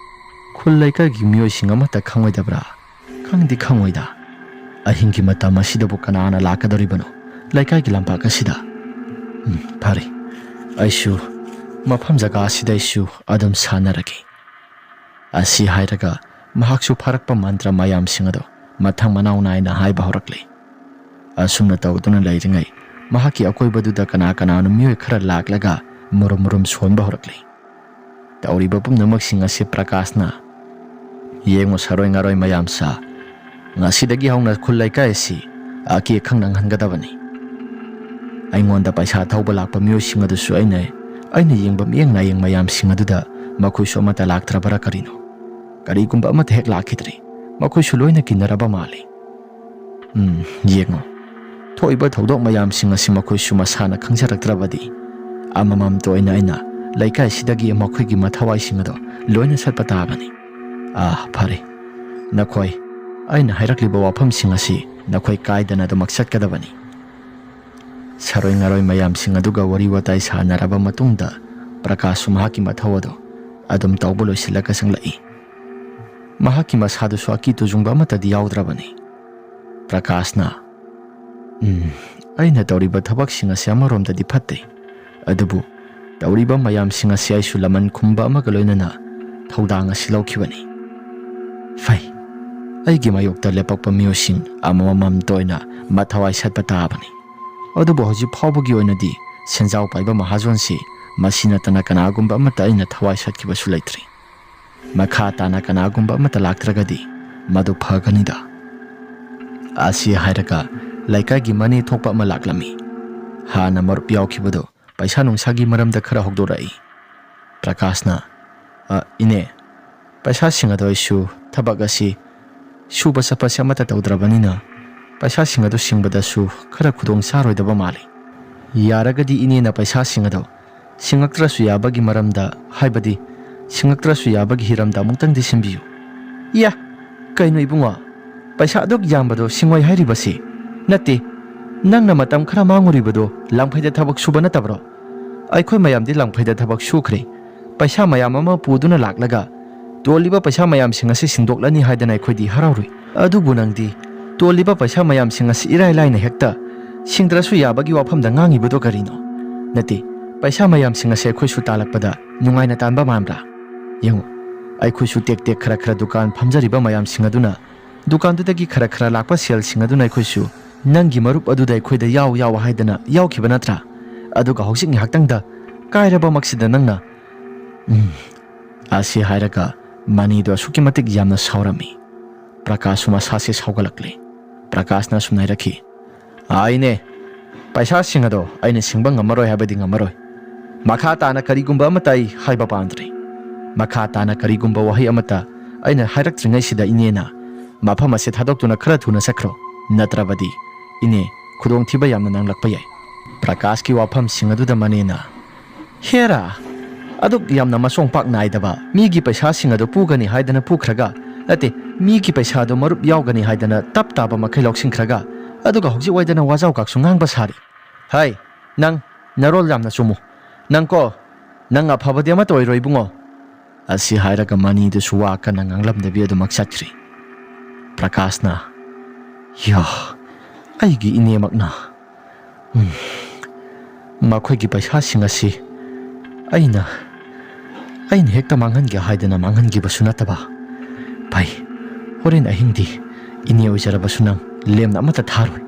"ꯈꯨꯜ ꯂꯩꯀꯥꯏꯒꯤ ꯃꯤꯑꯣꯏꯁꯤꯡ ꯑꯃꯠꯇ ꯈꯪꯉꯣꯏꯗꯕ꯭ꯔꯥ? ꯈꯪꯗꯤ ꯈꯪꯉꯣꯏꯗ꯫ ꯑꯍꯤꯡꯒꯤ ꯃꯇꯝ ꯑꯁꯤꯗꯕꯨ ꯀꯅꯥꯅ ꯂꯥꯛꯀꯗꯧꯔꯤꯕꯅꯣ ꯂꯩꯀꯥꯏꯒꯤ ꯂꯝꯄꯥꯛ ꯑꯁꯤꯗ? ꯎꯝ, ꯐꯔꯦ, ꯑꯩꯁꯨ ꯃꯐꯝ ꯖꯒꯥ ꯑꯁꯤꯗ ꯑꯩꯁꯨ ꯑꯗꯨꯝ ꯁꯥꯟꯅꯔꯒꯦ"꯫ ꯑꯁꯤ ꯍꯥꯏꯔꯒ ꯃꯍꯥꯛꯁꯨ ꯐꯥꯔꯛꯄ ꯃꯟꯇ꯭ꯔ ꯃꯌꯥꯝꯁꯤꯡ ꯑꯗꯨ ꯃꯊꯪ ꯃꯅꯥꯎ ꯅꯥꯏꯅ ꯍꯥꯏꯕ ꯍꯧꯔꯛꯂꯦ꯫ ꯑꯁꯨꯝꯅ ꯇꯧꯗꯨꯅ ꯂꯩꯔꯤꯉꯩ, ꯃꯍꯥꯛꯀꯤ ꯑꯀꯣꯏꯕꯗꯨꯗ ꯀꯅꯥ ꯀꯅꯥꯅꯣ ꯃꯤꯑꯣꯏ ꯈꯔ ꯂꯥꯛꯂꯒ ꯃꯨꯔꯨꯝ ꯃꯨꯔꯨꯝ ꯁꯣꯟꯕ ꯍꯧꯔꯛꯂꯤ꯫ ꯇꯧꯔꯤꯕ ꯄꯨꯝꯅꯃꯛꯁꯤꯡ ꯑꯁꯤ ꯄ꯭ꯔꯀꯥꯁꯅ ꯌꯦꯡꯉꯨ, ꯁꯥꯔꯣꯏ ꯉꯥꯔꯣꯏ ꯃꯌꯥꯝ ꯁꯥ, ꯉꯁꯤꯗꯒꯤ ꯍꯧꯅ ꯈꯨꯜ ꯂꯩꯀꯥꯏ ꯑꯁꯤ ꯑꯀꯦ ꯑꯈꯪ ꯅꯪꯍꯟꯒꯗꯕꯅꯤ꯫ ꯑꯩꯉꯣꯟꯗ ꯄꯩꯁꯥ ꯊꯧꯕ ꯂꯥꯛꯄ ꯃꯤꯑꯣꯏꯁꯤꯡ ꯑꯗꯨꯁꯨ ꯑꯩꯅ ꯑꯩꯅ ꯌꯦꯡꯕ ꯃꯤꯠꯌꯦꯡ ꯅꯥꯌꯦꯡ ꯃꯌꯥꯝꯁꯤꯡ ꯑꯗꯨꯗ ꯃꯈꯣꯏꯁꯨ ꯑꯃꯠꯇ ꯂꯥꯛꯇ꯭ꯔꯕꯔꯥ ꯀꯔꯤꯅꯣ? ꯀꯔꯤꯒꯨꯝꯕ ꯑꯃꯠꯇ ꯍꯦꯛ ꯂꯥꯛꯈꯤꯗ꯭ꯔꯤ꯫ ꯃꯈꯣꯏꯁꯨ ꯂꯣꯏꯅ ꯀꯤꯟꯅꯔꯕ ꯃꯥꯜꯂꯤ꯫ ꯎꯝ, ꯌꯦꯡꯉꯨ, ꯊꯣꯛꯏꯕ ꯊꯧꯗꯣꯛ ꯃꯌꯥꯝꯁꯤꯡ ꯑꯁꯤ ꯃꯈꯣꯏꯁꯨ ꯃꯁꯥꯅ ꯈꯪꯖꯔꯛꯇ꯭ꯔꯕꯗꯤ, ꯑꯃꯃꯝꯇ ꯑꯣꯏꯅ ꯑꯩꯅ ꯂꯩꯀꯥꯏꯁꯤꯗꯒꯤ ꯃꯈꯣꯏꯒꯤ ꯃꯊꯋꯥꯏꯁꯤꯡ ꯑꯗꯣ ꯂꯣꯏꯅ ꯁꯠꯄ ꯇꯥꯕꯅꯤ꯫ ꯑꯥ, ꯐꯔꯦ, ꯅꯈꯣꯏ, ꯑꯩꯅ ꯍꯥꯏꯔꯛꯂꯤꯕ ꯋꯥꯐꯝꯁꯤꯡ ꯑꯁꯤ ꯅꯈꯣꯏ ꯀꯥꯏꯗꯅ ꯑꯗꯨꯃꯛ ꯆꯠꯀꯗꯕꯅꯤ꯫ ꯁꯥꯔꯣꯏ ꯉꯥꯔꯣꯏ ꯃꯌꯥꯝꯁꯤꯡ ꯑꯗꯨꯒ ꯋꯥꯔꯤ ꯋꯥꯇꯥꯏ ꯁꯥꯟꯅꯔꯕ ꯃꯇꯨꯡꯗ, ꯄ꯭ꯔꯀꯥꯁꯁꯨ ꯃꯍꯥꯛꯀꯤ ꯃꯊꯧ ꯑꯗꯨ ꯑꯗꯨꯝ ꯇꯧꯕ ꯂꯣꯏꯁꯤꯜꯂꯒ ꯆꯪꯂꯛꯏ꯫ ꯃꯍꯥꯛꯀꯤ ꯃꯁꯥꯗꯨꯁꯨ ꯑꯀꯤ ꯇꯨꯖꯨꯡꯕ ꯑꯃꯠꯇꯗꯤ ꯌꯥꯎꯗ꯭ꯔꯕꯅꯤ꯫ ꯄ꯭ꯔꯀꯥꯁꯅ, "ꯎꯝ, ꯑꯩꯅ ꯇꯧꯔꯤꯕ ꯊꯕꯛꯁꯤꯡ ꯑꯁꯤ ꯑꯃꯔꯣꯝꯗꯗꯤ ꯐꯠꯇꯦ, ꯑꯗꯨꯕꯨ ꯇꯧꯔꯤꯕ ꯃꯌꯥꯝꯁꯤꯡ ꯑꯁꯤ ꯑꯩꯁꯨ ꯂꯃꯟ ꯈꯨꯝꯕ ꯑꯃꯒ ꯂꯣꯏꯅꯅ ꯊꯧꯗꯥꯡ ꯑꯁꯤ ꯂꯧꯈꯤꯕꯅꯤ꯫ ꯐꯩ, ꯑꯩꯒꯤ ꯃꯥꯌꯣꯛꯇ ꯂꯦꯞꯄꯛꯄ ꯃꯤꯑꯣꯏꯁꯤꯡ ꯑꯃꯃꯝꯇ ꯑꯣꯏꯅ ꯃꯊꯋꯥꯏ ꯁꯠꯄ ꯇꯥꯕꯅꯤ꯫ ꯑꯗꯨꯕꯨ ꯍꯧꯖꯤꯛ ꯐꯥꯎꯕꯒꯤ ꯑꯣꯏꯅꯗꯤ ꯁꯦꯟꯖꯥꯎ ꯄꯥꯏꯕ ꯃꯍꯥꯖꯣꯟꯁꯤ ꯃꯁꯤ ꯅꯠꯇꯅ ꯀꯅꯥꯒꯨꯝꯕ ꯑꯃꯠꯇ ꯑꯩꯅ ꯊꯋꯥꯏ ꯁꯠꯈꯤꯕꯁꯨ ꯂꯩꯇ꯭ꯔꯤ꯫ ꯃꯈꯥ ꯇꯥꯅ ꯀꯅꯥꯒꯨꯝꯕ ꯑꯃꯠꯇ ꯂꯥꯛꯇ꯭ꯔꯒꯗꯤ ꯃꯗꯨ ꯐꯒꯅꯤꯗ"꯫ ꯑꯁꯤ ꯍꯥꯏꯔꯒ ꯂꯩꯀꯥꯏꯒꯤ ꯃꯅꯦ ꯊꯣꯛꯄ ꯑꯃ ꯂꯥꯛꯂꯝꯃꯤ꯫ ꯍꯥꯟꯅ ꯃꯔꯨꯞ ꯌꯥꯎꯈꯤꯕꯗꯨ ꯄꯩꯁꯥ ꯅꯨꯡꯁꯥꯒꯤ ꯃꯔꯝꯗ ꯈꯔ ꯍꯧꯗꯣꯔꯛꯏ꯫ ꯄ꯭ꯔꯀꯥꯁꯅ, "ꯑ, ꯏꯅꯦ, ꯄꯩꯁꯥꯁꯤꯡ ꯑꯗꯣ ꯑꯩꯁꯨ ꯊꯕꯛ ꯑꯁꯤ ꯁꯨꯕ ꯆꯠꯄꯁꯦ ꯑꯃꯠꯇ ꯇꯧꯗ꯭ꯔꯕꯅꯤꯅ ꯄꯩꯁꯥꯁꯤꯡ ꯑꯗꯨ ꯁꯤꯡꯕꯗꯁꯨ ꯈꯔ ꯈꯨꯗꯣꯡ ꯆꯥꯔꯣꯏꯗꯕ ꯃꯥꯜꯂꯤ꯫ ꯌꯥꯔꯒꯗꯤ ꯏꯅꯦꯅ ꯄꯩꯁꯥꯁꯤꯡ ꯑꯗꯣ ꯁꯤꯡꯉꯛꯇ꯭ꯔꯁꯨ ꯌꯥꯕꯒꯤ ꯃꯔꯝꯗ, ꯍꯥꯏꯕꯗꯤ ꯁꯤꯡꯉꯛꯇ꯭ꯔꯁꯨ ꯌꯥꯕꯒꯤ ꯍꯤꯔꯝꯗ ꯑꯃꯨꯛꯇꯪꯗꯤ ꯁꯤꯟꯕꯤꯌꯨ"꯫ "ꯏꯌꯥ, ꯀꯩꯅꯣ ꯏꯕꯨꯡꯉꯣ? ꯄꯩꯁꯥ ꯑꯗꯨꯛ ꯌꯥꯝꯕꯗꯣ ꯁꯤꯡꯉꯣꯏ ꯍꯥꯏꯔꯤꯕꯁꯤ? ꯅꯠꯇꯦ, ꯅꯪꯅ ꯃꯇꯝ ꯈꯔ ꯃꯥꯡꯉꯨꯔꯤꯕꯗꯣ ꯂꯝꯈꯩꯗ ꯊꯕꯛ ꯁꯨꯕ ꯅꯠꯇꯕ꯭ꯔꯣ? ꯑꯩꯈꯣꯏ ꯃꯌꯥꯝꯗꯤ ꯂꯝꯈꯩꯗ ꯊꯕꯛ ꯁꯨꯈ꯭ꯔꯦ꯫ ꯄꯩꯁꯥ ꯃꯌꯥꯝ ꯑꯃ ꯄꯨꯗꯨꯅ ꯂꯥꯛꯂꯒ ꯇꯣꯜꯂꯤꯕ ꯄꯩꯁꯥ ꯃꯌꯥꯝꯁꯤꯡ ꯑꯁꯤ ꯁꯤꯡꯗꯣꯛꯂꯅꯤ ꯍꯥꯏꯗꯅ ꯑꯩꯈꯣꯏꯗꯤ ꯍꯔꯥꯎꯔꯨꯏ꯫ ꯑꯗꯨꯕꯨ ꯅꯪꯗꯤ ꯇꯣꯜꯂꯤꯕ ꯄꯩꯁꯥ ꯃꯌꯥꯝꯁꯤꯡ ꯑꯁꯤ ꯏꯔꯥꯏ ꯂꯥꯏꯅ ꯍꯦꯛꯇ ꯁꯤꯡꯗ꯭ꯔꯁꯨ ꯌꯥꯕꯒꯤ ꯋꯥꯐꯝꯗ ꯉꯥꯡꯉꯤꯕꯗꯣ ꯀꯔꯤꯅꯣ? ꯅꯠꯇꯦ, ꯄꯩꯁꯥ ꯃꯌꯥꯝꯁꯤꯡ ꯑꯁꯤ ꯑꯩꯈꯣꯏꯁꯨ ꯇꯥꯜꯂꯛꯄꯗ ꯅꯨꯡꯉꯥꯏꯅ ꯇꯥꯟꯕ ꯃꯥꯟꯕ꯭ꯔꯥ? ꯌꯦꯡꯉꯨ, ꯑꯩꯈꯣꯏꯁꯨ ꯇꯦꯛ ꯇꯦꯛ ꯈꯔ ꯈꯔ ꯗꯨꯀꯥꯟ ꯐꯝꯖꯔꯤꯕ ꯃꯌꯥꯝꯁꯤꯡ ꯑꯗꯨꯅ, ꯗꯨꯀꯥꯟꯗꯨꯗꯒꯤ ꯈꯔ ꯈꯔ ꯂꯥꯛꯄ ꯁꯦꯜꯁꯤꯡ ꯑꯗꯨꯅ ꯑꯩꯈꯣꯏꯁꯨ ꯅꯪꯒꯤ ꯃꯔꯨꯞ ꯑꯗꯨꯗ ꯑꯩꯈꯣꯏꯗ ꯌꯥꯎ ꯌꯥꯎ ꯍꯥꯏꯗꯅ ꯌꯥꯎꯈꯤꯕ ꯅꯠꯇ꯭ꯔꯥ? ꯑꯗꯨꯒ ꯍꯧꯖꯤꯛ ꯉꯥꯏꯍꯥꯛꯇꯪꯗ ꯀꯥꯏꯔꯕꯃꯛꯁꯤꯗ ꯅꯪꯅ, ꯎꯝ, ꯑꯁꯤ ꯍꯥꯏꯔꯒ ꯃꯅꯤꯗꯨ ꯑꯁꯨꯛꯀꯤ ꯃꯇꯤꯛ ꯌꯥꯝꯅ ꯁꯥꯎꯔꯝꯃꯤ꯫ ꯄ꯭ꯔꯀꯥꯁꯁꯨ ꯃꯁꯥꯁꯦ ꯁꯥꯎꯒꯠꯂꯛꯂꯦ꯫ ꯄ꯭ꯔꯀꯥꯁꯅ ꯑꯁꯨꯝꯅ ꯍꯥꯏꯔꯛꯈꯤ, "ꯑꯥ, ꯏꯅꯦ, ꯄꯩꯁꯥꯁꯤꯡ ꯑꯗꯣ ꯑꯩꯅ ꯁꯤꯡꯕ ꯉꯝꯃꯔꯣꯏ ꯍꯥꯏꯕꯗꯤ ꯉꯝꯃꯔꯣꯏ꯫ ꯃꯈꯥ ꯇꯥꯅ ꯀꯔꯤꯒꯨꯝꯕ ꯑꯃꯠꯇ ꯑꯩ ꯍꯥꯏꯕ ꯄꯥꯝꯗ꯭ꯔꯦ꯫ ꯃꯈꯥ ꯇꯥꯅ ꯀꯔꯤꯒꯨꯝꯕ ꯋꯥꯍꯩ ꯑꯃꯠꯇ ꯑꯩꯅ ꯍꯥꯏꯔꯛꯇ꯭ꯔꯤꯉꯩꯁꯤꯗ ꯏꯅꯦꯅ ꯃꯐꯝ ꯑꯁꯤ ꯊꯥꯗꯣꯛꯇꯨꯅ ꯈꯔ ꯊꯨꯅ ꯆꯠꯈ꯭ꯔꯣ꯫ ꯅꯠꯇ꯭ꯔꯕꯗꯤ ꯏꯅꯦ ꯈꯨꯗꯣꯡꯊꯤꯕ ꯌꯥꯝꯅ ꯅꯪꯂꯛꯄ ꯌꯥꯏ꯫" ꯄ꯭ꯔꯀꯥꯁꯀꯤ ꯋꯥꯐꯝꯁꯤꯡ ꯑꯗꯨꯗ ꯃꯅꯦꯅ, "ꯍꯦꯔꯥ, ꯑꯗꯨꯛ ꯌꯥꯝꯅ ꯃꯁꯣꯡ ꯄꯥꯛ ꯅꯥꯏꯗꯕ ꯃꯤꯒꯤ ꯄꯩꯁꯥꯁꯤꯡ ꯑꯗꯨ ꯄꯨꯒꯅꯤ ꯍꯥꯏꯗꯅ ꯄꯨꯈ꯭ꯔꯒ, ꯅꯠꯇꯦ, ꯃꯤꯒꯤ ꯄꯩꯁꯥꯗꯨ ꯃꯔꯨꯞ ꯌꯥꯎꯒꯅꯤ ꯍꯥꯏꯗꯅ ꯇꯞ ꯇꯥꯕ ꯃꯈꯩ ꯂꯧꯁꯤꯟꯈ꯭ꯔꯒ, ꯑꯗꯨꯒ ꯍꯧꯖꯤꯛ ꯋꯥꯏꯗꯅ ꯋꯥꯖꯥꯎ ꯀꯥꯛꯁꯨ ꯉꯥꯡꯕ ꯁꯥꯔꯤ꯫ ꯍꯥꯏ, ꯅꯪ, ꯅꯔꯣꯜ ꯌꯥꯝꯅ ꯆꯨꯝꯃꯨ꯫ ꯅꯪ ꯀꯣ, ꯅꯪ ꯑꯐꯕꯗꯤ ꯑꯃꯠꯇ ꯑꯣꯏꯔꯣꯏ ꯏꯕꯨꯡꯉꯣ꯫" ꯑꯁꯤ ꯍꯥꯏꯔꯒ ꯃꯅꯤꯗꯨꯁꯨ ꯋꯥ ꯀꯟꯅ ꯉꯥꯡꯂꯝꯗꯕꯤ ꯑꯗꯨꯃꯛ ꯆꯠꯈ꯭ꯔꯤ꯫ ꯄ꯭ꯔꯀꯥꯁꯅ, "ꯌꯥ, ꯑꯩꯒꯤ ꯏꯅꯦꯃꯛꯅ, ꯎꯝ, ꯃꯈꯣꯏꯒꯤ ꯄꯩꯁꯥꯁꯤꯡ ꯑꯁꯤ ꯑꯩꯅ, ꯑꯩꯅ ꯍꯦꯛꯇ ꯃꯥꯡꯍꯟꯒꯦ ꯍꯥꯏꯗꯅ ꯃꯥꯡꯍꯟꯈꯤꯕꯁꯨ ꯅꯠꯇꯕ꯫ ꯐꯩ, ꯍꯣꯔꯦꯟ ꯑꯍꯤꯡꯗꯤ ꯏꯅꯦ ꯑꯣꯏꯖꯔꯕꯁꯨ ꯅꯪ ꯂꯦꯝꯅ ꯑꯃꯠꯇ ꯊꯥꯔꯣꯏ꯫"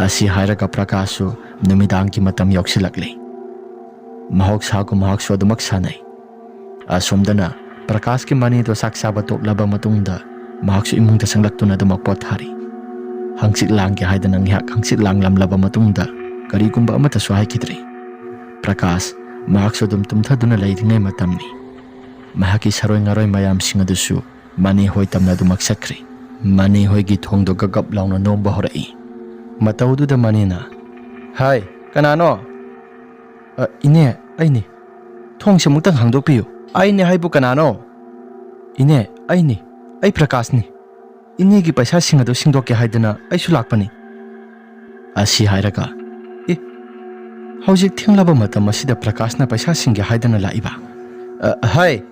ꯑꯁꯤ ꯍꯥꯏꯔꯒ ꯄ꯭ꯔꯀꯥꯁꯁꯨ ꯅꯨꯃꯤꯗꯥꯡꯒꯤ ꯃꯇꯝ ꯌꯧꯁꯤꯜꯂꯛꯂꯦ꯫ ꯃꯍꯧꯁꯥꯒꯨꯝ ꯃꯍꯥꯛꯁꯨ ꯑꯗꯨꯃꯛ ꯁꯥꯟꯅꯩ꯫ ꯑꯁꯣꯝꯗꯅ ꯄ꯭ꯔꯀꯥꯁꯀꯤ ꯃꯅꯤꯗꯣ ꯆꯥꯛ ꯆꯥꯕ ꯇꯣꯛꯂꯕ ꯃꯇꯨꯡꯗ ꯃꯍꯥꯛꯁꯨ ꯏꯃꯨꯡꯗ ꯆꯪꯂꯛꯇꯨꯅ ꯑꯗꯨꯃꯛ ꯄꯣꯊꯥꯔꯤ꯫ ꯍꯪꯆꯤꯠ ꯂꯥꯡꯒꯦ ꯍꯥꯏꯗꯅ ꯉꯥꯏꯍꯥꯛ ꯍꯪꯆꯤꯠ ꯂꯥꯡꯂꯝꯂꯕ ꯃꯇꯨꯡꯗ ꯀꯔꯤꯒꯨꯝꯕ ꯑꯃꯠꯇꯁꯨ ꯍꯥꯏꯈꯤꯗ꯭ꯔꯦ꯫ ꯄ꯭ꯔꯀꯥꯁ ꯃꯍꯥꯛꯁꯨ ꯑꯗꯨꯝ ꯇꯨꯝꯊꯗꯨꯅ ꯂꯩꯔꯤꯉꯩ ꯃꯇꯝꯅꯤ꯫ ꯃꯍꯥꯛꯀꯤ ꯁꯔꯣꯏ ꯉꯥꯔꯣꯏ ꯃꯌꯥꯝꯁꯤꯡ ꯑꯗꯨꯁꯨ ꯃꯅꯦ ꯍꯣꯏ ꯇꯝꯅ ꯑꯗꯨꯃꯛ ꯆꯠꯈ꯭ꯔꯦ꯫ ꯃꯅꯦ ꯍꯣꯏꯒꯤ ꯊꯣꯡꯗꯣ ꯒꯞ ꯒꯞ ꯂꯥꯎꯅ ꯅꯣꯝꯕ ꯍꯧꯔꯛꯏ꯫ ꯃꯇꯧꯗꯨꯗ ꯃꯅꯦꯅ, "ꯍꯥꯏ, ꯀꯅꯥꯅꯣ?" "ꯑ, ꯏꯅꯦ, ꯑꯩꯅꯤ꯫ ꯊꯣꯡꯁꯦ ꯑꯃꯨꯛꯇꯪ ꯍꯥꯡꯗꯣꯛꯄꯤꯌꯨ꯫" "ꯑꯩꯅꯦ ꯍꯥꯏꯕꯨ ꯀꯅꯥꯅꯣ?" "ꯏꯅꯦ, ꯑꯩꯅꯤ꯫ ꯑꯩ ꯄ꯭ꯔꯀꯥꯁꯅꯤ꯫ ꯏꯅꯦꯒꯤ ꯄꯩꯁꯥꯁꯤꯡ ꯑꯗꯨ ꯁꯤꯡꯗꯣꯛꯀꯦ ꯍꯥꯏꯗꯅ ꯑꯩꯁꯨ ꯂꯥꯛꯄꯅꯤ꯫" ꯑꯁꯤ ꯍꯥꯏꯔꯒ, "ꯑꯦ, ꯍꯧꯖꯤꯛ ꯊꯦꯡꯂꯕ ꯃꯇꯝ ꯑꯁꯤꯗ ꯄ꯭ꯔꯀꯥꯁꯅ ꯄꯩꯁꯥ ꯁꯤꯡꯒꯦ ꯍꯥꯏꯗꯅ ꯂꯥꯛꯏꯕ? ꯑ, ꯍꯥꯏ,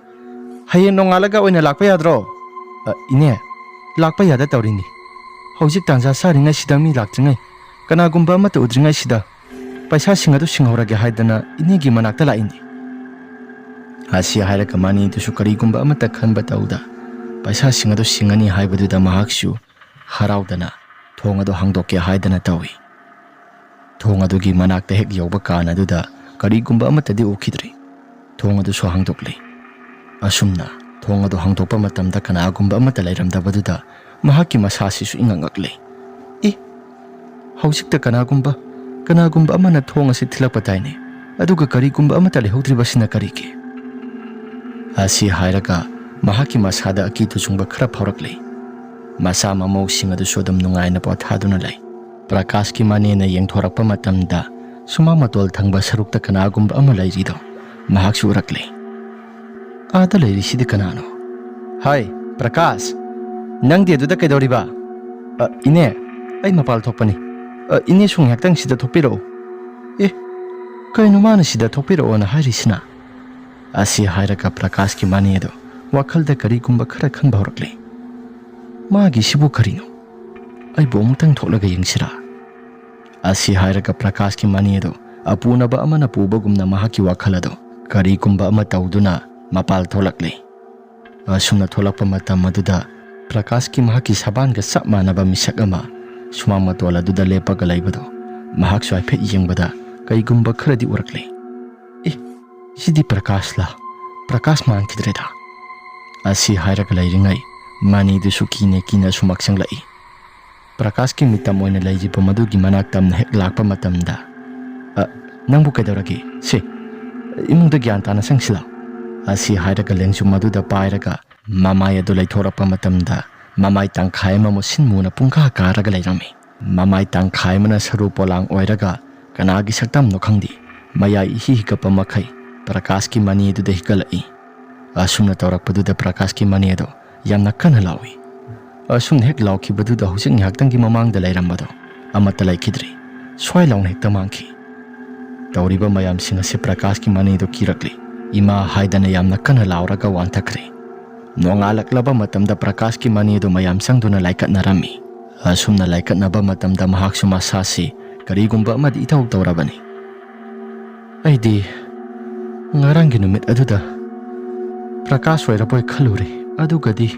ꯍꯌꯦꯡ ꯅꯣꯡꯉꯥꯜꯂꯒ ꯑꯣꯏꯅ ꯂꯥꯛꯄ ꯌꯥꯗ꯭ꯔꯣ?" "ꯑ, ꯏꯅꯦ, ꯂꯥꯛꯄ ꯌꯥꯗ ꯇꯧꯔꯤꯅꯤ꯫ ꯍꯧꯖꯤꯛ ꯇꯥꯟꯖꯥ ꯆꯥꯔꯤꯉꯩꯁꯤꯗ ꯃꯤ ꯂꯥꯛꯇ꯭ꯔꯤꯉꯩ, ꯀꯅꯥꯒꯨꯝꯕ ꯑꯃꯠꯇ ꯎꯗ꯭ꯔꯤꯉꯩꯁꯤꯗ ꯄꯩꯁꯥꯁꯤꯡ ꯑꯗꯨ ꯁꯤꯡꯍꯧꯔꯒꯦ ꯍꯥꯏꯗꯅ ꯏꯅꯦꯒꯤ ꯃꯅꯥꯛꯇ ꯂꯥꯛꯏꯅꯤ꯫" ꯑꯁꯤ ꯍꯥꯏꯔꯒ ꯃꯅꯤꯗꯨꯁꯨ ꯀꯔꯤꯒꯨꯝꯕ ꯑꯃꯠꯇ ꯈꯟꯕ ꯇꯧꯗ ꯄꯩꯁꯥꯁꯤꯡ ꯑꯗꯨ ꯁꯤꯡꯉꯅꯤ ꯍꯥꯏꯕꯗꯨꯗ ꯃꯍꯥꯛꯁꯨ ꯍꯔꯥꯎꯗꯅ ꯊꯣꯡ ꯑꯗꯨ ꯍꯥꯡꯗꯣꯛꯀꯦ ꯍꯥꯏꯗꯅ ꯇꯧꯏ꯫ ꯊꯣꯡ ꯑꯗꯨꯒꯤ ꯃꯅꯥꯛꯇ ꯍꯦꯛ ꯌꯧꯕ ꯀꯥꯟ ꯑꯗꯨꯗ ꯀꯔꯤꯒꯨꯝꯕ ꯑꯃꯠꯇꯗꯤ ꯎꯈꯤꯗ꯭ꯔꯤ꯫ ꯊꯣꯡ ꯑꯗꯨꯁꯨ ꯍꯥꯡꯗꯣꯛꯂꯦ꯫ ꯑꯁꯨꯝꯅ ꯊꯣꯡ ꯑꯗꯨ ꯍꯥꯡꯗꯣꯛꯄ ꯃꯇꯝꯗ ꯀꯅꯥꯒꯨꯝꯕ ꯑꯃꯠꯇ ꯂꯩꯔꯝꯗꯕꯗꯨꯗ ꯃꯍꯥꯛꯀꯤ ꯃꯁꯥꯁꯤꯁꯨ ꯏꯉꯛ ꯉꯛꯂꯦ꯫ "ꯑꯦ, ꯍꯧꯖꯤꯛꯇ ꯀꯅꯥꯒꯨꯝꯕ, ꯀꯅꯥꯒꯨꯝꯕ ꯑꯃꯅ ꯊꯣꯡ ꯑꯁꯤ ꯊꯤꯜꯂꯛꯄ ꯇꯥꯏꯅꯦ, ꯑꯗꯨꯒ ꯀꯔꯤꯒꯨꯝꯕ ꯑꯃꯠꯇ ꯂꯩꯍꯧꯗ꯭ꯔꯤꯕꯁꯤꯅ ꯀꯔꯤꯒꯤ?" ꯑꯁꯤ ꯍꯥꯏꯔꯒ ꯃꯍꯥꯛꯀꯤ ꯃꯁꯥꯗ ꯑꯀꯤ ꯇꯨꯖꯨꯡꯕ ꯈꯔ ꯐꯥꯎꯔꯛꯂꯦ꯫ ꯃꯆꯥ ꯃꯃꯧꯁꯤꯡ ꯑꯗꯨꯁꯨ ꯑꯗꯨꯝ ꯅꯨꯡꯉꯥꯏꯅ ꯄꯣꯊꯥꯗꯨꯅ ꯂꯩ꯫ ꯄ꯭ꯔꯀꯥꯁꯀꯤ ꯃꯅꯦꯅ ꯌꯦꯡꯊꯣꯔꯛꯄ ꯃꯇꯝꯗ ꯁꯨꯃꯥꯡ ꯃꯇꯣꯜ ꯊꯪꯕ ꯁꯔꯨꯛꯇ ꯀꯅꯥꯒꯨꯝꯕ ꯑꯃ ꯂꯩꯔꯤꯗꯣ ꯃꯍꯥꯛꯁꯨ ꯎꯔꯛꯂꯦ꯫ "ꯑꯥꯗ ꯂꯩꯔꯤꯁꯤꯗꯤ ꯀꯅꯥꯅꯣ? ꯍꯥꯏ, ꯄ꯭ꯔꯀꯥꯁ, ꯅꯪꯗꯤ ꯑꯗꯨꯗ ꯀꯩꯗꯧꯔꯤꯕ?" "ꯑ, ꯏꯅꯦ, ꯑꯩ ꯃꯄꯥꯜ ꯊꯣꯛꯄꯅꯤ꯫ ꯑ, ꯏꯅꯦꯁꯨ ꯉꯥꯏꯍꯥꯛꯇꯪ ꯁꯤꯗ ꯊꯣꯛꯄꯤꯔꯛꯎ꯫" "ꯑꯦ, ꯀꯩꯅꯣ ꯃꯥꯅ ꯁꯤꯗ ꯊꯣꯛꯄꯤꯔꯛꯑꯣꯅ ꯍꯥꯏꯔꯤꯁꯤꯅ?" ꯑꯁꯤ ꯍꯥꯏꯔꯒ ꯄ꯭ꯔꯀꯥꯁꯀꯤ ꯃꯅꯦ ꯑꯗꯣ ꯋꯥꯈꯜꯗ ꯀꯔꯤꯒꯨꯝꯕ ꯈꯔ ꯈꯟꯕ ꯍꯧꯔꯛꯂꯦ꯫ "ꯃꯥꯒꯤꯁꯤꯕꯨ ꯀꯔꯤꯅꯣ? ꯑꯩꯕꯨ ꯑꯃꯨꯛꯇꯪ ꯊꯣꯛꯂꯒ ꯌꯦꯡꯁꯤꯔꯥ?" ꯑꯁꯤ ꯍꯥꯏꯔꯒ ꯄ꯭ꯔꯀꯥꯁꯀꯤ ꯃꯅꯦ ꯑꯗꯣ ꯑꯄꯨꯅꯕ ꯑꯃꯅ ꯄꯨꯕꯒꯨꯝꯅ ꯃꯍꯥꯛꯀꯤ ꯋꯥꯈꯜ ꯑꯗꯣ ꯀꯔꯤꯒꯨꯝꯕ ꯑꯃ ꯇꯧꯗꯨꯅ ꯃꯄꯥꯜ ꯊꯣꯛꯂꯛꯂꯦ꯫ ꯑꯁꯨꯝꯅ ꯊꯣꯛꯂꯛꯄ ꯃꯇꯝ ꯑꯗꯨꯗ ꯄ꯭ꯔꯀꯥꯁꯀꯤ ꯃꯍꯥꯛꯀꯤ ꯁꯕꯥꯟꯒ ꯆꯞ ꯃꯥꯟꯅꯕ ꯃꯤꯁꯛ ꯑꯃ ꯁꯨꯃꯥꯡ ꯃꯇꯣꯜ ꯑꯗꯨꯗ ꯂꯦꯞꯄꯒ ꯂꯩꯕꯗꯣ ꯃꯍꯥꯛꯁꯨ ꯍꯥꯏꯐꯦꯠ ꯌꯦꯡꯕꯗ ꯀꯩꯒꯨꯝꯕ ꯈꯔꯗꯤ ꯎꯔꯛꯂꯦ꯫ "ꯑꯦ, ꯁꯤꯗꯤ ꯄ꯭ꯔꯀꯥꯁꯂꯥ? ꯄ꯭ꯔꯀꯥꯁ ꯃꯥꯟꯈꯤꯗ꯭ꯔꯦꯗ꯫" ꯑꯁꯤ ꯍꯥꯏꯔꯒ ꯂꯩꯔꯤꯉꯩ ꯃꯅꯤꯗꯨꯁꯨ ꯀꯤꯅ ꯀꯤꯅ ꯁꯨꯃꯥꯡ ꯆꯪꯂꯛꯏ꯫ ꯄ꯭ꯔꯀꯥꯁꯀꯤ ꯃꯤꯇꯝ ꯑꯣꯏꯅ ꯂꯩꯔꯤꯕ ꯃꯗꯨꯒꯤ ꯃꯅꯥꯛ ꯇꯝꯅ ꯍꯦꯛ ꯂꯥꯛꯄ ꯃꯇꯝꯗ, "ꯑ, ꯅꯪꯕꯨ ꯀꯩꯗꯧꯔꯒꯦ? ꯁꯦ, ꯏꯃꯨꯡꯗ ꯒ꯭ꯌꯥꯟ ꯇꯥꯅ ꯆꯪꯁꯤꯜꯂꯣ꯫" ꯑꯁꯤ ꯍꯥꯏꯔꯒ ꯂꯦꯡꯖꯨꯝ ꯑꯗꯨꯗ ꯄꯥꯏꯔꯒ ꯃꯃꯥꯏ ꯑꯗꯨ ꯂꯩꯊꯣꯔꯛꯄ ꯃꯇꯝꯗ ꯃꯃꯥꯏ ꯇꯪꯈꯥꯏ ꯑꯃ ꯃꯨꯁꯤꯟ ꯃꯨꯅ ꯄꯨꯡꯀꯥ ꯀꯥꯔꯒ ꯂꯩꯔꯝꯃꯤ꯫ ꯃꯃꯥꯏ ꯇꯪꯈꯥꯏ ꯑꯃꯅ ꯁꯔꯨ ꯄꯣꯂꯥꯡ ꯑꯣꯏꯔꯒ ꯀꯅꯥꯒꯤ ꯁꯛꯇꯝꯅꯣ ꯈꯪꯗꯦ, ꯃꯌꯥꯏ ꯏꯍꯤ ꯍꯤꯒꯠꯄ ꯃꯈꯩ ꯄ꯭ꯔꯀꯥꯁꯀꯤ ꯃꯅꯦꯗꯨꯗ ꯍꯤꯒꯠꯂꯛꯏ꯫ ꯑꯁꯨꯝꯅ ꯇꯧꯔꯛꯄꯗꯨꯗ ꯄ꯭ꯔꯀꯥꯁꯀꯤ ꯃꯅꯦꯗꯣ ꯌꯥꯝꯅ ꯀꯟꯅ ꯂꯥꯎꯏ꯫ ꯑꯁꯨꯝꯅ ꯍꯦꯛ ꯂꯥꯎꯈꯤꯕꯗꯨꯗ ꯍꯧꯖꯤꯛ ꯉꯥꯏꯍꯥꯛꯇꯪꯒꯤ ꯃꯃꯥꯡꯗ ꯂꯩꯔꯝꯕꯗꯣ ꯑꯃꯠꯇ ꯂꯩꯈꯤꯗ꯭ꯔꯦ꯫ ꯁ꯭ꯋꯥꯏ ꯂꯥꯎꯅ ꯍꯦꯛꯇ ꯃꯥꯡꯈꯤ꯫ ꯇꯧꯔꯤꯕ ꯃꯌꯥꯝꯁꯤꯡ ꯑꯁꯤ ꯄ꯭ꯔꯀꯥꯁꯀꯤ ꯃꯅꯦꯗꯣ ꯀꯤꯔꯛꯂꯦ꯫ "ꯏꯃꯥ" ꯍꯥꯏꯗꯅ ꯌꯥꯝꯅ ꯀꯟꯅ ꯂꯥꯎꯔꯒ ꯋꯥꯟꯊꯈ꯭ꯔꯦ꯫ ꯅꯣꯡꯉꯥꯜꯂꯛꯂꯕ ꯃꯇꯝꯗ ꯄ꯭ꯔꯀꯥꯁꯀꯤ ꯃꯅꯦꯗꯣ ꯃꯌꯥꯝ ꯆꯪꯗꯨꯅ ꯂꯥꯏꯀꯠꯅꯔꯝꯃꯤ꯫ ꯑꯁꯨꯝꯅ ꯂꯥꯏꯀꯠꯅꯕ ꯃꯇꯝꯗ ꯃꯍꯥꯛꯁꯨ ꯃꯁꯥꯁꯤ ꯀꯔꯤꯒꯨꯝꯕ ꯑꯃꯗꯤ ꯏꯇꯧ ꯇꯧꯔꯕꯅꯤ꯫ "ꯑꯩꯗꯤ ꯉꯔꯥꯡꯒꯤ ꯅꯨꯃꯤꯠ ꯑꯗꯨꯗ ꯄ꯭ꯔꯀꯥꯁ ꯑꯣꯏꯔꯕꯣꯏ ꯈꯜꯂꯨꯔꯦ, ꯑꯗꯨꯒꯗꯤ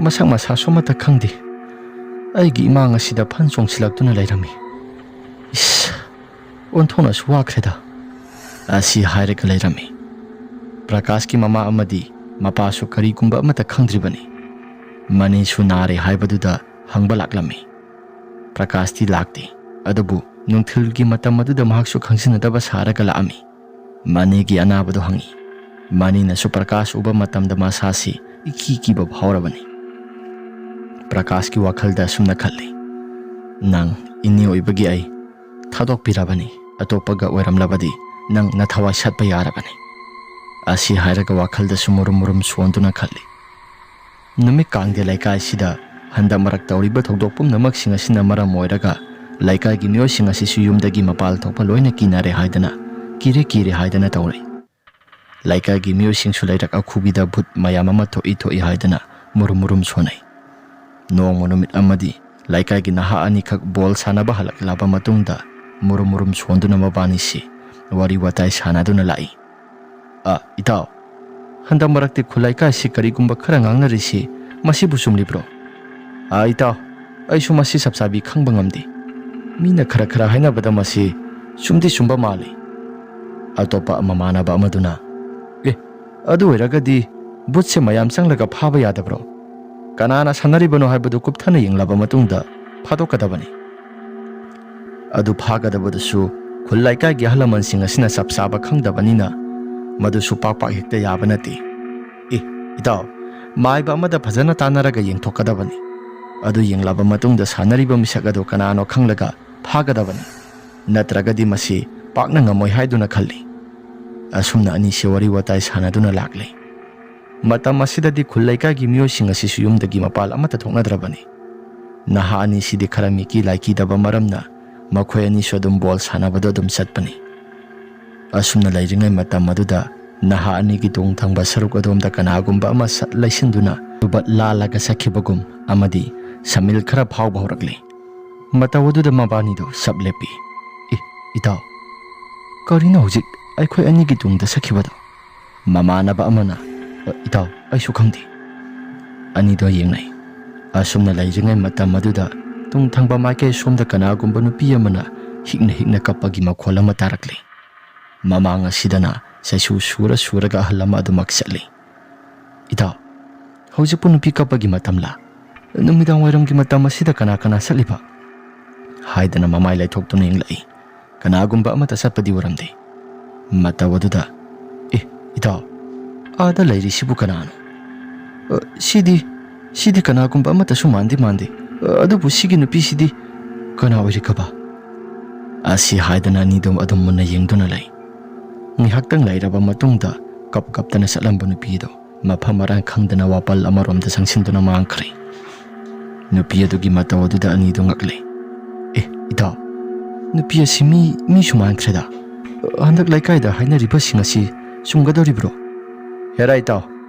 ꯃꯁꯛ ꯃꯁꯥꯁꯨ ꯑꯃꯠꯇ ꯈꯪꯗꯦ꯫ ꯑꯩꯒꯤ ꯏꯃꯥꯡ ꯑꯁꯤꯗ ꯐꯟ ꯆꯣꯡꯁꯤꯜꯂꯛꯇꯨꯅ ꯂꯩꯔꯝꯃꯤ꯫ ꯏꯁ, ꯑꯣꯟꯊꯣꯛꯅꯁꯨ ꯋꯥꯈ꯭ꯔꯦꯗ꯫ ꯑꯁꯤ ꯍꯥꯏꯔꯒ ꯂꯩꯔꯝꯃꯤ꯫ ꯄ꯭ꯔꯀꯥꯁꯀꯤ ꯃꯃꯥ ꯑꯃꯗꯤ ꯃꯄꯥꯁꯨ ꯀꯔꯤꯒꯨꯝꯕ ꯑꯃꯠꯇ ꯈꯪꯗ꯭ꯔꯤꯕꯅꯤ꯫ ꯃꯅꯤꯁꯨ ꯅꯥꯔꯦ ꯍꯥꯏꯕꯗꯨꯗ ꯍꯪꯕ ꯂꯥꯛꯂꯝꯃꯤ꯫ ꯄ꯭ꯔꯀꯥꯁꯇꯤ ꯂꯥꯛꯇꯦ, ꯑꯗꯨꯕꯨ ꯅꯨꯡꯊꯤꯜꯒꯤ ꯃꯇꯝ ꯑꯗꯨꯗ ꯃꯍꯥꯛꯁꯨ ꯈꯪꯖꯤꯟꯅꯗꯕ ꯁꯥꯔꯒ ꯂꯥꯛꯑꯝꯃꯤ꯫ ꯃꯅꯤꯒꯤ ꯑꯅꯥꯕꯗꯨ ꯍꯪꯉꯤ꯫ ꯃꯅꯤꯅꯁꯨ ꯄ꯭ꯔꯀꯥꯁ ꯎꯕ ꯃꯇꯝꯗ ꯃꯁꯥꯁꯤ ꯏꯀꯤ ꯀꯤꯕ ꯐꯥꯎꯔꯕꯅꯤ꯫ ꯄ꯭ꯔꯀꯥꯁꯀꯤ ꯋꯥꯈꯜꯗ ꯑꯁꯨꯝꯅ ꯈꯜꯂꯤ, "ꯅꯪ ꯏꯅꯦ ꯑꯣꯏꯕꯒꯤ ꯑꯩ ꯊꯥꯗꯣꯛꯄꯤꯔꯕꯅꯤ, ꯑꯇꯣꯞꯄꯒ ꯑꯣꯏꯔꯝꯂꯕꯗꯤ ꯅꯪ ꯅꯊꯋꯥꯏ ꯁꯠꯄ ꯌꯥꯔꯕꯅꯤ"꯫ ꯑꯁꯤ ꯍꯥꯏꯔꯒ ꯋꯥꯈꯜꯗꯁꯨ ꯃꯨꯔꯨꯝ ꯃꯨꯔꯨꯝ ꯁꯣꯟꯗꯨꯅ ꯈꯜꯂꯤ꯫ ꯅꯨꯃꯤꯠ ꯀꯥꯡꯗꯦ ꯂꯩꯀꯥꯏꯁꯤꯗ ꯍꯟꯗꯛ ꯃꯔꯛ ꯇꯧꯔꯤꯕ ꯊꯧꯗꯣꯛ ꯄꯨꯝꯅꯃꯛꯁꯤꯡ ꯑꯁꯤꯅ ꯃꯔꯝ ꯑꯣꯏꯔꯒ ꯂꯩꯀꯥꯏꯒꯤ ꯃꯤꯑꯣꯏꯁꯤꯡ ꯑꯁꯤꯁꯨ ꯌꯨꯝꯗꯒꯤ ꯃꯄꯥꯜ ꯊꯣꯛꯄ ꯂꯣꯏꯅ ꯀꯤꯅꯔꯦ ꯍꯥꯏꯗꯅ, ꯀꯤꯔꯦ ꯀꯤꯔꯦ ꯍꯥꯏꯗꯅ ꯇꯧꯔꯤ꯫ ꯂꯩꯀꯥꯏꯒꯤ ꯃꯤꯑꯣꯏꯁꯤꯡꯁꯨ ꯂꯩꯔꯛ ꯑꯈꯨꯕꯤꯗ ꯚꯨꯠ ꯃꯌꯥꯝ ꯑꯃ ꯊꯣꯛꯏ ꯊꯣꯛꯏ ꯍꯥꯏꯗꯅ ꯃꯨꯔꯨꯝ ꯃꯨꯔꯨꯝ ꯁꯣꯟꯅꯩ꯫ ꯅꯣꯡꯃ ꯅꯨꯃꯤꯠ ꯑꯃꯗꯤ ꯂꯩꯀꯥꯏꯒꯤ ꯅꯍꯥ ꯑꯅꯤꯈꯛ ꯕꯣꯜ ꯁꯥꯟꯅꯕ ꯍꯜꯂꯛꯂꯕ ꯃꯇꯨꯡꯗ ꯃꯨꯔꯨꯝ ꯃꯨꯔꯨꯝ ꯁꯣꯟꯗꯨꯅ ꯃꯕꯥꯅꯤꯁꯤ ꯋꯥꯔꯤ ꯋꯥꯇꯥꯏ ꯁꯥꯟꯅꯗꯨꯅ ꯂꯥꯛꯏ꯫ "ꯑ, ꯏꯇꯥꯎ, ꯍꯟꯗꯛ ꯃꯔꯛꯇꯤ ꯈꯨꯜ ꯂꯩꯀꯥꯏꯁꯤ ꯀꯔꯤꯒꯨꯝꯕ ꯈꯔ ꯉꯥꯡꯅꯔꯤꯁꯤ, ꯃꯁꯤꯕꯨ ꯆꯨꯝꯂꯤꯕ꯭ꯔꯣ?" "ꯑ, ꯏꯇꯥꯎ, ꯑꯩꯁꯨ ꯃꯁꯤ ꯆꯞ ꯆꯥꯕꯤ ꯈꯪꯕ ꯉꯝꯗꯦ꯫ ꯃꯤꯅ ꯈꯔ ꯈꯔ ꯍꯥꯏꯅꯕꯗ ꯃꯁꯤ ꯆꯨꯝꯗꯤ ꯆꯨꯝꯕ ꯃꯥꯜꯂꯤ"꯫ ꯑꯇꯣꯞꯄ ꯃꯃꯥꯟꯅꯕ ꯑꯃꯗꯨꯅ, "ꯑꯦ, ꯑꯗꯨ ꯑꯣꯏꯔꯒꯗꯤ ꯚꯨꯠꯁꯦ ꯃꯌꯥꯝ ꯆꯪꯂꯒ ꯐꯥꯕ ꯌꯥꯗꯕ꯭ꯔꯣ? ꯀꯅꯥꯅ ꯁꯥꯟꯅꯔꯤꯕꯅꯣ ꯍꯥꯏꯕꯗꯨ ꯀꯨꯞꯊꯅ ꯌꯦꯡꯂꯕ ꯃꯇꯨꯡꯗ ꯐꯥꯗꯣꯛꯀꯗꯕꯅꯤ꯫ ꯑꯗꯨ ꯐꯥꯒꯗꯕꯗꯨꯁꯨ ꯈꯨꯜ ꯂꯩꯀꯥꯏꯒꯤ ꯑꯍꯜ ꯂꯃꯟꯁꯤꯡ ꯑꯁꯤꯅ ꯆꯞ ꯆꯥꯕ ꯈꯪꯗꯕꯅꯤꯅ ꯃꯗꯨꯁꯨ ꯄꯥꯛ ꯄꯥꯛ ꯍꯦꯛꯇ ꯌꯥꯕ ꯅꯠꯇꯦ"꯫ "ꯑꯦ, ꯏꯇꯥꯎ, ꯃꯥꯏꯕ ꯑꯃꯗ ꯐꯖꯅ ꯇꯥꯟꯅꯔꯒ ꯌꯦꯡꯊꯣꯛꯀꯗꯕꯅꯤ꯫ ꯑꯗꯨ ꯌꯦꯡꯂꯕ ꯃꯇꯨꯡꯗ ꯁꯥꯟꯅꯔꯤꯕ ꯃꯤꯁꯛ ꯑꯗꯨ ꯀꯅꯥꯅꯣ ꯈꯪꯂꯒ ꯐꯥꯒꯗꯕꯅꯤ꯫ ꯅꯠꯇ꯭ꯔꯒꯗꯤ ꯃꯁꯤ ꯄꯥꯛꯅ ꯉꯝꯃꯣꯏ ꯍꯥꯏꯗꯨꯅ ꯈꯜꯂꯤ"꯫ ꯑꯁꯨꯝꯅ ꯑꯅꯤꯁꯤ ꯋꯥꯔꯤ ꯋꯥꯇꯥꯏ ꯁꯥꯟꯅꯗꯨꯅ ꯂꯥꯛꯂꯤ꯫ ꯃꯇꯝ ꯑꯁꯤꯗꯗꯤ ꯈꯨꯜ ꯂꯩꯀꯥꯏꯒꯤ ꯃꯤꯑꯣꯏꯁꯤꯡ ꯑꯁꯤꯁꯨ ꯌꯨꯝꯗꯒꯤ ꯃꯄꯥꯜ ꯑꯃꯠꯇ ꯊꯣꯛꯅꯗ꯭ꯔꯕꯅꯤ꯫ ꯅꯍꯥ ꯑꯅꯤꯁꯤꯗꯤ ꯈꯔ ꯃꯤꯀꯤ ꯂꯥꯏꯀꯤꯗꯕ ꯃꯔꯝꯅ ꯃꯈꯣꯏ ꯑꯅꯤꯁꯨ ꯑꯗꯨꯝ ꯕꯣꯜ ꯁꯥꯟꯅꯕꯗ ꯑꯗꯨꯝ ꯆꯠꯄꯅꯤ꯫ ꯑꯁꯨꯝꯅ ꯂꯩꯔꯤꯉꯩ ꯃꯇꯝ ꯑꯗꯨꯗ ꯅꯍꯥ ꯑꯅꯤꯒꯤ ꯇꯣꯡ ꯊꯪꯕ ꯁꯔꯨꯛ ꯑꯗꯣꯝꯗ ꯀꯅꯥꯒꯨꯝꯕ ꯑꯃ ꯁꯠ ꯂꯩꯁꯤꯟꯗꯨꯅ ꯇꯨꯕꯠ ꯂꯥꯜꯂꯒ ꯆꯠꯈꯤꯕꯒꯨꯝ ꯑꯃꯗꯤ ꯁꯃꯤꯜ ꯈꯔ ꯐꯥꯎꯕ ꯍꯧꯔꯛꯂꯤ꯫ ꯃꯇꯧ ꯑꯗꯨꯗ ꯃꯕꯥꯅꯤꯗꯨ ꯆꯞ ꯂꯦꯞꯄꯤ꯫ "ꯑꯦ, ꯏꯇꯥꯎ, ꯀꯔꯤꯅꯣ ꯍꯧꯖꯤꯛ ꯑꯩꯈꯣꯏ ꯑꯅꯤꯒꯤ ꯇꯨꯡꯗ ꯆꯠꯈꯤꯕꯗꯣ?" ꯃꯃꯥꯟꯅꯕ ꯑꯃꯅ, "ꯑ, ꯏꯇꯥꯎ, ꯑꯩꯁꯨ ꯈꯪꯗꯦ"꯫ ꯑꯅꯤꯗꯣ ꯌꯦꯡꯅꯩ꯫ ꯑꯁꯨꯝꯅ ꯂꯩꯔꯤꯉꯩ ꯃꯇꯝ ꯑꯗꯨꯗ ꯇꯨꯡ ꯊꯪꯕ ꯃꯥꯏꯀꯩ ꯁꯣꯝꯗ ꯀꯅꯥꯒꯨꯝꯕ ꯅꯨꯄꯤ ꯑꯃꯅ ꯍꯤꯛꯅ ꯍꯤꯛꯅ ꯀꯞꯄꯒꯤ ꯃꯈꯣꯜ ꯑꯃ ꯇꯥꯔꯛꯂꯤ꯫ ꯃꯃꯥꯡ ꯑꯁꯤꯗꯅ ꯆꯩꯁꯨ ꯁꯨꯔ ꯁꯨꯔꯒ ꯑꯍꯜ ꯑꯃ ꯑꯗꯨꯃꯛ ꯆꯠꯂꯤ꯫ "ꯏꯇꯥꯎ, ꯍꯧꯖꯤꯛꯄꯨ ꯅꯨꯄꯤ ꯀꯞꯄꯒꯤ ꯃꯇꯝꯂꯥ? ꯅꯨꯃꯤꯗꯥꯡ ꯋꯥꯏꯔꯝꯒꯤ ꯃꯇꯝ ꯑꯁꯤꯗ ꯀꯅꯥ ꯀꯅꯥ ꯆꯠꯂꯤꯕ?" ꯍꯥꯏꯗꯅ ꯃꯃꯥꯏ ꯂꯩꯊꯣꯛꯇꯨꯅ ꯌꯦꯡꯂꯛꯏ꯫ ꯀꯅꯥꯒꯨꯝꯕ ꯑꯃꯠꯇ ꯆꯠꯄꯗꯤ ꯎꯔꯝꯗꯦ꯫ ꯃꯇꯧ ꯑꯗꯨꯗ, "ꯑꯦ, ꯏꯇꯥꯎ, ꯑꯥꯗ ꯂꯩꯔꯤꯁꯤꯕꯨ ꯀꯅꯥꯅꯣ? ꯑ, ꯁꯤꯗꯤ, ꯁꯤꯗꯤ ꯀꯅꯥꯒꯨꯝꯕ ꯑꯃꯠꯇꯁꯨ ꯃꯥꯟꯗꯤ ꯃꯥꯟꯗꯦ꯫ ꯑ, ꯑꯗꯨꯕꯨ ꯁꯤꯒꯤ ꯅꯨꯄꯤꯁꯤꯗꯤ ꯀꯅꯥ ꯑꯣꯏꯔꯤꯒꯕ?" ꯑꯁꯤ ꯍꯥꯏꯗꯅ ꯑꯅꯤꯗꯨ ꯑꯗꯨꯝ ꯃꯨꯟꯅ ꯌꯦꯡꯗꯨꯅ ꯂꯩ꯫ ꯉꯥꯏꯍꯥꯛꯇꯪ ꯂꯩꯔꯕ ꯃꯇꯨꯡꯗ ꯀꯞ ꯀꯞꯇꯅ ꯆꯠꯂꯝꯕ ꯅꯨꯄꯤꯗꯨ ꯃꯐꯝ ꯃꯔꯥꯡ ꯈꯪꯗꯅ ꯋꯥꯄꯜ ꯑꯃꯔꯣꯝꯗ ꯆꯪꯁꯤꯟꯗꯨꯅ ꯃꯥꯡꯈ꯭ꯔꯦ꯫ ꯅꯨꯄꯤ ꯑꯗꯨꯒꯤ ꯃꯇꯧ ꯑꯗꯨꯗ ꯑꯅꯤꯗꯨ ꯉꯛꯂꯦ꯫ "ꯑꯦ, ꯏꯇꯥꯎ, ꯅꯨꯄꯤ ꯑꯁꯤ ꯃꯤ, ꯃꯤꯁꯨ ꯃꯥꯟꯈ꯭ꯔꯦꯗ꯫ ꯍꯟꯗꯛ ꯂꯩꯀꯥꯏꯗ ꯍꯥꯏꯅꯔꯤꯕꯁꯤꯡ ꯑꯁꯤ ꯆꯨꯝꯒꯗꯧꯔꯤꯕ꯭ꯔꯣ? ꯍꯦꯔꯥ ꯏꯇꯥꯎ,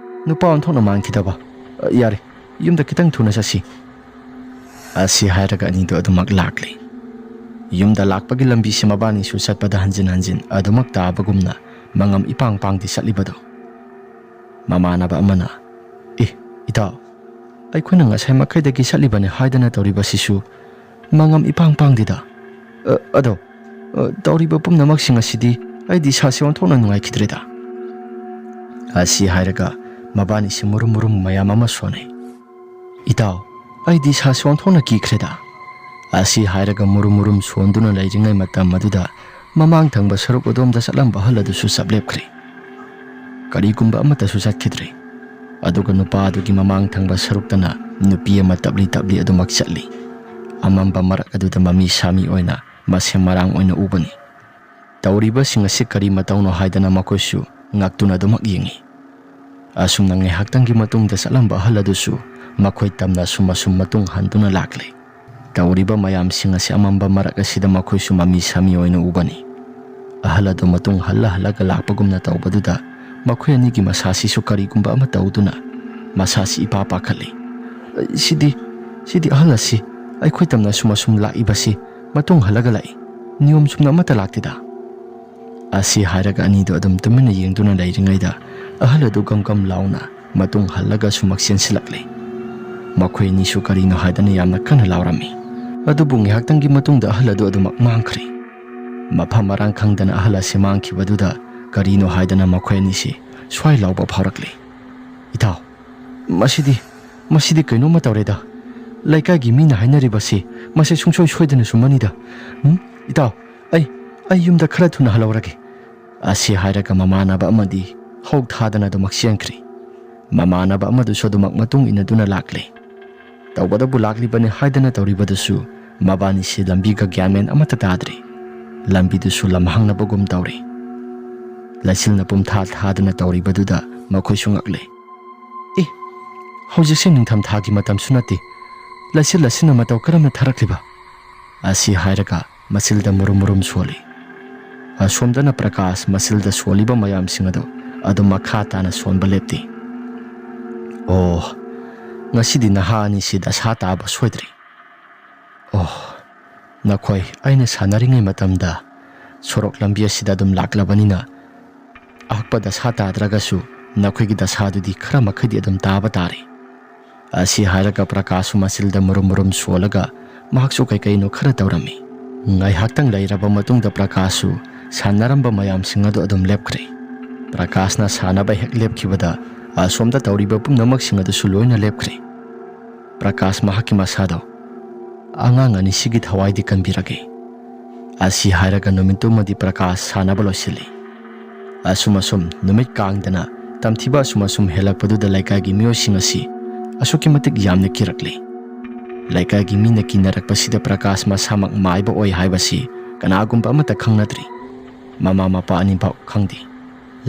ꯅꯨꯄꯥ ꯑꯣꯟꯊꯣꯛꯅ ꯃꯥꯟꯈꯤꯗꯕ꯫ ꯑ, ꯌꯥꯔꯦ, ꯌꯨꯝꯗ ꯈꯤꯇꯪ ꯊꯨꯅ ꯆꯠꯁꯤ꯫" ꯑꯁꯤ ꯍꯥꯏꯔꯒ ꯑꯅꯤꯗꯨ ꯑꯗꯨꯃꯛ ꯂꯥꯛꯂꯦ꯫ ꯌꯨꯝꯗ ꯂꯥꯛꯄꯒꯤ ꯂꯝꯕꯤꯁꯤ ꯃꯕꯥꯅꯤꯁꯨ ꯆꯠꯄꯗ ꯍꯟꯖꯤꯟ ꯍꯟꯖꯤꯟ ꯑꯗꯨꯃꯛ ꯇꯥꯕꯒꯨꯝꯅ ꯃꯉꯝ ꯏꯄꯥꯡ ꯄꯥꯡꯗꯤ ꯆꯠꯂꯤꯕꯗꯣ꯫ ꯃꯃꯥꯟꯅꯕ ꯑꯃꯅ, "ꯑꯦ, ꯏꯇꯥꯎ, ꯑꯩꯈꯣꯏꯅ ꯉꯁꯥꯏ ꯃꯈꯩꯗꯒꯤ ꯆꯠꯂꯤꯕꯅꯤ ꯍꯥꯏꯗꯅ ꯇꯧꯔꯤꯕꯁꯤꯁꯨ ꯃꯉꯝ ꯏꯄꯥꯡ ꯄꯥꯡꯗꯦꯗ꯫ ꯑ, ꯑꯗꯣ, ꯑ, ꯇꯧꯔꯤꯕ ꯄꯨꯝꯅꯃꯛꯁꯤꯡ ꯑꯁꯤꯗꯤ ꯑꯩꯗꯤ ꯏꯁꯥꯁꯦ ꯑꯣꯟꯊꯣꯛꯅ ꯅꯨꯡꯉꯥꯏꯈꯤꯗ꯭ꯔꯦꯗ꯫" ꯑꯁꯤ ꯍꯥꯏꯔꯒ ꯃꯕꯥꯅꯤꯁꯤ ꯃꯨꯔꯨꯝ ꯃꯨꯔꯨꯝ ꯃꯌꯥꯝ ꯑꯃ ꯁꯣꯟꯅꯩ꯫ "ꯏꯇꯥꯎ, ꯑꯩꯗꯤ ꯏꯁꯥꯁꯦ ꯑꯣꯟꯊꯣꯛꯅ ꯀꯤꯈ꯭ꯔꯦꯗ꯫" ꯑꯁꯤ ꯍꯥꯏꯔꯒ ꯃꯨꯔꯨꯝ ꯃꯨꯔꯨꯝ ꯁꯣꯟꯗꯨꯅ ꯂꯩꯔꯤꯉꯩ ꯃꯇꯝ ꯑꯗꯨꯗ ꯃꯃꯥꯡ ꯊꯪꯕ ꯁꯔꯨꯛ ꯑꯗꯣꯝꯗ ꯆꯠꯂꯝꯕ ꯑꯍꯜ ꯑꯗꯨꯁꯨ ꯆꯞ ꯂꯦꯞꯈ꯭ꯔꯦ꯫ ꯀꯔꯤꯒꯨꯝꯕ ꯑꯃꯠꯇꯁꯨ ꯆꯠꯈꯤꯗ꯭ꯔꯦ꯫ ꯑꯗꯨꯒ ꯅꯨꯄꯥ ꯑꯗꯨꯒꯤ ꯃꯃꯥꯡ ꯊꯪꯕ ꯁꯔꯨꯛꯇꯅ ꯅꯨꯄꯤ ꯑꯃ ꯇꯞꯂꯤ ꯇꯞꯂꯤ ꯑꯗꯨꯃꯛ ꯆꯠꯂꯤ꯫ ꯑꯃꯝꯕ ꯃꯔꯛ ꯑꯗꯨꯗ ꯃꯃꯤ ꯁꯥꯃꯤ ꯑꯣꯏꯅ ꯃꯁꯦꯝ ꯃꯔꯥꯡ ꯑꯣꯏꯅ ꯎꯕꯅꯤ꯫ ꯇꯧꯔꯤꯕꯁꯤꯡ ꯑꯁꯤ ꯀꯔꯤ ꯃꯇꯧꯅꯣ ꯍꯥꯏꯗꯅ ꯃꯈꯣꯏꯁꯨ ꯉꯛꯇꯨꯅ ꯑꯗꯨꯃꯛ ꯌꯦꯡꯉꯤ꯫ ꯑꯁꯨꯝꯅ ꯉꯥꯏꯍꯥꯛꯇꯪꯒꯤ ꯃꯇꯨꯡꯗ ꯆꯠꯂꯝꯕ ꯑꯍꯜ ꯑꯗꯨꯁꯨ ꯃꯈꯣꯏ ꯇꯝꯅ ꯑꯁꯨꯝ ꯑꯁꯨꯝ ꯃꯇꯨꯡ ꯍꯟꯗꯨꯅ ꯂꯥꯛꯂꯦ꯫ ꯇꯧꯔꯤꯕ ꯃꯌꯥꯝꯁꯤꯡ ꯑꯁꯤ ꯑꯃꯝꯕ ꯃꯔꯛ ꯑꯁꯤꯗ ꯃꯈꯣꯏꯁꯨ ꯃꯃꯤ ꯁꯥꯃꯤ ꯑꯣꯏꯅ ꯎꯕꯅꯤ꯫ ꯑꯍꯜ ꯑꯗꯨ ꯃꯇꯨꯡ ꯍꯜꯂ ꯍꯜꯂꯒ ꯂꯥꯛꯄꯒꯨꯝꯅ ꯇꯧꯕꯗꯨꯗ ꯃꯈꯣꯏ ꯑꯅꯤꯒꯤ ꯃꯁꯥꯁꯤꯁꯨ ꯀꯔꯤꯒꯨꯝꯕ ꯑꯃ ꯇꯧꯗꯨꯅ ꯃꯁꯥꯁꯤ ꯏꯄꯥ ꯄꯥꯈꯠꯂꯤ꯫ "ꯁꯤꯗꯤ, ꯁꯤꯗꯤ ꯑꯍꯜ ꯑꯁꯤ ꯑꯩꯈꯣꯏ ꯇꯝꯅ ꯑꯁꯨꯝ ꯑꯁꯨꯝ ꯂꯥꯛꯏꯕꯁꯤ ꯃꯇꯨꯡ ꯍꯜꯂꯒ ꯂꯥꯛꯏ꯫ ꯅꯤꯌꯣꯝ ꯆꯨꯝꯅ ꯑꯃꯠꯇ ꯂꯥꯛꯇꯦꯗ꯫" ꯑꯁꯤ ꯍꯥꯏꯔꯒ ꯑꯅꯤꯗꯨ ꯑꯗꯨꯝ ꯇꯨꯃꯤꯟꯅ ꯌꯦꯡꯗꯨꯅ ꯂꯩꯔꯤꯉꯩꯗ ꯑꯍꯜ ꯑꯗꯨ ꯒꯝ ꯒꯝ ꯂꯥꯎꯅ ꯃꯇꯨꯡ ꯍꯜꯂꯒ ꯁꯨꯃꯛ ꯆꯦꯟꯁꯤꯜꯂꯛꯂꯦ꯫ ꯃꯈꯣꯏ ꯑꯅꯤꯁꯨ ꯀꯔꯤꯅꯣ ꯍꯥꯏꯗꯅ ꯌꯥꯝꯅ ꯀꯟꯅ ꯂꯥꯎꯔꯝꯃꯤ꯫ ꯑꯗꯨꯕꯨ ꯉꯥꯏꯍꯥꯛꯇꯪꯒꯤ ꯃꯇꯨꯡꯗ ꯑꯍꯜ ꯑꯗꯨ ꯑꯗꯨꯃꯛ ꯃꯥꯡꯈ꯭ꯔꯦ꯫ ꯃꯐꯝ ꯃꯔꯥꯡ ꯈꯪꯗꯅ ꯑꯍꯜ ꯑꯁꯤ ꯃꯥꯡꯈꯤꯕꯗꯨꯗ ꯀꯔꯤꯅꯣ ꯍꯥꯏꯗꯅ ꯃꯈꯣꯏ ꯑꯅꯤꯁꯤ ꯁ꯭ꯋꯥꯏ ꯂꯥꯎꯕ ꯐꯥꯎꯔꯛꯂꯦ꯫ "ꯏꯇꯥꯎ, ꯃꯁꯤꯗꯤ, ꯃꯁꯤꯗꯤ ꯀꯩꯅꯣꯝꯃ ꯇꯧꯔꯦꯗ꯫ ꯂꯩꯀꯥꯏꯒꯤ ꯃꯤꯅ ꯍꯥꯏꯅꯔꯤꯕꯁꯤ ꯃꯁꯤ ꯁꯨꯡꯁꯣꯏ ꯁꯣꯏꯗꯅ ꯆꯨꯝꯃꯅꯤꯗ꯫ ꯎꯝ, ꯏꯇꯥꯎ, ꯑꯩ, ꯑꯩ ꯌꯨꯝꯗ ꯈꯔ ꯊꯨꯅ ꯍꯜꯍꯧꯔꯒꯦ" ꯑꯁꯤ ꯍꯥꯏꯔꯒ ꯃꯃꯥꯟꯅꯕ ꯑꯃꯗꯤ ꯍꯧ ꯊꯥꯗꯅ ꯑꯗꯨꯃꯛ ꯆꯦꯟꯈ꯭ꯔꯦ꯫ ꯃꯃꯥꯟꯅꯕ ꯑꯃꯗꯨꯁꯨ ꯑꯗꯨꯃꯛ ꯃꯇꯨꯡ ꯏꯟꯅꯗꯨꯅ ꯂꯥꯛꯂꯦ꯫ ꯇꯧꯕꯗꯕꯨ ꯂꯥꯛꯂꯤꯕꯅꯤ ꯍꯥꯏꯗꯅ ꯇꯧꯔꯤꯕꯗꯨꯁꯨ ꯃꯕꯥꯅꯤꯁꯤ ꯂꯝꯕꯤꯒ ꯒ꯭ꯌꯥꯟ ꯃꯦꯟ ꯑꯃꯠꯇ ꯇꯥꯗ꯭ꯔꯦ꯫ ꯂꯝꯕꯤꯗꯨꯁꯨ ꯂꯝꯍꯥꯡꯅꯕꯒꯨꯝ ꯇꯧꯔꯦ꯫ ꯂꯩꯆꯤꯜꯅ ꯄꯨꯝꯊꯥ ꯊꯥꯗꯅ ꯇꯧꯔꯤꯕꯗꯨꯗ ꯃꯈꯣꯏꯁꯨ ꯉꯛꯂꯦ꯫ "ꯑꯦ, ꯍꯧꯖꯤꯛꯁꯦ ꯅꯤꯡꯊꯝꯊꯥꯒꯤ ꯃꯇꯝꯁꯨ ꯅꯠꯇꯦ, ꯂꯩꯆꯤꯜ ꯑꯁꯤꯅ ꯃꯇꯧ ꯀꯔꯝꯅ ꯊꯥꯔꯛꯂꯤꯕ?" ꯑꯁꯤ ꯍꯥꯏꯔꯒ ꯃꯆꯤꯜꯗ ꯃꯨꯔꯨꯝ ꯃꯨꯔꯨꯝ ꯁꯣꯜꯂꯤ꯫ ꯑꯁꯣꯝꯗꯅ ꯄ꯭ꯔꯀꯥꯁ ꯃꯆꯤꯜꯗ ꯁꯣꯜꯂꯤꯕ ꯃꯌꯥꯝꯁꯤꯡ ꯑꯗꯨ ꯑꯗꯨꯝ ꯃꯈꯥ ꯇꯥꯅ ꯁꯣꯟꯕ ꯂꯦꯞꯇꯦ꯫ "ꯑꯣ, ꯉꯁꯤꯗꯤ ꯅꯍꯥ ꯑꯅꯤꯁꯤ ꯗꯁꯥ ꯇꯥꯕ ꯁꯣꯏꯗ꯭ꯔꯦ꯫ ꯑꯣ, ꯅꯈꯣꯏ ꯑꯩꯅ ꯁꯥꯟꯅꯔꯤꯉꯩ ꯃꯇꯝꯗ ꯁꯣꯔꯣꯛ ꯂꯝꯕꯤ ꯑꯁꯤꯗ ꯑꯗꯨꯝ ꯂꯥꯛꯂꯕꯅꯤꯅ, ꯑꯍꯛꯄ ꯗꯁꯥ ꯇꯥꯗ꯭ꯔꯒꯁꯨ ꯅꯈꯣꯏꯒꯤ ꯗꯁꯥꯗꯨꯗꯤ ꯈꯔ ꯃꯈꯩꯗꯤ ꯑꯗꯨꯝ ꯇꯥꯕ ꯇꯥꯔꯦ"꯫ ꯑꯁꯤ ꯍꯥꯏꯔꯒ ꯄ꯭ꯔꯀꯥꯁꯁꯨ ꯃꯆꯤꯜꯗ ꯃꯨꯔꯨꯝ ꯃꯨꯔꯨꯝ ꯁꯣꯜꯂꯒ ꯃꯍꯥꯛꯁꯨ ꯀꯩ ꯀꯩꯅꯣ ꯈꯔ ꯇꯧꯔꯝꯃꯤ꯫ ꯉꯥꯏꯍꯥꯛꯇꯪ ꯂꯩꯔꯕ ꯃꯇꯨꯡꯗ ꯄ꯭ꯔꯀꯥꯁꯁꯨ ꯁꯥꯟꯅꯔꯝꯕ ꯃꯌꯥꯝꯁꯤꯡ ꯑꯗꯨ ꯑꯗꯨꯝ ꯂꯦꯞꯈ꯭ꯔꯦ꯫ ꯄ꯭ꯔꯀꯥꯁꯅ ꯁꯥꯟꯅꯕ ꯍꯦꯛ ꯂꯦꯞꯈꯤꯕꯗ ꯑꯁꯣꯝꯗ ꯇꯧꯔꯤꯕ ꯄꯨꯝꯅꯃꯛꯁꯤꯡ ꯑꯗꯨꯁꯨ ꯂꯣꯏꯅ ꯂꯦꯞꯈ꯭ꯔꯦ꯫ ꯄ꯭ꯔꯀꯥꯁ ꯃꯍꯥꯛꯀꯤ ꯃꯁꯥꯗꯣ, "ꯑꯉꯥꯡ ꯑꯅꯤꯁꯤꯒꯤ ꯊꯋꯥꯏꯗꯤ ꯀꯟꯕꯤꯔꯒꯦ" ꯑꯁꯤ ꯍꯥꯏꯔꯒ ꯅꯨꯃꯤꯠꯇꯨꯃꯗꯤ ꯄ꯭ꯔꯀꯥꯁ ꯁꯥꯟꯅꯕ ꯂꯣꯏꯁꯤꯜꯂꯤ꯫ ꯑꯁꯨꯝ ꯑꯁꯨꯝ ꯅꯨꯃꯤꯠ ꯀꯥꯡꯗꯅ ꯇꯝꯊꯤꯕ ꯑꯁꯨꯝ ꯑꯁꯨꯝ ꯍꯦꯜꯂꯛꯄꯗꯨꯗ ꯂꯩꯀꯥꯏꯒꯤ ꯃꯤꯑꯣꯏꯁꯤꯡ ꯑꯁꯤ ꯑꯁꯨꯛꯀꯤ ꯃꯇꯤꯛ ꯌꯥꯝꯅ ꯀꯤꯔꯛꯂꯤ꯫ ꯂꯩꯀꯥꯏꯒꯤ ꯃꯤꯅ ꯀꯤꯅꯔꯛꯄꯁꯤꯗ ꯄ꯭ꯔꯀꯥꯁ ꯃꯁꯥꯃꯛ ꯃꯥꯏꯕ ꯑꯣꯏ ꯍꯥꯏꯕꯁꯤ ꯀꯅꯥꯒꯨꯝꯕ ꯑꯃꯠꯇ ꯈꯪꯅꯗ꯭ꯔꯤ꯫ ꯃꯃꯥ ꯃꯄꯥ ꯑꯅꯤꯐꯥꯎ ꯈꯪꯗꯦ꯫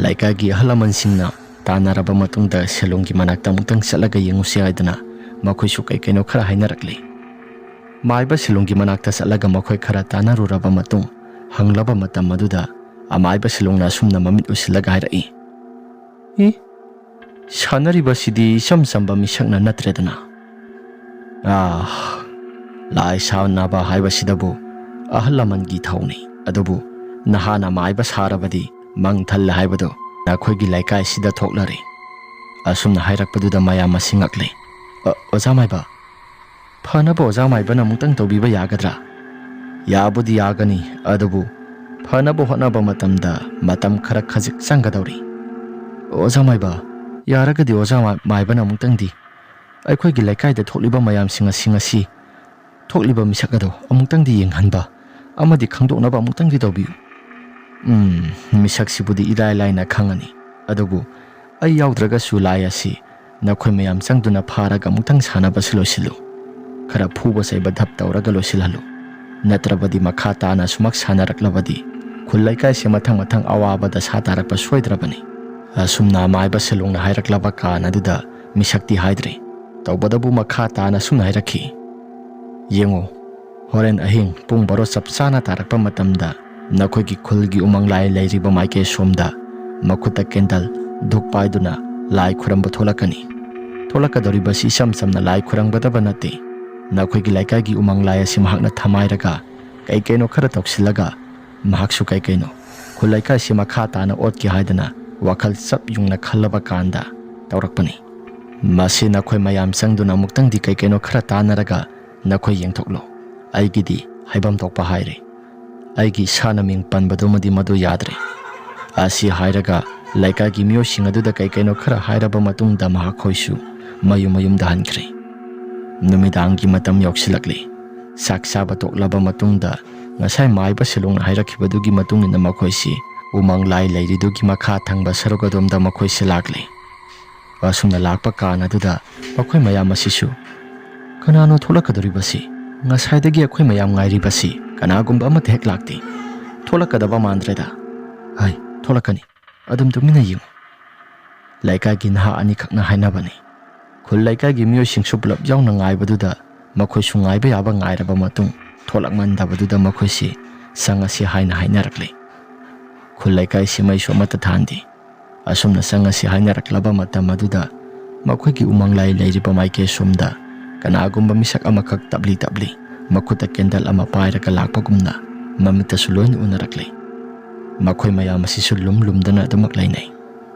ꯂꯩꯀꯥꯏꯒꯤ ꯑꯍꯜ ꯂꯃꯟꯁꯤꯡꯅ ꯇꯥꯟꯅꯔꯕ ꯃꯇꯨꯡꯗ ꯁꯦꯂꯨꯡꯒꯤ ꯃꯅꯥꯛꯇ ꯑꯃꯨꯛꯇꯪ ꯆꯠꯂꯒ ꯌꯦꯡꯉꯨꯁꯤ ꯍꯥꯏꯗꯅ ꯃꯈꯣꯏꯁꯨ ꯀꯩ ꯀꯩꯅꯣ ꯈꯔ ꯍꯥꯏꯅꯔꯛꯂꯤ꯫ ꯃꯥꯏꯕ ꯁꯦꯂꯨꯡꯒꯤ ꯃꯅꯥꯛꯇ ꯆꯠꯂꯒ ꯃꯈꯣꯏ ꯈꯔ ꯇꯥꯟꯅꯔꯨꯔꯕ ꯃꯇꯨꯡ, ꯍꯪꯂꯕ ꯃꯇꯝ ꯑꯗꯨꯗ ꯑꯃꯥꯏꯕ ꯁꯦꯂꯨꯡꯅ ꯑꯁꯨꯝꯅ ꯃꯃꯤꯠ ꯎꯏꯁꯤꯜꯂꯒ ꯍꯥꯏꯔꯛꯏ, "ꯏ, ꯁꯥꯟꯅꯔꯤꯕꯁꯤꯗꯤ ꯏꯆꯝ ꯆꯝꯕ ꯃꯤꯁꯛꯅ ꯅꯠꯇ꯭ꯔꯦꯗꯅ꯫ ꯑꯥ, ꯂꯥꯏ ꯁꯥꯟꯅꯕ ꯍꯥꯏꯕꯁꯤꯗꯕꯨ ꯑꯍꯜ ꯂꯃꯟꯒꯤ ꯊꯧꯅꯤ, ꯑꯗꯨꯕꯨ ꯅꯍꯥꯅ ꯃꯥꯏꯕ ꯁꯥꯔꯕꯗꯤ ꯃꯪ ꯊꯜꯂꯦ ꯍꯥꯏꯕꯗꯨ ꯅꯈꯣꯏꯒꯤ ꯂꯩꯀꯥꯏꯁꯤꯗ ꯊꯣꯛꯂꯔꯦ"꯫ ꯑꯁꯨꯝꯅ ꯍꯥꯏꯔꯛꯄꯗꯨꯗ ꯃꯌꯥꯝ ꯑꯁꯤ ꯉꯛꯂꯦ꯫ ꯑ, ꯑꯣꯖꯥ ꯃꯥꯏꯕ, ꯐꯅꯕ ꯑꯣꯖꯥ ꯃꯥꯏꯕꯅ ꯑꯃꯨꯛꯇꯪ ꯇꯧꯕꯤꯕ ꯌꯥꯒꯗ꯭ꯔꯥ? ꯌꯥꯕꯨꯗꯤ ꯌꯥꯒꯅꯤ, ꯑꯗꯨꯕꯨ ꯐꯅꯕ ꯍꯣꯠꯅꯕ ꯃꯇꯝꯗ ꯃꯇꯝ ꯈꯔ ꯈꯖꯤꯛ ꯆꯪꯒꯗꯧꯔꯤ꯫ ꯑꯣꯖꯥ ꯃꯥꯏꯕ, ꯌꯥꯔꯒꯗꯤ ꯑꯣꯖꯥ ꯃꯥ-, ꯃꯥꯏꯕꯅ ꯑꯃꯨꯛꯇꯪꯗꯤ ꯑꯩꯈꯣꯏꯒꯤ ꯂꯩꯀꯥꯏꯗ ꯊꯣꯛꯂꯤꯕ ꯃꯌꯥꯝꯁꯤꯡ ꯑꯁꯤ ꯉꯁꯤ ꯊꯣꯛꯂꯤꯕ ꯃꯤꯁꯛ ꯑꯗꯣ ꯑꯃꯨꯛꯇꯪꯗꯤ ꯌꯦꯡꯍꯟꯕ ꯑꯃꯗꯤ ꯈꯪꯗꯣꯛꯅꯕ ꯑꯃꯨꯛꯇꯪꯗꯤ ꯇꯧꯕꯤꯌꯨ꯫ ꯎꯝ, ꯃꯤꯁꯛꯁꯤꯕꯨꯗꯤ ꯏꯔꯥꯏ ꯂꯥꯏꯅ ꯈꯪꯉꯅꯤ, ꯑꯗꯨꯕꯨ ꯑꯩ ꯌꯥꯎꯗ꯭ꯔꯒꯁꯨ ꯂꯥꯏ ꯑꯁꯤ ꯅꯈꯣꯏ ꯃꯌꯥꯝ ꯆꯪꯗꯨꯅ ꯐꯥꯔꯒ ꯑꯃꯨꯛꯇꯪ ꯁꯥꯟꯅꯕꯁꯤ ꯂꯣꯏꯁꯤꯜꯂꯨ꯫ ꯈꯔ ꯐꯨꯕ ꯆꯩꯕ ꯙꯞ ꯇꯧꯔꯒ ꯂꯣꯏꯁꯤꯜꯍꯜꯂꯨ꯫ ꯅꯠꯇ꯭ꯔꯕꯗꯤ ꯃꯈꯥ ꯇꯥꯅ ꯁꯨꯃꯛ ꯁꯥꯟꯅꯔꯛꯂꯕꯗꯤ ꯈꯨꯜ ꯂꯩꯀꯥꯏꯁꯦ ꯃꯊꯪ ꯃꯊꯪ ꯑꯋꯥꯕ ꯗꯁꯥ ꯇꯥꯔꯛꯄ ꯁꯣꯏꯗ꯭ꯔꯕꯅꯤ꯫ ꯑꯁꯨꯝꯅ ꯃꯥꯏꯕ ꯁꯦꯂꯣꯡꯅ ꯍꯥꯏꯔꯛꯂꯕ ꯀꯥꯟ ꯑꯗꯨꯗ ꯃꯤꯁꯛꯇꯤ ꯍꯥꯏꯗ꯭ꯔꯦ꯫ ꯇꯧꯕꯗꯕꯨ ꯃꯈꯥ ꯇꯥꯅ ꯁꯨꯝꯅ ꯍꯥꯏꯔꯛꯈꯤ, "ꯌꯦꯡꯉꯨ, ꯍꯣꯔꯦꯟ ꯑꯍꯤꯡ ꯄꯨꯡ ꯕꯥꯔꯣ ꯆꯞ ꯆꯥꯅ ꯇꯥꯔꯛꯄ ꯃꯇꯝꯗ ꯅꯈꯣꯏꯒꯤ ꯈꯨꯜꯒꯤ ꯎꯃꯪ ꯂꯥꯏ ꯂꯩꯔꯤꯕ ꯃꯥꯏꯀꯩ ꯁꯣꯝꯗ ꯃꯈꯨꯠꯇ ꯀꯦꯟꯗꯜ, ꯙꯨꯞ ꯄꯥꯏꯗꯨꯅ ꯂꯥꯏ ꯈꯨꯔꯝꯕ ꯊꯣꯛꯂꯛꯀꯅꯤ꯫ ꯊꯣꯛꯂꯛꯀꯗꯧꯔꯤꯕꯁꯤ ꯏꯆꯝ ꯆꯝꯅ ꯂꯥꯏ ꯈꯨꯔꯝꯒꯗꯕ ꯅꯠꯇꯦ꯫ ꯅꯈꯣꯏꯒꯤ ꯂꯩꯀꯥꯏꯒꯤ ꯎꯃꯪ ꯂꯥꯏ ꯑꯁꯤ ꯃꯍꯥꯛꯅ ꯊꯃꯥꯏꯔꯒ ꯀꯩ ꯀꯩꯅꯣ ꯈꯔ ꯇꯧꯁꯤꯜꯂꯒ ꯃꯍꯥꯛꯁꯨ ꯀꯩ ꯀꯩꯅꯣ ꯈꯨꯜ ꯂꯩꯀꯥꯏꯁꯤ ꯃꯈꯥ ꯇꯥꯅ ꯑꯣꯠꯀꯦ ꯍꯥꯏꯗꯅ ꯋꯥꯈꯜ ꯆꯞ ꯌꯨꯡꯅ ꯈꯜꯂꯕ ꯀꯥꯟꯗ ꯇꯧꯔꯛꯄꯅꯤ꯫ ꯃꯁꯤ ꯅꯈꯣꯏ ꯃꯌꯥꯝ ꯆꯪꯗꯨꯅ ꯑꯃꯨꯛꯇꯪꯗꯤ ꯀꯩ ꯀꯩꯅꯣ ꯈꯔ ꯇꯥꯟꯅꯔꯒ ꯅꯈꯣꯏ ꯌꯦꯡꯊꯣꯛꯂꯣ꯫ ꯑꯩꯒꯤꯗꯤ ꯍꯥꯏꯐꯝ ꯊꯣꯛꯄ ꯍꯥꯏꯔꯦ꯫ ꯑꯩꯒꯤ ꯏꯁꯥꯅ ꯃꯤꯡ ꯄꯟꯕꯗꯨꯃꯗꯤ ꯃꯗꯨ ꯌꯥꯗ꯭ꯔꯦ"꯫ ꯑꯁꯤ ꯍꯥꯏꯔꯒ ꯂꯩꯀꯥꯏꯒꯤ ꯃꯤꯑꯣꯏꯁꯤꯡ ꯑꯗꯨꯗ ꯀꯩ ꯀꯩꯅꯣ ꯈꯔ ꯍꯥꯏꯔꯕ ꯃꯇꯨꯡꯗ ꯃꯍꯥꯛꯈꯣꯏꯁꯨ ꯃꯌꯨꯝ ꯃꯌꯨꯝꯗ ꯍꯟꯈ꯭ꯔꯦ꯫ ꯅꯨꯃꯤꯗꯥꯡꯒꯤ ꯃꯇꯝ ꯌꯧꯁꯤꯜꯂꯛꯂꯦ꯫ ꯆꯥꯛ ꯆꯥꯕ ꯇꯣꯛꯂꯕ ꯃꯇꯨꯡꯗ ꯉꯁꯥꯏ ꯃꯥꯏꯕ ꯁꯦꯂꯣꯡꯅ ꯍꯥꯏꯔꯛꯈꯤꯕꯗꯨꯒꯤ ꯃꯇꯨꯡ ꯏꯟꯅ ꯃꯈꯣꯏꯁꯤ ꯎꯃꯪ ꯂꯥꯏ ꯂꯩꯔꯤꯗꯨꯒꯤ ꯃꯈꯥ ꯊꯪꯕ ꯁꯔꯨꯛ ꯑꯗꯣꯝꯗ ꯃꯈꯣꯏꯁꯤ ꯂꯥꯛꯂꯦ꯫ ꯑꯁꯨꯝꯅ ꯂꯥꯛꯄ ꯀꯥꯟ ꯑꯗꯨꯗ ꯃꯈꯣꯏ ꯃꯌꯥꯝ ꯑꯁꯤꯁꯨ, "ꯀꯅꯥꯅꯣ ꯊꯣꯛꯂꯛꯀꯗꯧꯔꯤꯕꯁꯤ? ꯉꯁꯥꯏꯗꯒꯤ ꯑꯩꯈꯣꯏ ꯃꯌꯥꯝ ꯉꯥꯏꯔꯤꯕꯁꯤ ꯀꯅꯥꯒꯨꯝꯕ ꯑꯃꯠꯇ ꯍꯦꯛ ꯂꯥꯛꯇꯦ꯫ ꯊꯣꯛꯂꯛꯀꯗꯕ ꯃꯥꯟꯗ꯭ꯔꯦꯗ꯫ ꯍꯥꯏ, ꯊꯣꯛꯂꯛꯀꯅꯤ꯫ ꯑꯗꯨꯝ ꯇꯨꯃꯤꯟꯅ ꯌꯦꯡꯉꯨ"꯫ ꯂꯩꯀꯥꯏꯒꯤ ꯅꯍꯥ ꯑꯅꯤꯈꯛꯅ ꯍꯥꯏꯅꯕꯅꯤ꯫ ꯈꯨꯜ ꯂꯩꯀꯥꯏꯒꯤ ꯃꯤꯑꯣꯏꯁꯤꯡꯁꯨ ꯄꯨꯂꯞ ꯌꯥꯎꯅ ꯉꯥꯏꯕꯗꯨꯗ ꯃꯈꯣꯏꯁꯨ ꯉꯥꯏꯕ ꯌꯥꯕ ꯉꯥꯏꯔꯕ ꯃꯇꯨꯡ ꯊꯣꯛꯂꯛꯃꯟꯗꯕꯗꯨꯗ ꯃꯈꯣꯏꯁꯤ ꯆꯪꯉꯁꯤ ꯍꯥꯏꯅ ꯍꯥꯏꯅꯔꯛꯂꯦ꯫ ꯈꯨꯜ ꯂꯩꯀꯥꯏꯁꯤ ꯃꯩꯁꯨ ꯑꯃꯠꯇ ꯊꯥꯟꯗꯦ꯫ ꯑꯁꯨꯝꯅ ꯆꯪꯉꯁꯤ ꯍꯥꯏꯅꯔꯛꯂꯕ ꯃꯇꯝ ꯑꯗꯨꯗ ꯃꯈꯣꯏꯒꯤ ꯎꯃꯪ ꯂꯥꯏ ꯂꯩꯔꯤꯕ ꯃꯥꯏꯀꯩ ꯁꯣꯝꯗ ꯀꯅꯥꯒꯨꯝꯕ ꯃꯤꯁꯛ ꯑꯃꯈꯛ ꯇꯞꯂꯤ ꯇꯞꯂꯤ ꯃꯈꯨꯠꯇ ꯀꯦꯟꯗꯜ ꯑꯃ ꯄꯥꯏꯔꯒ ꯂꯥꯛꯄꯒꯨꯝꯅ ꯃꯃꯤꯠꯇꯁꯨ ꯂꯣꯏꯅ ꯎꯅꯔꯛꯂꯦ꯫ ꯃꯈꯣꯏ ꯃꯌꯥꯝ ꯑꯁꯤꯁꯨ ꯂꯨꯝ ꯂꯨꯝꯗꯅ ꯑꯗꯨꯃꯛ ꯂꯩꯅꯩ꯫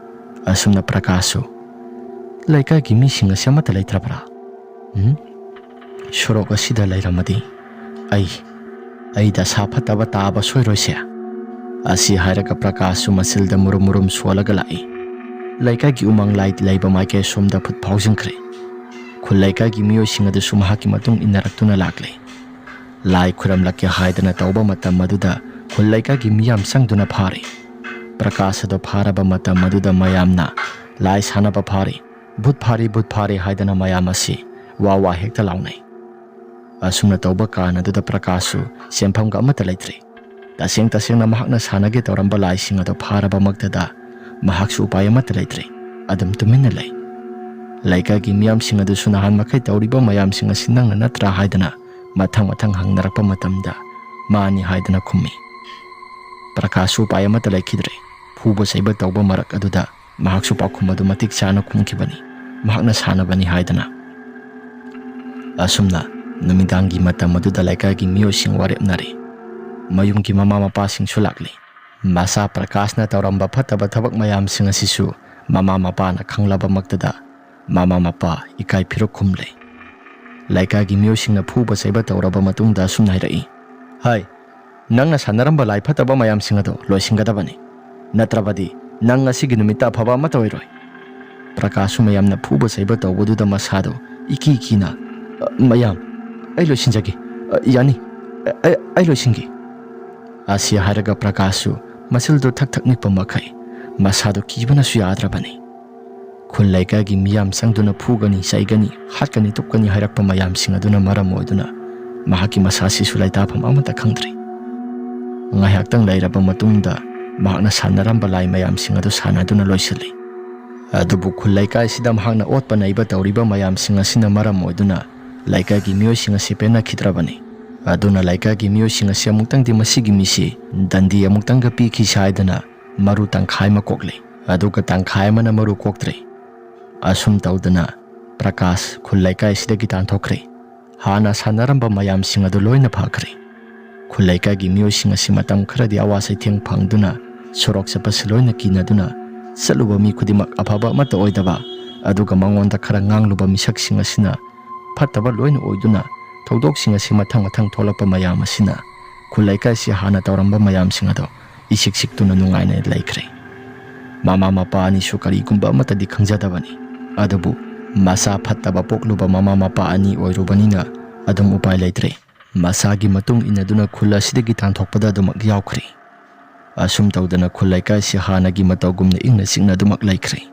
ꯑꯁꯨꯝꯅ ꯄ꯭ꯔꯀꯥꯁꯁꯨ, "ꯂꯩꯀꯥꯏꯒꯤ ꯃꯤꯁꯤꯡ ꯑꯁꯤ ꯑꯃꯠꯇ ꯂꯩꯇ꯭ꯔꯕ꯭ꯔꯥ?" "ꯎꯝ, ꯁꯣꯔꯣꯛ ꯑꯁꯤꯗ ꯂꯩꯔꯝꯃꯗꯤ ꯑꯩ, ꯑꯩ ꯗꯁꯥ ꯐꯠꯇꯕ ꯇꯥꯕ ꯁꯣꯏꯔꯣꯏꯁꯦ?" ꯑꯁꯤ ꯍꯥꯏꯔꯒ ꯄ꯭ꯔꯀꯥꯁꯁꯨ ꯃꯁꯤꯜꯗ ꯃꯨꯔꯨꯝ ꯃꯨꯔꯨꯝ ꯁꯣꯜꯂꯒ ꯂꯥꯛꯏ꯫ ꯂꯩꯀꯥꯏꯒꯤ ꯎꯃꯪ ꯂꯥꯏ ꯂꯩꯕ ꯃꯥꯏꯀꯩ ꯁꯣꯝꯗ ꯐꯨꯠ ꯐꯥꯎꯖꯤꯟꯈ꯭ꯔꯦ꯫ ꯈꯨꯜ ꯂꯩꯀꯥꯏꯒꯤ ꯃꯤꯑꯣꯏꯁꯤꯡ ꯑꯗꯨꯁꯨ ꯃꯍꯥꯛꯀꯤ ꯃꯇꯨꯡ ꯏꯟꯅꯔꯛꯇꯨꯅ ꯂꯥꯛꯂꯦ꯫ ꯂꯥꯏ ꯈꯨꯔꯝꯂꯛꯀꯦ ꯍꯥꯏꯗꯅ ꯇꯧꯕ ꯃꯇꯝ ꯑꯗꯨꯗ ꯈꯨꯜ ꯂꯩꯀꯥꯏꯒꯤ ꯃꯤꯌꯥꯝ ꯆꯪꯗꯨꯅ ꯐꯥꯔꯦ꯫ ꯄ꯭ꯔꯀꯥꯁ ꯑꯗꯨ ꯐꯥꯔꯕ ꯃꯇꯝ ꯑꯗꯨꯗ ꯃꯌꯥꯝꯅ ꯂꯥꯏ ꯁꯥꯟꯅꯕ ꯐꯥꯔꯤ, "ꯚꯨꯠ ꯐꯥꯔꯤ, ꯚꯨꯠ ꯐꯥꯔꯤ" ꯍꯥꯏꯗꯅ ꯃꯌꯥꯝ ꯑꯁꯤ ꯋꯥ ꯋꯥ ꯍꯦꯛꯇ ꯂꯥꯎꯅꯩ꯫ ꯑꯁꯨꯝꯅ ꯇꯧꯕ ꯀꯥꯟ ꯑꯗꯨꯗ ꯄ꯭ꯔꯀꯥꯁꯁꯨ ꯆꯦꯟꯐꯝꯒ ꯑꯃꯠꯇ ꯂꯩꯇ꯭ꯔꯦ꯫ ꯇꯁꯦꯡ ꯇꯁꯦꯡꯅ ꯃꯍꯥꯛꯅ ꯁꯥꯟꯅꯒꯦ ꯇꯧꯔꯝꯕ ꯂꯥꯏꯁꯤꯡ ꯑꯗꯨ ꯐꯥꯔꯕꯃꯛꯇꯗ ꯃꯍꯥꯛꯁꯨ ꯎꯄꯥꯏ ꯑꯃꯠꯇ ꯂꯩꯇ꯭ꯔꯦ꯫ ꯑꯗꯨꯝ ꯇꯨꯃꯤꯟꯅ ꯂꯩ꯫ ꯂꯩꯀꯥꯏꯒꯤ ꯃꯤꯌꯥꯝꯁꯤꯡ ꯑꯗꯨꯁꯨ ꯅꯍꯥꯟ ꯃꯈꯩ ꯇꯧꯔꯤꯕ ꯃꯌꯥꯝꯁꯤꯡ ꯑꯁꯤ ꯅꯪꯅ ꯅꯠꯇ꯭ꯔꯥ ꯍꯥꯏꯗꯅ ꯃꯊꯪ ꯃꯊꯪ ꯍꯪꯅꯔꯛꯄ ꯃꯇꯝꯗ ꯃꯥꯅꯤ ꯍꯥꯏꯗꯅ ꯈꯨꯝꯃꯤ꯫ ꯄ꯭ꯔꯀꯥꯁꯁꯨ ꯎꯄꯥꯏ ꯑꯃꯠꯇ ꯂꯩꯈꯤꯗ꯭ꯔꯦ꯫ ꯐꯨꯕ ꯆꯩꯕ ꯇꯧꯕ ꯃꯔꯛ ꯑꯗꯨꯗ ꯃꯍꯥꯛꯁꯨ ꯄꯥꯎꯈꯨꯝ ꯑꯗꯨ ꯃꯇꯤꯛ ꯆꯥꯅ ꯈꯨꯝꯈꯤꯕꯅꯤ, ꯃꯍꯥꯛꯅ ꯁꯥꯟꯅꯕꯅꯤ ꯍꯥꯏꯗꯅ꯫ ꯑꯁꯨꯝꯅ ꯅꯨꯃꯤꯗꯥꯡꯒꯤ ꯃꯇꯝ ꯑꯗꯨꯗ ꯂꯩꯀꯥꯏꯒꯤ ꯃꯤꯑꯣꯏꯁꯤꯡ ꯋꯥꯔꯦꯞꯅꯔꯦ꯫ ꯃꯌꯨꯝꯒꯤ ꯃꯃꯥ ꯃꯄꯥꯁꯤꯡꯁꯨ ꯂꯥꯛꯂꯦ꯫ ꯃꯆꯥ ꯄ꯭ꯔꯀꯥꯁꯅ ꯇꯧꯔꯝꯕ ꯐꯠꯇꯕ ꯊꯕꯛ ꯃꯌꯥꯝꯁꯤꯡ ꯑꯁꯤꯁꯨ ꯃꯃꯥ ꯃꯄꯥꯅ ꯈꯪꯂꯕꯃꯛꯇꯗ ꯃꯃꯥ ꯃꯄꯥ ꯏꯀꯥꯏ ꯐꯤꯔꯨꯛ ꯈꯨꯝꯂꯦ꯫ ꯂꯩꯀꯥꯏꯒꯤ ꯃꯤꯑꯣꯏꯁꯤꯡꯅ ꯐꯨꯕ ꯆꯩꯕ ꯇꯧꯔꯕ ꯃꯇꯨꯡꯗ ꯑꯁꯨꯝꯅ ꯍꯥꯏꯔꯛꯏ, "ꯍꯥꯏ, ꯅꯪꯅ ꯁꯥꯟꯅꯔꯝꯕ ꯂꯥꯏ ꯐꯠꯇꯕ ꯃꯌꯥꯝꯁꯤꯡ ꯑꯗꯣ ꯂꯣꯏꯁꯤꯟꯒꯗꯕꯅꯤ, ꯅꯠꯇ꯭ꯔꯕꯗꯤ ꯅꯪ ꯉꯁꯤꯒꯤ ꯅꯨꯃꯤꯠꯇ ꯑꯐꯕ ꯑꯃꯠꯇ ꯑꯣꯏꯔꯣꯏ"꯫ ꯄ꯭ꯔꯀꯥꯁꯁꯨ ꯃꯌꯥꯝꯅ ꯐꯨꯕ ꯆꯩꯕ ꯇꯧꯕꯗꯨꯗ ꯃꯁꯥꯗꯣ ꯏꯀꯤ ꯀꯤꯅ, "ꯑ, ꯃꯌꯥꯝ, ꯑꯩ ꯂꯣꯏꯁꯤꯟꯖꯒꯦ꯫ ꯑ, ꯌꯥꯅꯤ꯫ ꯑ, ꯑꯩ, ꯑꯩ ꯂꯣꯏꯁꯤꯟꯒꯦ"꯫ ꯑꯁꯤ ꯍꯥꯏꯔꯒ ꯄ꯭ꯔꯀꯥꯁꯁꯨ ꯃꯁꯤꯜꯗꯨ ꯊꯛ ꯊꯛ ꯅꯤꯛꯄ ꯃꯈꯩ ꯃꯁꯥꯗꯨ ꯀꯤꯕꯅꯁꯨ ꯌꯥꯗ꯭ꯔꯕꯅꯤ꯫ ꯈꯨꯜ ꯂꯩꯀꯥꯏꯒꯤ ꯃꯤꯌꯥꯝ ꯆꯪꯗꯨꯅ ꯐꯨꯒꯅꯤ, ꯆꯩꯒꯅꯤ, ꯍꯥꯠꯀꯅꯤ, ꯇꯨꯞꯀꯅꯤ ꯍꯥꯏꯔꯛꯄ ꯃꯌꯥꯝꯁꯤꯡ ꯑꯗꯨꯅ ꯃꯔꯝ ꯑꯣꯏꯗꯨꯅ ꯃꯍꯥꯛꯀꯤ ꯃꯁꯥꯁꯤꯁꯨ ꯂꯩꯇꯥꯐꯝ ꯑꯃꯠꯇ ꯈꯪꯗ꯭ꯔꯦ꯫ ꯉꯥꯏꯍꯥꯛꯇꯪ ꯂꯩꯔꯕ ꯃꯇꯨꯡꯗ ꯃꯍꯥꯛꯅ ꯁꯥꯟꯅꯔꯝꯕ ꯂꯥꯏ ꯃꯌꯥꯝꯁꯤꯡ ꯑꯗꯨ ꯁꯥꯟꯅꯗꯨꯅ ꯂꯣꯏꯁꯤꯜꯂꯤ꯫ ꯑꯗꯨꯕꯨ ꯈꯨꯜ ꯂꯩꯀꯥꯏꯁꯤꯗ ꯃꯍꯥꯛꯅ ꯑꯣꯠꯄ ꯅꯩꯕ ꯇꯧꯔꯤꯕ ꯃꯌꯥꯝꯁꯤꯡ ꯑꯁꯤꯅ ꯃꯔꯝ ꯑꯣꯏꯗꯨꯅ ꯂꯩꯀꯥꯏꯒꯤ ꯃꯤꯑꯣꯏꯁꯤꯡ ꯑꯁꯤ ꯄꯦꯟꯅꯈꯤꯗ꯭ꯔꯕꯅꯤ꯫ ꯑꯗꯨꯅ ꯂꯩꯀꯥꯏꯒꯤ ꯃꯤꯑꯣꯏꯁꯤꯡ ꯑꯁꯤ ꯑꯃꯨꯛꯇꯪꯗꯤ ꯃꯁꯤꯒꯤ ꯃꯤꯁꯤ ꯗꯟꯗꯤ ꯑꯃꯨꯛꯇꯪꯒ ꯄꯤꯈꯤꯁꯤ ꯍꯥꯏꯗꯅ ꯃꯔꯨ ꯇꯪꯈꯥꯏ ꯑꯃ ꯀꯣꯛꯂꯤ꯫ ꯑꯗꯨꯒ ꯇꯪꯈꯥꯏ ꯑꯃꯅ ꯃꯔꯨ ꯀꯣꯛꯇ꯭ꯔꯦ꯫ ꯑꯁꯨꯝ ꯇꯧꯗꯅ ꯄ꯭ꯔꯀꯥꯁ ꯈꯨꯜ ꯂꯩꯀꯥꯏꯁꯤꯗꯒꯤ ꯇꯥꯟꯊꯣꯛꯈ꯭ꯔꯦ꯫ ꯍꯥꯟꯅ ꯁꯥꯟꯅꯔꯝꯕ ꯃꯌꯥꯝꯁꯤꯡ ꯑꯗꯨ ꯂꯣꯏꯅ ꯐꯈ꯭ꯔꯦ꯫ ꯈꯨꯜ ꯂꯩꯀꯥꯏꯒꯤ ꯃꯤꯑꯣꯏꯁꯤꯡ ꯑꯁꯤ ꯃꯇꯝ ꯈꯔꯗꯤ ꯑꯋꯥ ꯆꯩꯊꯦꯡ ꯐꯪꯗꯨꯅ ꯁꯣꯔꯣꯛ ꯆꯠꯄꯁꯤ ꯂꯣꯏꯅ ꯀꯤꯅꯗꯨꯅ ꯆꯠꯂꯨꯕ ꯃꯤ ꯈꯨꯗꯤꯡꯃꯛ ꯑꯐꯕ ꯑꯃꯠꯇ ꯑꯣꯏꯗꯕ, ꯑꯗꯨꯒ ꯃꯉꯣꯟꯗ ꯈꯔ ꯉꯥꯡꯂꯨꯕ ꯃꯤꯁꯛꯁꯤꯡ ꯑꯁꯤꯅ ꯐꯠꯇꯕ ꯂꯣꯏꯅ ꯑꯣꯏꯗꯨꯅ ꯊꯧꯗꯣꯛꯁꯤꯡ ꯑꯁꯤ ꯃꯊꯪ ꯃꯊꯪ ꯊꯣꯛꯂꯛꯄ ꯃꯌꯥꯝ ꯑꯁꯤꯅ ꯈꯨꯜ ꯂꯩꯀꯥꯏꯁꯤ ꯍꯥꯟꯅ ꯇꯧꯔꯝꯕ ꯃꯌꯥꯝꯁꯤꯡ ꯑꯗꯣ ꯏꯁꯤꯛ ꯁꯤꯛꯇꯨꯅ ꯅꯨꯡꯉꯥꯏꯅ ꯂꯩꯈ꯭ꯔꯦ꯫ ꯃꯃꯥ ꯃꯄꯥ ꯑꯅꯤꯁꯨ ꯀꯔꯤꯒꯨꯝꯕ ꯑꯃꯠꯇꯗꯤ ꯈꯪꯖꯗꯕꯅꯤ꯫ ꯑꯗꯨꯕꯨ ꯃꯆꯥ ꯐꯠꯇꯕ ꯄꯣꯛꯂꯨꯕ ꯃꯃꯥ ꯃꯄꯥ ꯑꯅꯤ ꯑꯣꯏꯔꯨꯕꯅꯤꯅ ꯑꯗꯨꯝ ꯎꯄꯥꯏ ꯂꯩꯇ꯭ꯔꯦ꯫ ꯃꯁꯥꯒꯤ ꯃꯇꯨꯡ ꯏꯟꯅꯗꯨꯅ ꯈꯨꯜ ꯑꯁꯤꯗꯒꯤ ꯇꯥꯟꯊꯣꯛꯄꯗ ꯑꯗꯨꯃꯛ ꯌꯥꯎꯈ꯭ꯔꯦ꯫ ꯑꯁꯨꯝ ꯇꯧꯗꯅ ꯈꯨꯜ ꯂꯩꯀꯥꯏꯁꯤ ꯍꯥꯟꯅꯒꯤ ꯃꯇꯧꯒꯨꯝꯅ ꯏꯪꯅ ꯆꯤꯛꯅ ꯑꯗꯨꯃꯛ ꯂꯩꯈ꯭ꯔꯦ꯫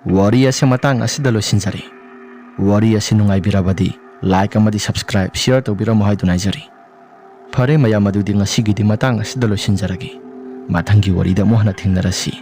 ꯋꯥꯔꯤ ꯑꯁꯤ ꯃꯇꯥꯡ ꯑꯁꯤꯗ ꯂꯣꯏꯁꯤꯟꯖꯔꯦ꯫ ꯋꯥꯔꯤ ꯑꯁꯤ ꯅꯨꯡꯉꯥꯏꯕꯤꯔꯕꯗꯤ like ꯑꯃꯗꯤ subscribe, share ꯇꯧꯕꯤꯔꯝꯃꯨ ꯍꯥꯏꯗꯨꯅ ꯍꯥꯏꯖꯔꯤ꯫ ꯐꯔꯦ ꯃꯌꯥꯝ, ꯑꯗꯨꯗꯤ ꯉꯁꯤꯒꯤꯗꯤ ꯃꯇꯥꯡ ꯑꯁꯤꯗ ꯂꯣꯏꯁꯤꯟꯖꯔꯒꯦ꯫ ꯃꯊꯪꯒꯤ ꯋꯥꯔꯤꯗ ꯑꯃꯨꯛ ꯍꯟꯅ ꯊꯦꯡꯅꯔꯁꯤ꯫